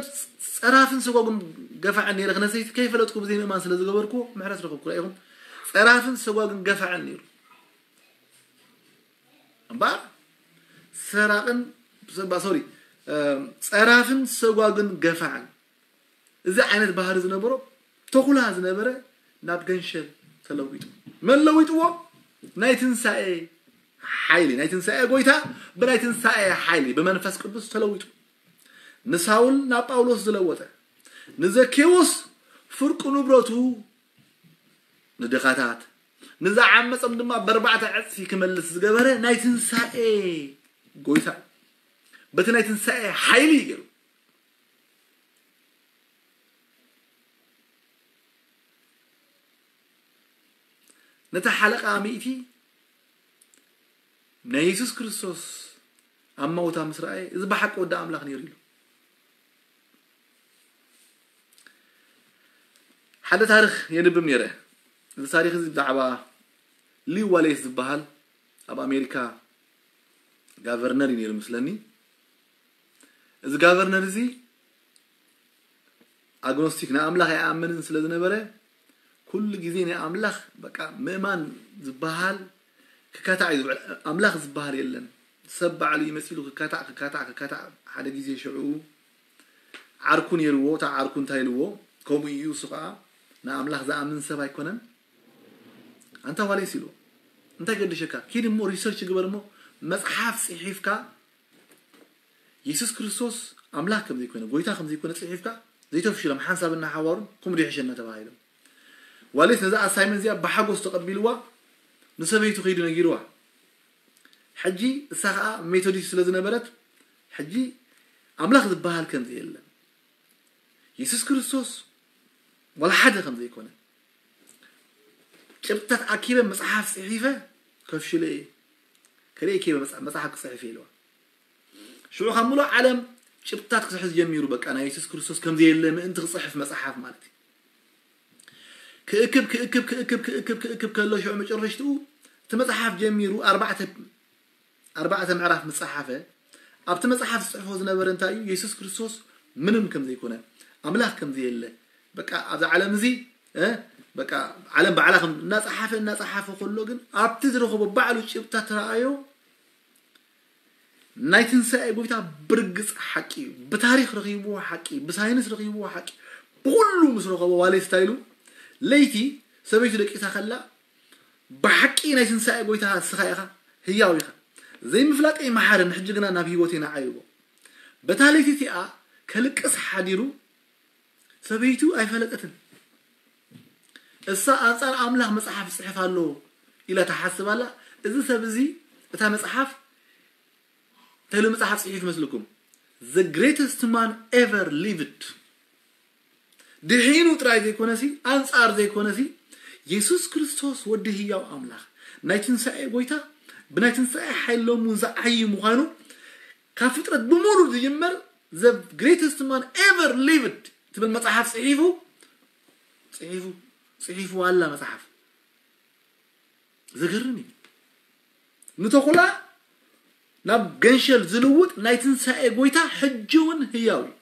ጸራፍን ሰጓጉን ገፋዕን ነይረ፣ ክነሰይቲ ከይፈለጥኩ ብዘይ ምእማን ስለ ዝገበርኩዎ ምሕረት ረኸብኩ። ርኢኹም? ጸራፍን ሰጓጉን ገፋዕን ነይሩ። እምበኣር ሰራቕን፣ ሶሪ፣ ጸራፍን ሰጓጉን ገፋዕን፣ እዚ ዓይነት ባህሪ ዝነበሮ፣ ተኹላ ዝነበረ ናብ ገንሸል ተለዊጡ። መን ለዊጥዎ? ናይ ትንሳኤ ሓይሊ፣ ናይ ትንሳኤ ጎይታ ብናይ ትንሳኤ ሓይሊ ብመንፈስ ቅዱስ ተለዊጡ። ንሳውል ናብ ጳውሎስ ዝለወጠ፣ ንዘኬዎስ ፍርቂ ንብረቱ ንድኻታት፣ ንዝዓመጾም ድማ በርባዕተ ዕጽፊ ክመልስ ዝገበረ ናይ ትንሳኤ ጎይታ እዩ። በቲ ናይ ትንሳኤ ሓይሊ እዩ ገይሩ። ነቲ ሓለቓ ሚእቲ ናይ የሱስ ክርስቶስ ኣማውታ ምስ ረኣየ፣ "እዚ ብሓቂ ወዲ ኣምላኽ ነይሩ" ኢሉ። ሓደ ታሪኽ የንብብ ነይረ። እዚ ታሪኽ እዚ ብዛዕባ ሊው ዋሌስ ዝበሃል ኣብ ኣሜሪካ ጋቨርነር እዩ ነይሩ ምስለኒ። እዚ ጋቨርነር እዚ ኣግኖስቲክ፣ ንኣምላኽ ኣይኣምንን ስለ ዝነበረ፣ ኩሉ ግዜ ንኣምላኽ በቃ ምእማን ዝበሃል ክካታዕ እዩ ዝውዕል። ኣምላኽ ዝበሃል የለን። ሰብ ባዕሉ እዩ መጺሉ ክካታዕ፣ ክካታዕ፣ ክካታዕ። ሓደ ግዜ ሽዑ ዓርኩ ነይርዎ፣ እታ ዓርኩ እንታይ ኢልዎ? ከምኡ እዩ፣ እሱ ኸዓ ንኣምላኽ ዝኣምን ሰብ ኣይኮነን። ኣንታ ዋሌስ ኢልዎ፣ እንታይ ገድሸካ? ኪድ እሞ ሪሰርች ግበር እሞ መጽሓፍ ጽሒፍካ የሱስ ክርስቶስ ኣምላኽ ከም ዘይኮነ፣ ጎይታ ከም ዘይኮነ ጽሒፍካ ዘይተፍሽሎም ሓንሳብና ሓዋሩን ከምኡ ይሕሸና ተባሂሎም። ዋሌስ ነዛ ኣሳይመንት እዚኣ ብሓጎስ ተቐቢልዋ ንሰበይቱ ከይዱ ነጊርዋ። ሕጂ እሳ ኸዓ ሜቶዲስት ስለ ዝነበረት፣ ሕጂ ኣምላኽ ዝበሃል ከም ዘየለ፣ የሱስ ክርስቶስ ዋላ ሓደ ከም ዘይኮነ፣ ጭብጥታት ኣኪበ መጽሓፍ ጽሒፈ ከፍሽለ እየ። ከርእየኪ እየ መጽ-፣ መጽሓፍ ክጽሕፍ እየ ኢልዋ። ሽዑ ካብ ምሉእ ዓለም ጭብጥታት ክሕዝ ጀሚሩ። በቃ ናይ የሱስ ክርስቶስ ከም ዘየለ ምእንቲ ክጽሕፍ መጽሓፍ ማለት እዩ። ክእክብ፣ ክእክብ፣ ክእክብ፣ ክእክብ፣ ክእክብ ከሎ ሽዑ መጨረሽትኡ እቲ መጽሓፍ ጀሚሩ ኣርባዕተ፣ ኣርባዕተ ምዕራፍ ምስ ጸሓፈ፣ ኣብቲ መጽሓፍ ዝጽሕፎ ዝነበረ እንታይ እዩ? የሱስ ክርስቶስ ምንም ከም ዘይኮነ፣ ኣምላኽ ከም ዘየለ፣ በቃ ኣብዛ ዓለም እዚ፣ እ፣ በቃ ዓለም ባዕላ ከም እናጸሓፈ፣ እናጸሓፈ ከሎ ግን ኣብቲ ዝረኸቦ ባዕሉ ጭብጥታት ተረኣዮ። ናይ ትንሳኤ ጎይታ ብርግጽ ሓቂ እዩ። ብታሪኽ ረኺብዎ ሓቂ፣ ብሳይንስ ረኺብዎ ሓቂ፣ ብኹሉ ምስ ረኸቦ ዋሌስ እንታይ ኢሉ? ለይቲ ሰበይቱ ደቂሳ ከላ፣ "ብሓቂ ናይ ትንሳኤ ጎይታ ንስኻ ኢኻ፣ ህያው ኢኻ። ዘይምፍላጠይ መሓረኒ፣ ሕጂ ግና ናብ ህይወተይ ንዓይ" ኢልዎ። በታ ለይቲ እቲኣ ከልቅስ ሓዲሩ፣ ሰበይቱ ኣይፈለጠትን። እሳ ኣንጻር ኣምላኽ መጽሓፍ ይጽሕፍ ኣሎ ኢላ ትሓስብ ኣላ። እዚ ሰብ እዚ እታ መጽሓፍ፣ እንታይ ኢሉ መጽሓፍ ጽሒፍ መስልኩም? The greatest man ever lived. ድሒኑ ጥራይ ዘይኮነሲ፣ ኣንጻር ዘይኮነሲ፣ የሱስ ክርስቶስ ወዲ ህያው ኣምላኽ፣ ናይ ትንሳኤ ጎይታ፣ ብናይ ትንሳኤ ሓይል ሎሙ ዝዓዪ ምዃኑ፣ ካብ ፍጥረት ብምሉእ ዝጅመር the greatest man ever lived ትብል መጽሓፍ ጽሒፉ፣ ጽሒፉ፣ ጽሒፉ ኣላ መጽሓፍ። ዘገርም እዩ። ንተኹላ ናብ ገንሸል ዝልውጥ ናይ ትንሳኤ ጎይታ ሕጂ እውን ህያው እዩ።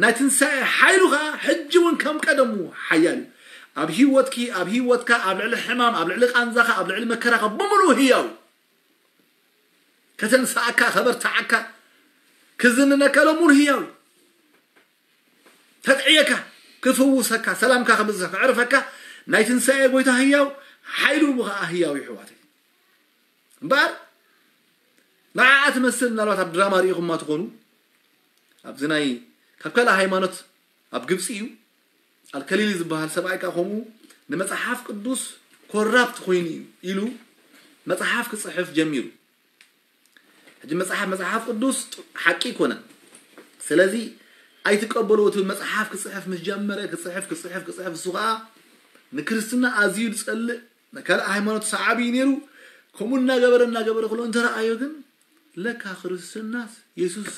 ናይ ትንሳኤ ሓይሉ ኸዓ ሕጂ እውን ከም ቀደሙ ሓያል እዩ። ኣብ ህይወትኪ፣ ኣብ ህይወትካ፣ ኣብ ልዕሊ ሕማም፣ ኣብ ልዕሊ ቃንዛኻ፣ ኣብ ልዕሊ መከራኻ ብምሉእ ህያው እዩ። ከተንስኣካ፣ ከበርትዓካ፣ ክዝንነካ ሎሙን ህያው እዩ። ተጥዕየካ፣ ክፍውሰካ፣ ሰላምካ ክብዝሕ፣ ከዕርፈካ ናይ ትንሳኤ ጎይታ ህያው፣ ሓይሉ ኸዓ ህያው እዩ ኣሕዋተይ። እምበኣር ንዓኣ ትመስል ምናልባት ኣብ ድራማ ርኢኹማ ትኾኑ። ኣብዚ ናይ ካብ ካልእ ሃይማኖት ኣብ ግብፂ እዩ። ኣልከሊሊ ዝበሃል ሰብኣይ ከዓ ከምኡ ንመፅሓፍ ቅዱስ ኮራፕት ኮይኑ እዩ ኢሉ መፅሓፍ ክፅሕፍ ጀሚሩ። ሕጂ መፅሓፍ መፅሓፍ ቅዱስ ሓቂ ኣይኮነን። ስለዚ ኣይትቀበልዎ። እቲ መፅሓፍ ክፅሕፍ ምስ ጀመረ ክፅሕፍ ክፅሕፍ ክፅሕፍ እሱ ከዓ ንክርስትና ኣዝዩ ዝፀልእ ናይ ካልእ ሃይማኖት ሰዓቢ እዩ ነይሩ። ከምኡ እናገበረ እናገበረ ክሎ እንተረኣዮ ግን ለካ ክርስትናስ የሱስ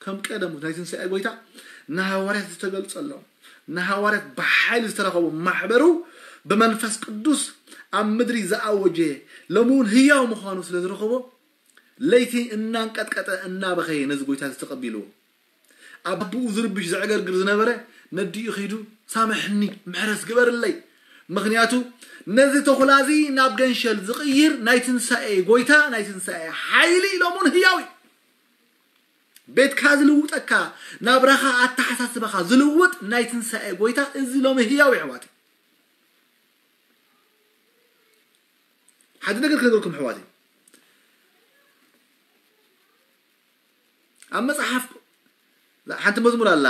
ከም ቀደሙ ናይ ትንሳኤ ጎይታ ንሃዋርያት ዝተገልጸሎም፣ ንሃዋርያት ብሓይሊ ዝተረኸቡ ማሕበሩ ብመንፈስ ቅዱስ ኣብ ምድሪ ዝኣወጀ፣ ሎሚ እውን ህያው ምዃኑ ስለ ዝረኸቦ ለይቲ እናንቀጥቀጠ እናበኸየ ነዚ ጎይታ ዝተቐቢልዎ። ኣቦኡ ዝርብሽ ዘዕገርግር ዝነበረ ነዲኡ ኸይዱ ሳምሕኒ፣ ምሕረት ግበርለይ፣ ምኽንያቱ ነዚ ተኹላ እዚ ናብ ገንሸል ዝቕይር ናይ ትንሳኤ ጎይታ፣ ናይ ትንሳኤ ሓይሊ ሎሚ እውን ህያው እዩ። ቤትካ ዝልውጠካ፣ ናብራኻ፣ ኣተሓሳስባኻ ዝልውጥ ናይ ትንሳኤ ጎይታ እዚ ሎሚ ህያው እዩ ኣሕዋተይ። ሓደ ነገር ክነግረኩም ኣሕዋተይ። ኣብ መጽሓፍ ሓንቲ መዝሙር ኣላ፣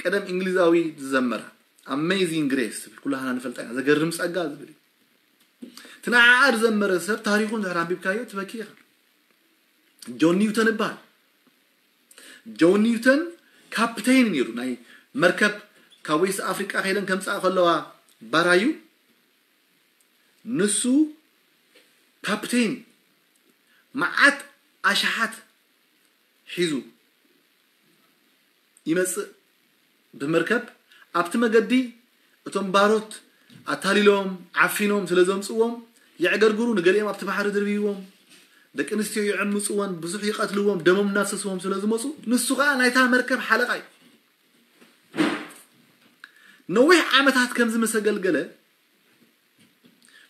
ቀደም እንግሊዛዊ ዝዘመራ ኣሜዚንግ ግሬስ ትብል፣ ኩላህና ንፈልጣ ኢና፣ ዘገርም ጸጋ ዝብል እዩ። እቲ ንዓኣ ዝዘመረ ሰብ ታሪኹ እንድሕር ኣንቢብካዮ ትበኪ ኢኻ። ጆን ኒውተን ይበሃል። ጆን ኒውተን ካፕቴን ነይሩ፣ ናይ መርከብ ካብ ዌስት ኣፍሪቃ ከይደን ከምጻእ ከለዋ ባራዩ ንሱ ካፕቴን መዓት ኣሽሓት ሒዙ ይመጽእ ብመርከብ። ኣብቲ መገዲ እቶም ባሮት ኣታሊሎም ዓፊኖም ስለ ዘምጽዎም የዕገርግሩ፣ ንገሊኦም ኣብቲ ባሕሪ ድርብይዎም፣ ደቂ ኣንስትዮ ይዕምጽወን፣ ብዙሕ ይቐትልዎም፣ ደሞም እናፍሰስዎም ስለ ዝመጹ ንሱ ኸኣ ናይታ መርከብ ሓለቓ እዩ። ነዊሕ ዓመታት ከምዚ ምስ ኣገልገለ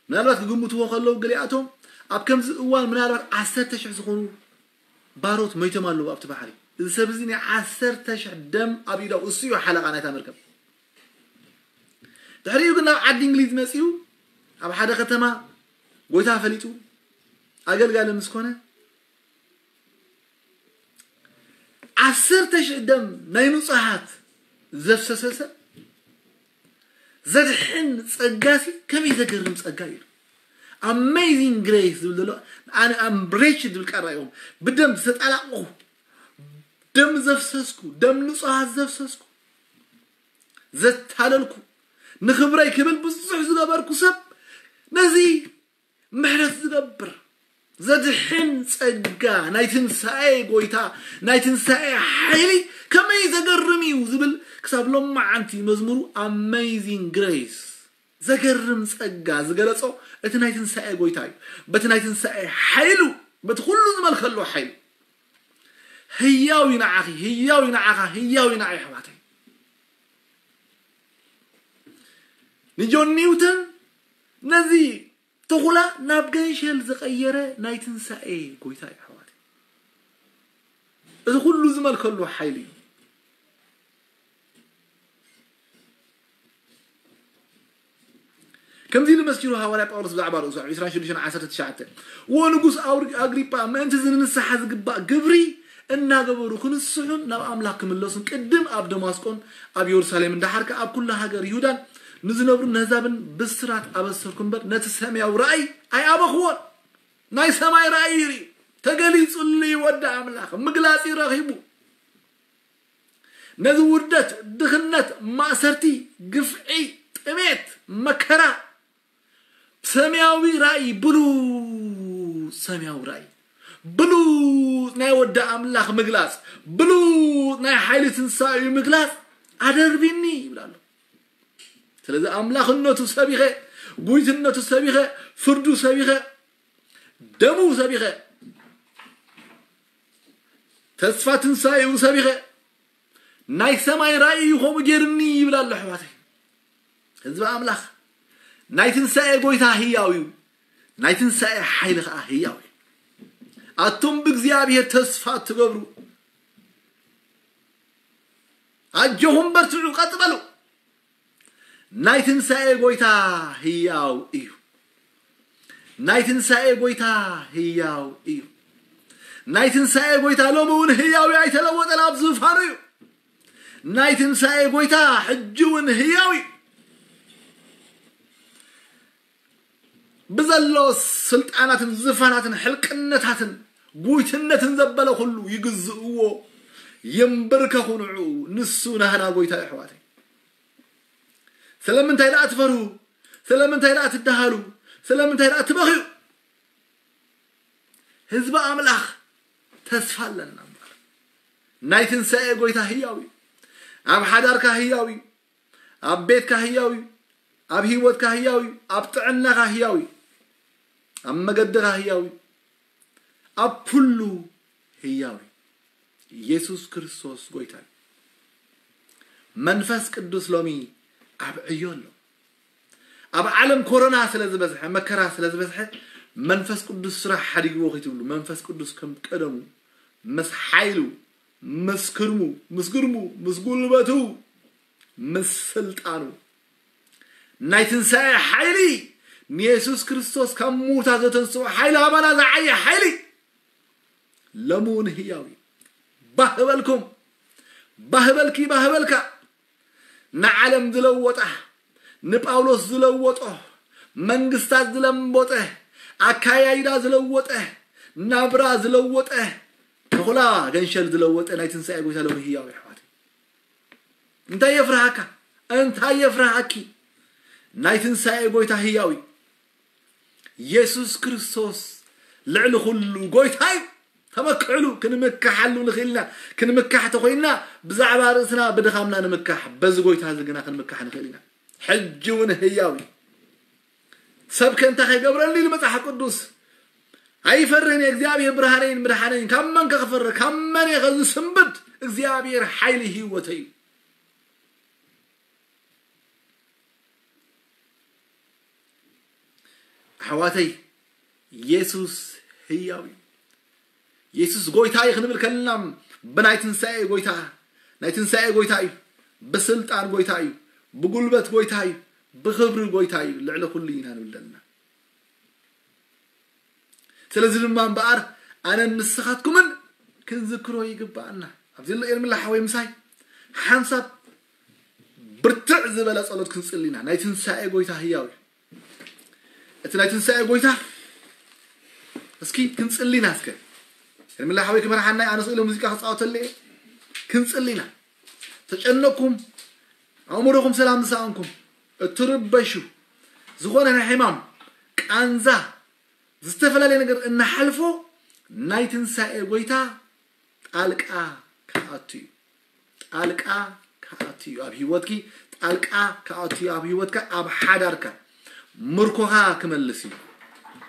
ምናልባት ክግምትዎ ከለዉ ገሊኣቶም ኣብ ከምዚ እዋን ምናልባት ዓሰርተ ሽሕ ዝኾኑ ባሮት መይቶም ኣለዉ ኣብቲ ባሕሪ። እዚ ሰብ እዚ ናይ ዓሰርተ ሽሕ ደም ኣብ ኢዳው እሱ እዩ ሓለቓ ናይታ መርከብ። ድሕሪኡ ግን ናብ ዓዲ እንግሊዝ መጺኡ ኣብ ሓደ ከተማ ጎይታ ፈሊጡ ኣገልጋሊ ምስ ኮነ ዓሰርተ ሽሕ ደም ናይ ንጹሃት ዘፍሰሰ ሰብ ዘድሕን ጸጋሲ ከመይ ዘገርም ጸጋ እዩ። ኣሜዚንግ ግሬስ ዝብል ዘሎ ኣነ ኣምብሬች ዝብል ቃል ራእዮም ብደም ዝተጣላቕኹ ደም ዘፍሰስኩ ደም ንጹሃት ዘፍሰስኩ ዘታለልኩ ንኽብረይ ክብል ብዙሕ ዝገበርኩ ሰብ ነዚ ምሕረት ዝገብር ዘድሕን ጸጋ ናይ ትንሳኤ ጎይታ ናይ ትንሳኤ ሓይሊ ከመይ ዘገርም እዩ ዝብል ክሳብ ሎማዓንቲ መዝሙሩ ኣሜዚንግ ግሬስ ዘገርም ጸጋ ዝገለጾ እቲ ናይ ትንሳኤ ጎይታ እዩ። በቲ ናይ ትንሳኤ ሓይሉ በቲ ኩሉ ዝመልከሉ ሓይሉ ህያው እዩ ንዓኺ ህያው እዩ ንዓኻ ህያው እዩ ንዓይ ኣሕዋተይ። ንጆን ኒውተን ነዚ ተኹላ ናብ ገንሸል ዝቐየረ ናይ ትንሳኤ ጎይታ እዩ ኣሕዋተይ። እዚ ኩሉ ዝመልከሉ ሓይሊ እዩ። ከምዚ ኢሉ መስኪሩ ሃዋርያ ጳውሎስ ብዛዕባ ርእሱ ኣብ ዕስራን ሽዱሽተን ዓሰርተ ትሽዓተ ወ ንጉስ ኣውሪ- ኣግሪጳ ምእንቲ እዚ ንንስሓ ዝግባእ ግብሪ እናገበሩ ክንስሑን ናብ ኣምላኽ ክምለሱን ቅድም ኣብ ደማስቆን ኣብ የሩሳሌምን ደሓር ከኣ ኣብ ኩላ ሃገር ይሁዳን ንዝነብሩ ነህዛብን ብስራት ኣበሰርኩ እምበር ነቲ ሰማያዊ ራእይ ኣይኣበኽዎን። ናይ ሰማይ ራእይ ይርኢ ተገሊጹሉ እዩ ወዲ ኣምላኽ ምግላጽ ረኺቡ። ነዚ ውርደት፣ ድኽነት፣ ማእሰርቲ፣ ግፍዒ፣ ጥሜት፣ መከራ፣ ሰማያዊ ራእይ፣ ብሉጽ ሰማያዊ ራእይ፣ ብሉጽ ናይ ወዲ ኣምላኽ ምግላጽ፣ ብሉጽ ናይ ሓይሊ ትንሳኤኡ ምግላጽ ኣደርቢኒ ይብል ኣሎ። ስለዚ ኣምላኽነቱ ሰቢኸ፣ ጉይትነቱ ሰቢኸ፣ ፍርዱ ሰቢኸ፣ ደሙ ሰቢኸ፣ ተስፋ ትንሳኤኡ ሰቢኸ፣ ናይ ሰማይ ራእይ እዩ ከምኡ ገይሩኒ ይብል ኣሎ። ኣሕዋተይ፣ ህዝቢ ኣምላኽ፣ ናይ ትንሳኤ ጎይታ ህያው እዩ፣ ናይ ትንሳኤ ሓይሊ ኸዓ ህያው እዩ። ኣቱም ብእግዚኣብሔር ተስፋ እትገብሩ፣ ኣጆኹም፣ በርትዑ፣ ቀጥ በሉ። ናይ ትንሳኤ ጎይታ ህያው እዩ። ናይ ትንሳኤ ጎይታ ህያው እዩ። ናይ ትንሳኤ ጎይታ ሎሚ እውን ህያው እዩ፣ ኣይተለወጠን፣ ኣብ ዝፋኑ እዩ። ናይ ትንሳኤ ጎይታ ሕጂ እውን ህያው እዩ። ብዘሎ ስልጣናትን ዝፋናትን ሕልቅነታትን ጉይትነትን ዘበለ ኩሉ ይግዝእዎ፣ ይንብርከኹ ንዕኡ። ንሱ ናህና ጎይታ እዩ፣ ኣሕዋተይ። ስለምንታይ ደኣ ትፈርሁ? ስለምንታይ ደኣ ትደሃሉ? ስለምንታይ ደኣ ትበኽዩ? ህዝቢ ኣምላኽ፣ ተስፋ ኣለና እምበር። ናይ ትንሳኤ ጎይታ ህያው እዩ። ኣብ ሓዳርካ ህያው እዩ። ኣብ ቤትካ ህያው እዩ። ኣብ ህይወትካ ህያው እዩ። ኣብ ጥዕናኻ ህያው እዩ። ኣብ መገድኻ ህያው እዩ። ኣብ ኩሉ ህያው እዩ። ኢየሱስ ክርስቶስ ጎይታ እዩ። መንፈስ ቅዱስ ሎሚ ኣብ ዕዮ ኣሎ። ኣብ ዓለም ኮሮና ስለ ዝበዝሐ፣ መከራ ስለ ዝበዝሐ፣ መንፈስ ቅዱስ ስራሕ ሓዲግዎ ከይትብሉ፣ መንፈስ ቅዱስ ከም ቀደሙ ምስ ሓይሉ፣ ምስ ክርሙ፣ ምስ ግርሙ፣ ምስ ጉልበቱ፣ ምስ ስልጣኑ፣ ናይ ትንሳኤ ሓይሊ፣ ንየሱስ ክርስቶስ ካብ ምዉታት ዘተንስኦ ሓይሊ፣ ኣባና ዝዓየ ሓይሊ ሎሚ እውን ህያው እዩ። ባህ በልኩም፣ ባህ በልኪ፣ ባህ በልካ። ንዓለም ዝለወጣ፣ ንጳውሎስ ዝለወጦ፣ መንግስታት ዝለወጠ፣ ኣካያይዳ ዝለወጠ፣ ናብራ ዝለወጠ፣ ተኹላ ገንሸል ዝለወጠ ናይ ትንሳኤ ጎይታ ሎሚ ህያው እዩ፣ ኣሕዋተይ። እንታይ የፍርሃካ? እንታይ የፍርሃኪ? ናይ ትንሳኤ ጎይታ ህያው እዩ። የሱስ ክርስቶስ ልዕሊ ኩሉ ጎይታ እዩ። ተመክሕሉ። ክንምካሓሉ ንኽእል ኢና። ክንምካሕ ተኾይንና ብዛዕባ ርእስና ብድኻምና ንምካሕ፣ በዚ ጎይታ እዚ ግና ክንምካሕ ንኽእል ኢና። ሕጂ እውን ህያው እዩ። ሰብ ከ እንታይ ከይገብረኒ ኢሉ መጽሓፍ ቅዱስ? ኣይፈርህን እየ፣ እግዚኣብሔር ብርሃነይን ምድሓነይን፣ ካብ መን ከ ክፈርህ? ካብ መን እየ ከ ዝስንብድ? እግዚኣብሔር ሓይሊ ህይወተይ እዩ። ኣሕዋተይ፣ የሱስ ህያው እዩ። የሱስ ጎይታ እዩ ክንብል ከለና፣ ብናይ ትንሳኤ ጎይታ፣ ናይ ትንሳኤ ጎይታ እዩ፣ ብስልጣን ጎይታ እዩ፣ ብጉልበት ጎይታ እዩ፣ ብኽብሪ ጎይታ እዩ፣ ልዕሊ ኩሉ ኢና ንብል ዘለና። ስለዚ ድማ እምበኣር ኣነን ንስኻትኩምን ክንዝክሮ ይግብኣና። ኣብዚ ዘሎ ኤርሚላ ሓወይ ምሳይ ሓንሳብ ብርትዕ ዝበለ ጸሎት ክንጽሊ ኢና። ናይ ትንሳኤ ጎይታ ህያው እዩ። እቲ ናይ ትንሳኤ ጎይታ እስኪ ክንጽሊ ኢና እስከ። ኤርሚላ ሓወይ ክመርሓና እዩ። ኣነ ስእለ ሙዚቃ ክጻወተሉ እየ። ክንጽሊ ኢና። ተጨነቅኩም፣ ኣእምሮኹም ሰላም ዝሰኣንኩም፣ እትርበሹ፣ ዝኾነ ናይ ሕማም ቃንዛ፣ ዝተፈላለየ ነገር እናሓልፎ ናይ ትንሳኤ ጎይታ ጣልቃ ክኣቱ እዩ። ጣልቃ ክኣቱ እዩ ኣብ ህይወትኪ። ጣልቃ ክኣቱ እዩ ኣብ ህይወትካ፣ ኣብ ሓዳርካ። ምርኮኻ ክመልስ እዩ።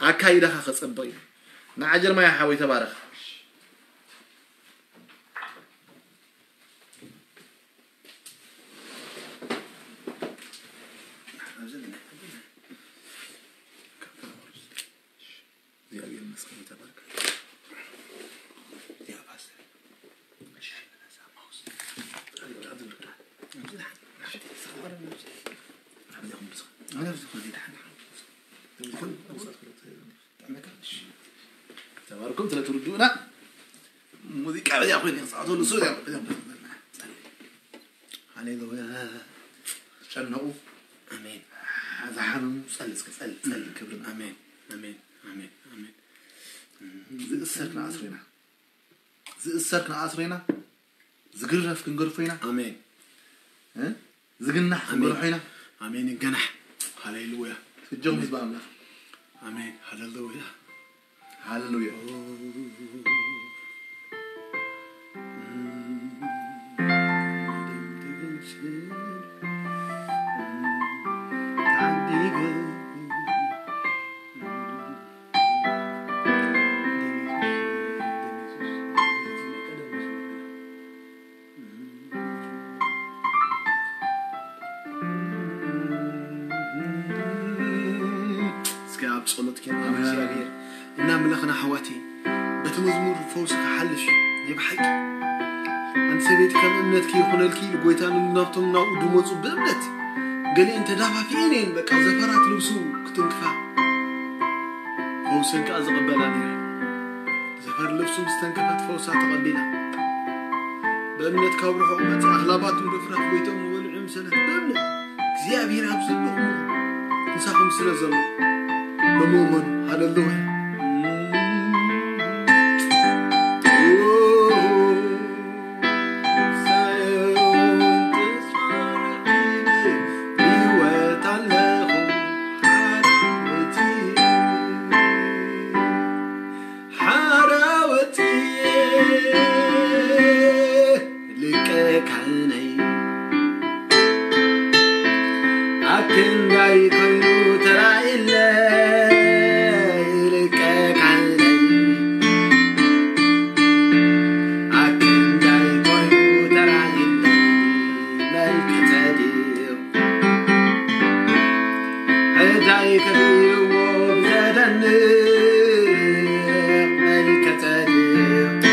ኣካይዳኻ ከጸብቕ እዩ። ንዓጀርማያ ሓወይ ተባረኽ። እግዚኣብሔር ይመስገን፣ ተባረክ። ተባረኩም ስለ ትርድኡና። ሙዚቃ በዚኣ ኮይኑ ክጻወተሉ፣ እሱ በዚኣ፣ በዚኣ። ሃሌሉያ። ዝጨነቑ፣ ኣሜን። ዝሓመሙ፣ ጸሊ እስከ፣ ጸሊ፣ ጸሊ፣ ክብርን፣ ኣሜን፣ ኣሜን፣ ኣሜን፣ ኣሜን። ዝእሰር ክንኣስር ኢና። ዝእሰር ክንኣስር ኢና። ዝግረፍ ክንገርፎ ኢና። ኣሜን። እ? ዝግናሕ ኣሜን። ክንገርፎ ኢና። ኣሜን። ይገናሕ። ሃሌሉያ። እጆም ህዝቢ ኣምላኽ። ኣሜን። ሃሌሉያ። ሃሌሉያ። እስከ ኣብ ጸሎት ኬና ኣሜን። እግዚኣብሔር እና ኣምላኽና ኣሕዋተይ በቲ መዝሙር ፈውሲ ክሓልፍ ናይ ብሓቂ ኣንቲ ሰበይቲ ከም እምነትኪ ይኹነልኪ ኢሉ ጎይታ ናብቶም ናብኡ ድመፁ ብእምነት ገሊአን ተዳፋፊአን እየን በቃ ዘፈራት ልብሱ ክትንክፋ ፈውሰን ከዓ ዝቕበላ ነይረን። ዘፈር ልብሱ ምስ ተንከፈት ፈውሳ ተቐቢላ። በእምነት ካብ ርሑቕ መጽኣ ኣኽላባት ንርፍራፍ ጎይቶም ዝበልዑ ምሰለት በእምነት እግዚኣብሔር ኣብ ዘለኹም ምሳኹም ስለ ዘሎ ብምእመኑ ሃለሉያ። ሓራ ወፅየ ልቀ ካህነይ ኣብ ክንዳይ ኮይኑ ተራእየለይ ልቀ ካህነይ ኣብ ክንዳይ ኮይኑ ተራእየለይ መልከ ጸድቕ ዕዳይ ከፊልዎ ብዘደንቕ መልከ ጸድቕ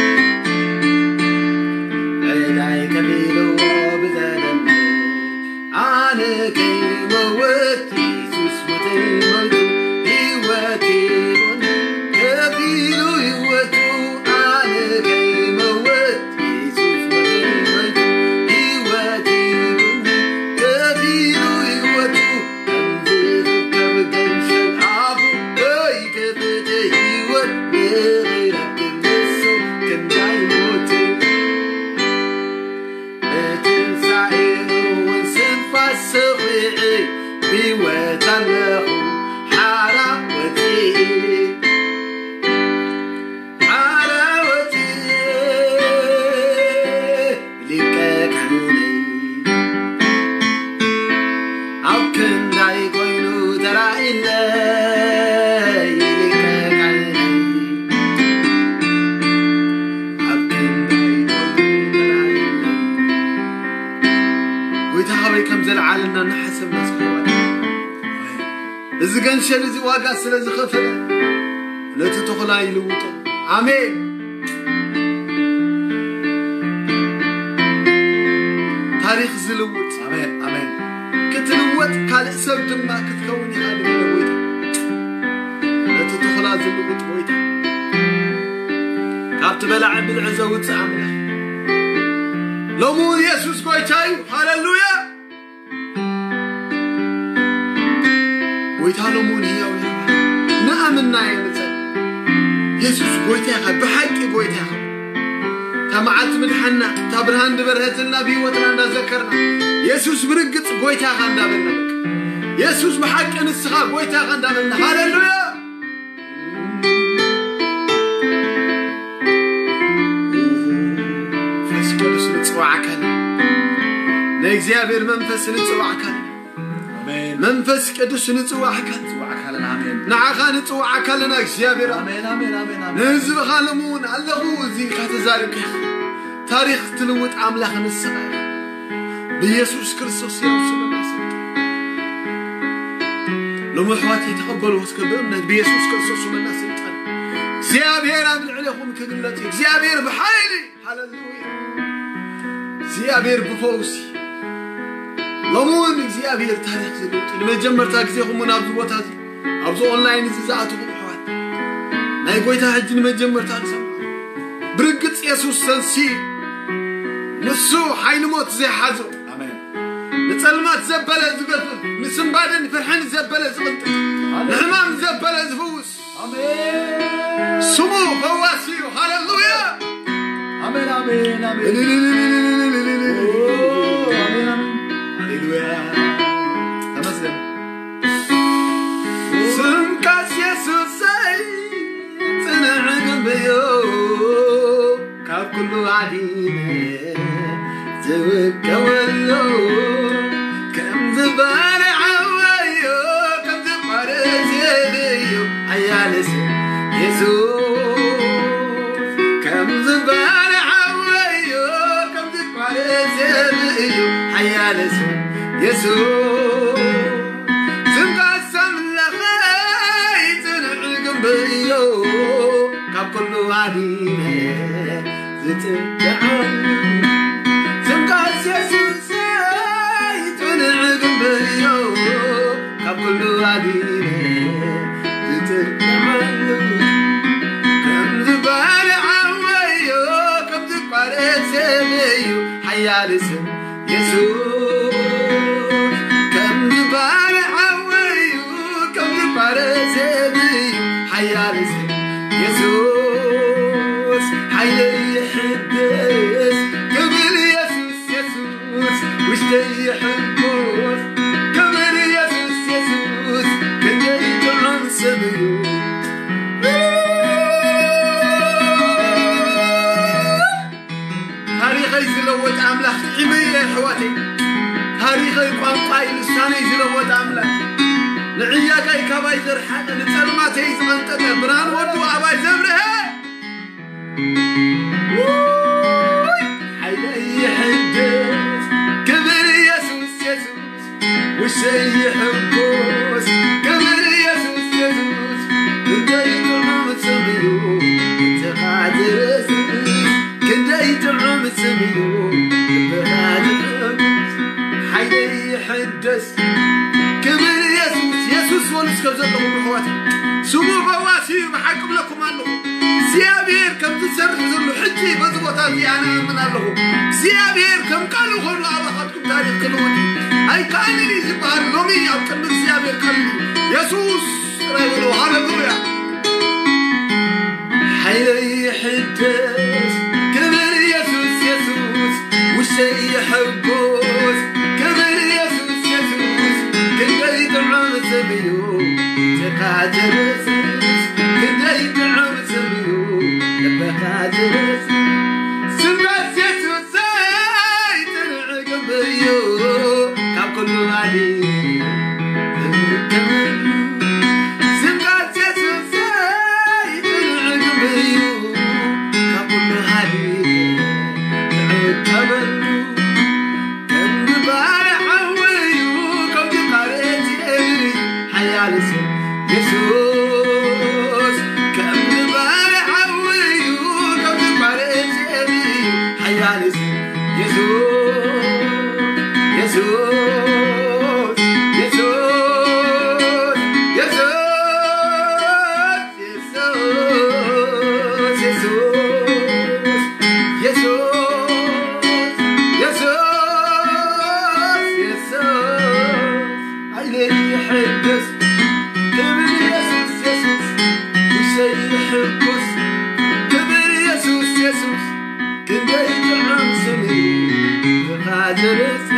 ዕዳይ ከፊልዎ ብዘደንቕ ኣነ ከይመውት የሱስ ሞተይ ሞይቱ ህይወት ሂቡኒ ከፊሉ ህይወቱ ኣነ ከይመውት የሱስ ሞተይ ሞይቱ ህይወት ሂቡኒ ከፊሉ ህይወቱ ከምዚ ክከብ ገንሸል ኣፉ ከይከፈተ ህይወት ንኽረክብ ንሱ ክንዳይ ሞት ብትንሳኤኡ እውን ስንፋስ ሰኺዐ ብህይወት ኣለኹ ሓራ ወፂኤ ሓራ ወፂኤ ሊቀ ካህነይ ኣብ ክንዳይ ኮይኑ ተራእየለይ ሊቀ ካህነይ ኣብ ክንዳይ ኮይኑ ተራእየለይ ጎይታ ካበይ ከም ዘለዓለና እናሓሰብና ስሕዋት እዚ ገንሸል እዚ ዋጋ ስለ ዝኸፈለ ነቲ ተኹላ ይልውጦ ኣሜን ታሪኽ ዝልውጥ ኣሜን ኣሜን ክትልወጥ ካልእ ሰብ ድማ ክትከውን ኢኻ ንብሎ ጎይታ ነቲ ተኹላ ዝልውጥ ጎይታ ካብቲ በላዒ ብልዒ ዘውፅእ ኣምላኽ ሎሚ እውን የሱስ ጎይታ እዩ ሃለሉያ ጎይታ ሎሚ እውን ህያው እዩ ንኣምና የምፀን የሱስ ጎይታ ኢኻ ብሓቂ ጎይታ ኢኻ እታ መዓልቲ ምድሓና እታ ብርሃን ዝበርሀትልና ብህይወትና እንዳዘከርና የሱስ ብርግፅ ጎይታ ኢኻ እንዳበልና የሱስ ብሓቂ ንስኻ ጎይታ ኢኻ እንዳበልና ሃለሉያ መንፈስ ቅዱስ ንፅዋዕካ ኣለና ናይ እግዚኣብሔር መንፈስ ንፅዋዕካ ኣለና መንፈስ ቅዱስ ንፅዋዕካ ንፅዋዕካ ኣለና ኣሜን ንዓኻ ንፅዋዕካ ኣለና እግዚኣብሔር ኣሜን ኣሜን ኣሜን ኣሜን ንህዝብኻ ሎሚ እውን ኣለኹ እዚ ኢልካ ተዛሪብካ ኢኻ ታሪኽ ትልውጥ ኣምላኽ ንስኻ ኢኻ ብኢየሱስ ክርስቶስ የብስመና ስልጣን ሎሚ ኣሕዋት የተቐበልዎ እስከ ብእምነት ብኢየሱስ ክርስቶስ ስመና ስልጣን እግዚኣብሔር ኣብ ልዕሌኹም ክግለጽ እዩ እግዚኣብሔር ብሓይሊ ሃሌሉያ እግዚኣብሔር ብፈውሲ ሎሚ እውን እግዚኣብሔር ታሪክ ዝልውጥ ንመጀመርታ ግዜኹም እውን ኣብዚ ቦታ ኣብዚ ኦንላይን እዚ ዝኣትኹም ኣሕዋት ናይ ጎይታ ሕጂ ንመጀመርታ ንሰምዖ ብርግጽ የሱስ ተንሲ ንሱ ሓይሊ ሞት ዘይሓዞ ንጸልማት ዘበለ ዝገፍፍ ንስንባደን ፍርሕን ዘበለ ዝቕንጥጥ ንሕማም ዘበለ ዝፍውስ ስሙ ፈዋሲ እዩ ሃሌሉያ ኣሜን፣ ኣሜን። ኦ፣ ኣሜን፣ ኣሜን። ሃሌሉያ። ተመስገን። ስምካስ የሱሰይ ጽኑዕ ግንቢ እዩ፣ ካብ ኩሉ ኣዲነ ዝውቀወሉ፣ ከም ዝባነ ዓወዮ፣ ከም ዝቋረስ የብዩ ሓያል ስም የሱስ። ከም ዝባነ ዓወዮ፣ ከም ዝቋረስ የብዩ ሓያል ስም የሱስ። ስምካስ ኣምላኸይ ጽኑዕ ግንቢ እዩ፣ ካብ ኩሉ ኣዲነ ዝጽጋዓሉ። ስምካስ የሱሰይ ጽኑዕ ግንቢ እዩ፣ ካብ ኩሉ ኣዲነ ዝጽጋዓሉ። ከም ዝባነ ዓወዮ፣ ከም ዝቋረስ የብዩ ሓያል ስም የሱስ። ከም ዝባነ ዓወዩ፣ ከም ዝቋረስ የብዩ ሓያል ስም የሱስ። ሓይለይ ይሕደስ ክብል የሱስ፣ የሱስ። ውሽጠይ ይሕጎስ ክብል የሱስ፣ የሱስ። ክንደይ ጥዑም ስም እዩ። ታሪኸይ ዝለወጠ ኣምላኽ ጥዒመዮ እየ ኣሕዋተይ። ታሪኸይ፣ ቋንቋይ፣ ልሳነይ ዝለወጠ ኣምላኽ፣ ንዕያጋይ ካባይ ዘርሓቐ፣ ንጸልማተይ ዝቐንጠጠ፣ ብርሃን ወዱ ኣባይ ዘብርሀ። ውይ! ሓይለይ ይሕደስ ክብል የሱስ፣ የሱስ። ውሽጠይ ይሕጎስ ክብል የሱስ፣ የሱስ። ክንደይ ጥዑም ስም እዩ፣ ንስኻ ትረስስ። ክንደይ ጥዑም ስም እዩ፣ ልብኻ ትሕምስ። ሓይለይ ይሕደስ ክብል የሱስ፣ የሱስ በሉ እስከ ዘለኹም ኣሕዋት። ስሙ ፈዋሲ እዩ፣ ብሓቂ እብለኩም ኣለኹ። እግዚኣብሔር ከም ዝሰርሕ ዘሎ ሕጂ በዚ ቦታ እዚ ኣነ እኣምን ኣለኹ። እግዚኣብሔር ከም ቃሉ ኮይኑ ኣባኻትኩም ታሪኽ ክልውጥ እዩ። ኣይከኣልን እዩ ዝበሃል ሎሚ ኣብ ቅድሚ እግዚኣብሔር ቀሊል እዩ። የሱስ ጥራይ በሉ። ሃሌሉያ። ሓይለይ ይሕደስ ክብል የሱስ፣ የሱስ። ውሽጠይ ይሕጎስ ክብል የሱስ፣ የሱስ። ክንደይ ጥዑም ስም እዩ፣ ንስኻ ትረስስ። ክንደይ ጥዑም ስም እዩ፣ ልብኻ ትረስስ። ስምካስ የሱስ ኣይጥንዕ ግንቢ እዩ፣ ካብ ኩሉ ኣሊ ዝርከበሉ። ስምካስ የሱስ ኣይጥንዕ ግንቢ እዩ፣ ካብ ኩሉ ኣሊ ዝርከበሉ። ከም ዝባነ ዓወዩ፣ ከም ዝባነ ቴሪ ሓያል ስም የሱስ። ከም ዝባነ ዓወዩ፣ ከም ዝባነ ቴሪ ሓያል ስም የሱስ። የሱስ፣ የሱስ፣ የሱስ። የሱስ፣ የሱስ፣ የሱስ፣ የሱስ፣ የሱስ። ሓይለይ ይሕደስ ክብል የሱስ፣ የሱስ። ውሽጠይ ይሕጎስ ክብል የሱስ፣ የሱስ። ክንደይ ጥዑም ስም እዩ፣ ልብኻ ዘረስርስ።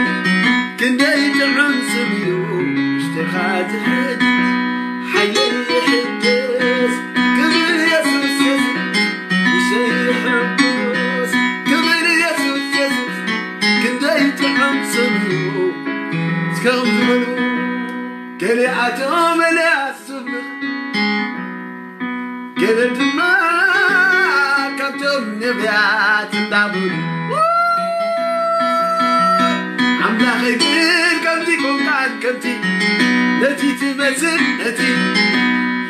ክንደይ ጥዑም ስም እዩ፣ ውሽጥኻ ዘሕድስ። ሓይለይ ይሕደስ ክብል የሱስ፣ የሱስ። ውሽጠይ ይሕጎስ ክብል የሱስ፣ የሱስ። ክንደይ ጥዑም ስም እዩ። እስከ ከምዚ በሉ፣ ገሊኣቶም ኤልያስ ዝብሉ፣ ገለ ድማ ካብቶም ነቢያት እንዳበሉ፣ ኣምላኸይ ግን ከምዚ ኮንካን ከምቲ፣ ነቲ ትመስል ነቲ፣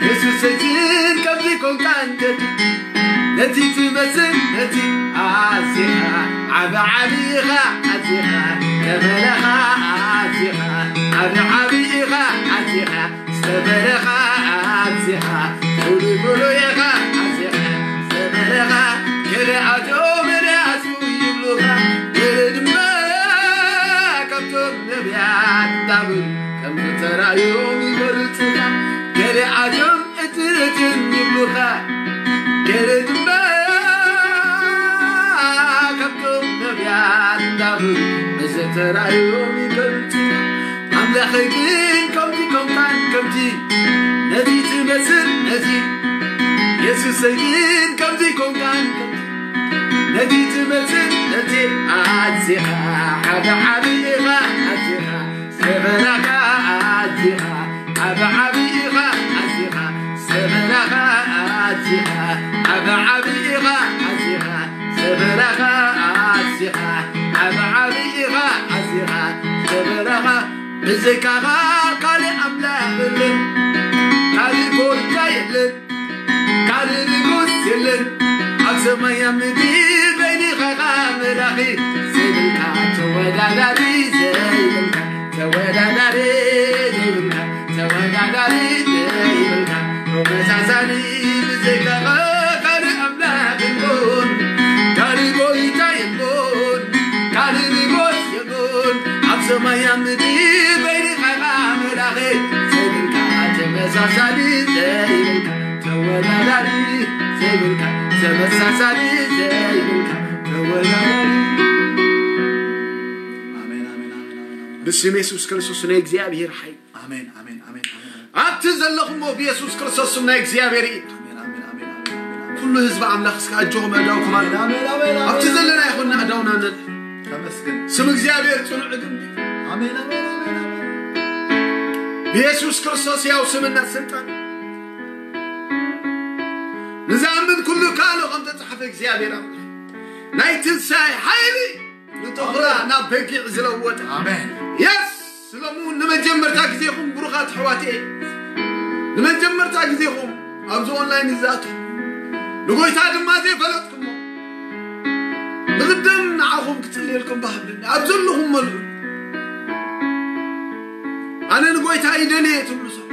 የሱሰይ ግን ከምዚ ኮንካን ከምቲ፣ ነቲ ትመስል ነቲ፣ ኣዚኻ ዓቢ ዓቢ ኢኻ፣ ኣዚኻ ከበረኻ፣ ኣዚኻ ዓቢ ዓቢ ኢኻ፣ ኣዚኻ ዝተበረኻ ኣዚኻ፣ ፍሉይ ፍሉይ ኢኻ ኣዚኻ ዝተበረኻ። ገለ ኣቶም ኤልያስ ይብሉኻ፣ ገለ ድማ ካብቶም ነቢያት እንዳበሉ ከም ዝተራእዮም ይገልጹኻ። ገለ ኣቶም እትርትን ይብሉኻ፣ ገለ ድማ ብዘተራእዮም ይገልጹ። ኣምላኸይ ግን ከምዚ ኮንካን ከምዚ፣ ነዚ ትመስል ነዚ፣ የሱሰይ ግን ከምዚ ኮንካን ከምዚ፣ ነዚ ትመስል ነዚ። ኣዚኻ ዓቢ ዓቢ ኢኻ፣ ኣዚኻ ሰበራኻ፣ ኣዚኻ ዓቢ ዓቢ ኢኻ፣ ኣዚኻ ሰበራኻ፣ ኣዚኻ ዓቢ ዓቢ ኢኻ፣ ኣዚኻ ሰበራኻ፣ ኣዚኻ ዓቢ ዓቢ ኢኻ፣ ኣዚኻ ሰበራኻ። ብዘይካኻ ካልእ ኣምላኽ የለን፣ ካልእ ጎይታ የለን፣ ካልእ ንጉስ የለን። ኣብ ሰማይ ኣብ ምድሪ በይንኻ ኢኻ መላኺ፣ ዘይብልካ ተወዳዳሪ፣ ዘይብልካ ተወዳዳሪ፣ ዘይብልካ ተወዳዳሪ፣ ዘይብልካ ተመሳሳሊ። ብዘይካኻ ካልእ ኣምላኽ የሎን፣ ካልእ ጎይታ የሎን፣ ካልእ ንጉስ የሎን። ኣብ ሰማይ ኣብ ምድሪ በይንኻ ኢኻ መላኺ፣ ዘይብልካ ተመሳሳሊ፣ ዘይብልካ ተወዳዳሪ፣ ዘይብልካ ተመሳሳሊ፣ ዘይብልካ ተወዳዳሪ። ኣሜን፣ ኣሜን፣ ኣሜን፣ ኣሜን፣ ኣሜን። ብስም የሱስ ክርስቶስ ናይ እግዚኣብሔር ሓይል። ኣሜን፣ ኣሜን፣ ኣሜን፣ ኣሜን፣ ኣሜን። ኣብቲ ዘለኹሞ ብየሱስ ክርስቶስ ስም ናይ እግዚኣብሔር እዩ። ኣሜን፣ ኣሜን፣ ኣሜን፣ ኣሜን፣ ኣሜን፣ ኣሜን። ኩሉ ህዝቢ ኣምላኽ እስከ ኣጆኹም ኣእዳውኩም ኣለ። ኣሜን፣ ኣሜን፣ ኣሜን፣ ኣብቲ ኣሜን። ዘለና ይኹን ኣእዳውና ነል። ተመስገን። ስም እግዚኣብሔር ጽኑዕ ግንብ። ኣሜን፣ ኣሜን፣ ኣሜን፣ ኣሜን። ብየሱስ ክርስቶስ ያው ስምና ስልጣን። ንዝኣምን ኩሉ ካሎ ከም ተጻሕፈ እግዚኣብሔር ኣምላኽ ናይ ትንሳኤ ሓይሊ ንተኹላ ናብ በጊዕ ዝለወጠ። ኣሜን። የስ፣ ሎሚ እውን ንመጀመርታ ግዜኹም ብሩኻት ኣሕዋት እየ። ንመጀመርታ ግዜኹም ኣብዚ ኦንላይን ዝኣትኹም ንጎይታ ድማ ዘይፈለጥኩሞ ንቕድም ንዓኹም ክጽልየልኩም ባህብለኒ ኣብ ዘለኹም መልዑ ኣነ ንጎይታ ይደልየ ትብሉ ሰባት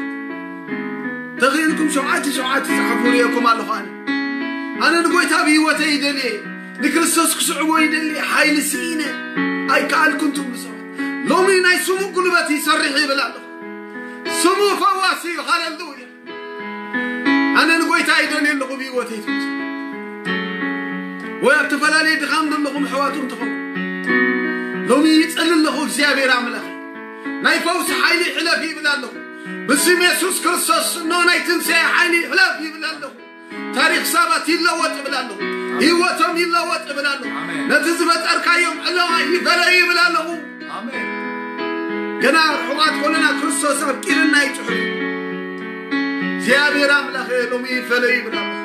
ተኽኢልኩም ሸውዓተ ሸውዓተ ጸሓፉ ርእየኩም ኣለኹ። ኣነ ኣነ ንጎይታ ብህይወተይ ይደልየ ንክርስቶስ ክስዕቦ ይደሊ ሓይሊ ስኢነ ኣይከኣልኩን ትብሉ ሰባት ሎሚ ናይ ስሙ ጉልበት ይሰርሕ ይብል ኣለኹ። ስሙ ፈዋሲ እዩ። ሃሌሉያ። ኣነ ንጎይታ ይደልየ ኣለኹ ብህይወተይ ትብሉ ሰባት ወይ ኣብ ተፈላለየ ድኻም ዘለኹም ኣሕዋቱ እንትኸውን ሎሚ ይጸሊ ኣለኹ። እግዚኣብሔር ኣምላኽ ናይ ፈውሲ ሓይሊ ይሕለፍ ይብል ኣለኹ። ብስም የሱስ ክርስቶስ እኖ ናይ ትንሳኤ ሓይሊ ይሕለፍ ይብል ኣለኹ። ታሪኽ ሰባት ይለወጥ ይብል ኣለኹ። ህይወቶም ይለወጥ ይብል ኣለኹ። ኣሜን። ነቲ ዝፈጠርካዮም ዕላማ ይፈለዩ ይብል ኣለኹ። ኣሜን። ገና ርሑቓት ኮለና ክርስቶስ ኣብ ቂርና ይጽሑፍ። እግዚኣብሔር ኣምላኽ ሎሚ ይፈለዩ ይብል ኣለኹ።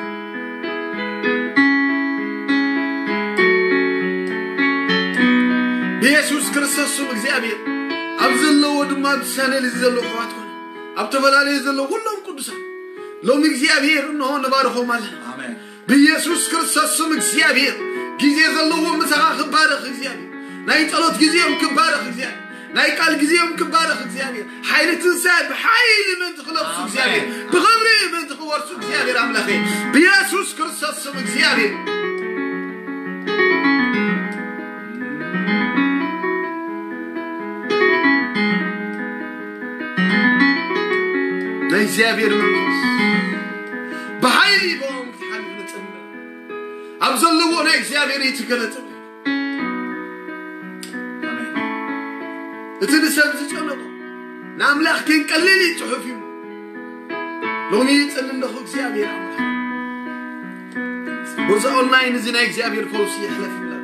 ብየሱስ ክርስቶስ ስም እግዚኣብሔር ኣብ ዘለዎ ድማ ብሳነል እዚ ዘለዎ ኣሕዋት ኮነ ኣብ ተፈላለዩ ዘለዉ ኩሎም ቅዱሳን ሎሚ እግዚኣብሔር እንሆ ንባርኾም ኣለና። ኣሜን። ብኢየሱስ ክርስቶስ ስም እግዚኣብሔር ግዜ ዘለዎም ምሳኻ ክባረኽ እግዚኣብሔር ናይ ጸሎት ግዜኦም ክባረኽ እግዚኣብሔር ናይ ቃል ግዜኦም ክባረኽ እግዚኣብሔር ሓይሊ ትንሳኤ ብሓይሊ ምእንቲ ክለብሱ እግዚኣብሔር ኣሜን። ብኽብሪ ምእንቲ ክወርሱ እግዚኣብሔር ኣምላኸ ብኢየሱስ ክርስቶስ ስም እግዚኣብሔር ናይ እግዚኣብሔር መንፈስ ብሓይሊ ብኦም ክትሓልፍ ንጽምር። ኣብ ዘለዎ ናይ እግዚኣብሔር ይትገለጽ። ኣሜን። እቲ ንሰብ ዝጨነቆ ንኣምላኽ ክንቀልል ይጽሑፍ እዩ። ሎሚ ይጽሊ ኣለኹ እግዚኣብሔር ኣምላኽ። በዚ ኦንላይን እዚ ናይ እግዚኣብሔር ፈውሲ ይሕለፍ ይብለና።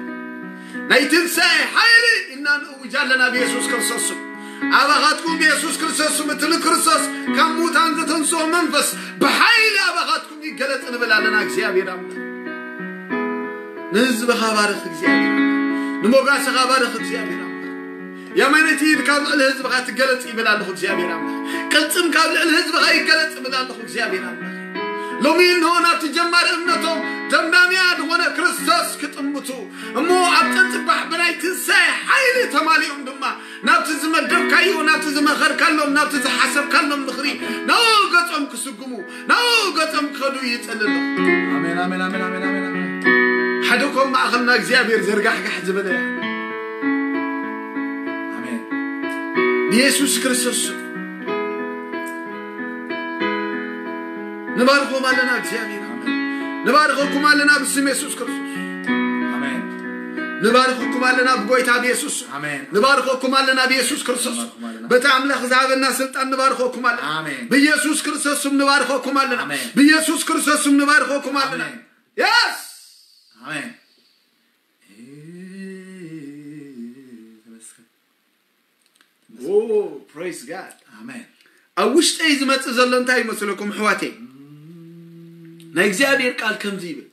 ናይ ትንሳኤ ሓይሊ ኢና ንእውጅ ኣለና ብየሱስ ክርስቶስ ስም። ኣባኻትኩም ብየሱስ ክርስቶስ ስም እቲ ንክርስቶስ ካብ ሙታን ዘተንስኦ መንፈስ ብሓይሊ ኣባኻትኩም ይገለጽ ንብል ኣለና እግዚኣብሔር ኣምላኽ። ንህዝብኻ ባርኽ እግዚኣብሔር ኣምላኽ። ንሞጋስኻ ባርኽ እግዚኣብሔር ኣምላኽ። የመነይቲ ኢድ ካብ ልዕሊ ህዝብኻ ትገለጽ ይብል ኣለኹ እግዚኣብሔር ኣምላኽ። ቅልጽም ካብ ልዕሊ ህዝብኻ ይገለጽ ይብል ኣለኹ እግዚኣብሔር ኣምላኽ። ሎሚ እንሆ ናብቲ ጀማሪ እምነቶም ደምዳምያ ዝኾነ ክርስቶስ ክጥምቱ እሞ ኣብ ጽባሕ ብናይ ትንሳኤ ሓይሊ ተማሊኦም ድማ ናብቲ ዝመደብካዮ ናብቲ ዝመኸርካሎም ናብቲ ዝሓሰብካሎም ምኽሪ ናብኡ ገጾም ክስጉሙ ናብኡ ገጾም ክኸዱ ይጽሊ ኣለኹ። ኣሜን ኣሜን ኣሜን ኣሜን ኣሜን ኣሜን። ሓደ ኮም ማእኸልና እግዚኣብሔር ዘርጋሕጋሕ ዝበለ እያ። ኣሜን። ብየሱስ ክርስቶስ ስም ንባርኾም ኣለና እግዚኣብሔር ኣሜን። ንባርኸኩም ኣለና ብስም የሱስ ክርስቶስ ኣሜን። ንባርኸኩም ኣለና ብጎይታ ብየሱስ። ኣሜን። ንባርኸኩም ኣለና ብየሱስ ክርስቶስ። በቲ ኣምላኽ ዝሃበና ስልጣን ንባርኸኩም ኣለና። ኣሜን። ብየሱስ ክርስቶስ ስም ንባርኸኩም ኣለና። ኣሜን። ብየሱስ ክርስቶስ ስም ንባርኸኩም ኣለና። ኣሜን። የስ ኣሜን። ፕሬዝ ጋድ። ኣሜን። ኣብ ውሽጠይ ዝመጽእ ዘሎ እንታይ ይመስለኩም ኣሕዋተይ? ናይ እግዚኣብሔር ቃል ከምዚ ይብል፣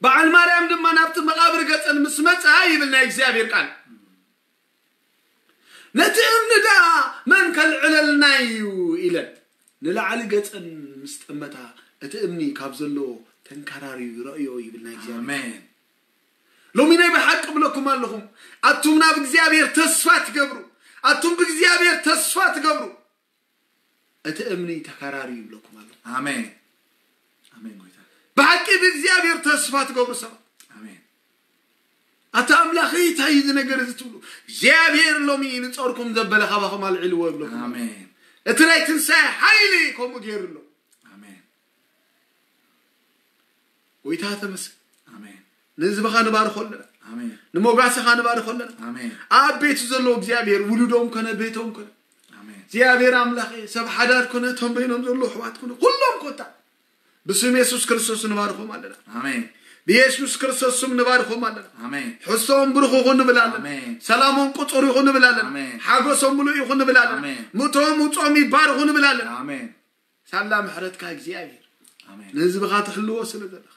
በዓል ማርያም ድማ ናብቲ መቓብር ገጸን ምስ መጻ ይብል ናይ እግዚኣብሔር ቃል፣ ነቲ እምኒ ደኣ መን ከልዕለልና እዩ ኢለን ንላዕሊ ገጸን ምስ ጠመታ፣ እቲ እምኒ ካብ ዘሎ ተንከራርዩ ረእዮ ይብል ናይ እግዚኣብሔር። ኣሜን። ሎሚ ናይ ብሓቂ ብለኩም ኣለኹም፣ ኣቱም ናብ እግዚኣብሔር ተስፋ ትገብሩ፣ ኣቱም ብእግዚኣብሔር ተስፋ ትገብሩ፣ እቲ እምኒ ተከራርዩ ይብለኩም ኣለኹ። ኣሜን። ኣሜን ጎይታ። ብሓቂ ብእግዚኣብሔር ተስፋ ትገብሩ ሰባት፣ ኣሜን። ኣታ ኣምላኸይ እንታይ እዩ እዚ ነገር እዚ ትብሉ? እግዚኣብሔር ሎሚ ንጾርኩም ዘበለ ካባኹም ኣልዒልዎ ይብለኩም። ኣሜን። እቲ ናይ ትንሳኤ ሓይሊ ከምኡ ገይሩ ኣሎ። ኣሜን። ጎይታ ተመስገን። ኣሜን። ንህዝብኻ ንባርኾ ኣለና፣ ኣሜን። ንሞጋስኻ ንባርኾ ኣለና። ኣሜን። ኣብ ቤቱ ዘለዎ እግዚኣብሔር ውሉዶም ኮነ ቤቶም ኮነ ኣሜን። እግዚኣብሔር ኣምላኽ ሰብ ሓዳር ኮነ እቶም በይኖም ዘለዉ ኣሕዋት ኮነ ኩሎም ኮታ ብስም የሱስ ክርስቶስ ንባርኾም ኣለና። ኣሜን። ብየሱስ ክርስቶስ ስም ንባርኾም ኣለና። ኣሜን። ሕሶም ብሩኽ ይኹን ንብል ኣለና። ኣሜን። ሰላሞም ቁጹር ይኹን ንብል ኣለና። ኣሜን። ሓጎሶም ምሉእ ይኹን ንብል ኣለና። ኣሜን። ምእቶም ውጾም ይባርኹ ንብል ኣለና። ኣሜን። ሳላ ምሕረትካ እግዚኣብሔር ኣሜን። ንህዝብኻ ትሕልዎ ስለ ዘለኻ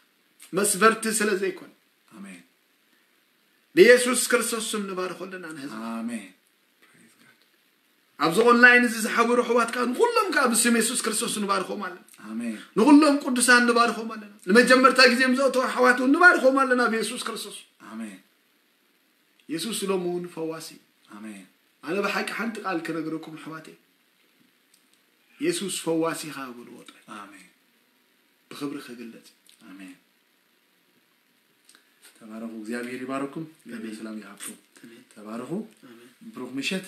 መስበርቲ ስለ ዘይኮነ ኣሜን። ብየሱስ ክርስቶስ ስም ንባርኾ ኣለና ንህዝቢ። ኣሜን። ኣብዚ ኦንላይን እዚ ዝሓበሩ ኣሕዋት ከዓ ንኩሎም ከዓ ብስም የሱስ ክርስቶስ ንባርኾም ኣለና። ኣሜን። ንኩሎም ቅዱሳን ንባርኾም ኣለና። ንመጀመርታ ግዜ ምስ ዘእተው ኣሕዋት እውን ንባርኾም ኣለና ብየሱስ ክርስቶስ። ኣሜን። የሱስ ሎም እውን ፈዋሲ እዩ። ኣሜን። ኣነ ብሓቂ ሓንቲ ቃል ክነግረኩም ኣሕዋተይ፣ የሱስ ፈዋሲኻ በልዎ ጥራይ ኣሜን። ብክብሪ ክግለጽ እዩ። ኣሜን። ተባረኹ። እግዚኣብሔር ይባረኩም። እግዚኣብሔር ሰላም ይሃብኩም። ተባረኹ። ብሩክ ምሸት።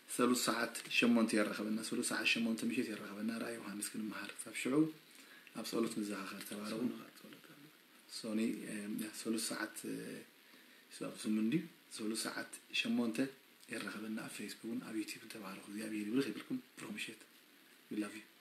ሰሉስ ሰዓት ሸሞንተ የራኸበና። ሰሉስ ሰዓት ሸሞንተ ምሸት የራኸበና። ራእይ ዮሃንስ ክንመሃር ክሳብ ሽዑ ኣብ ጸሎት ንዘኻኸር። ተባረኹ። ሶኒ ሰሉስ ሰዓት ኣብ ዙም እንድዩ። ሰሉስ ሰዓት ሸሞንተ የራኸበና ኣብ ፌስቡክን ኣብ ዩቲዩብን። ተባረኹ። እግዚኣብሔር ይብርኽ ይብልኩም። ብሩክ ምሸት። We love you።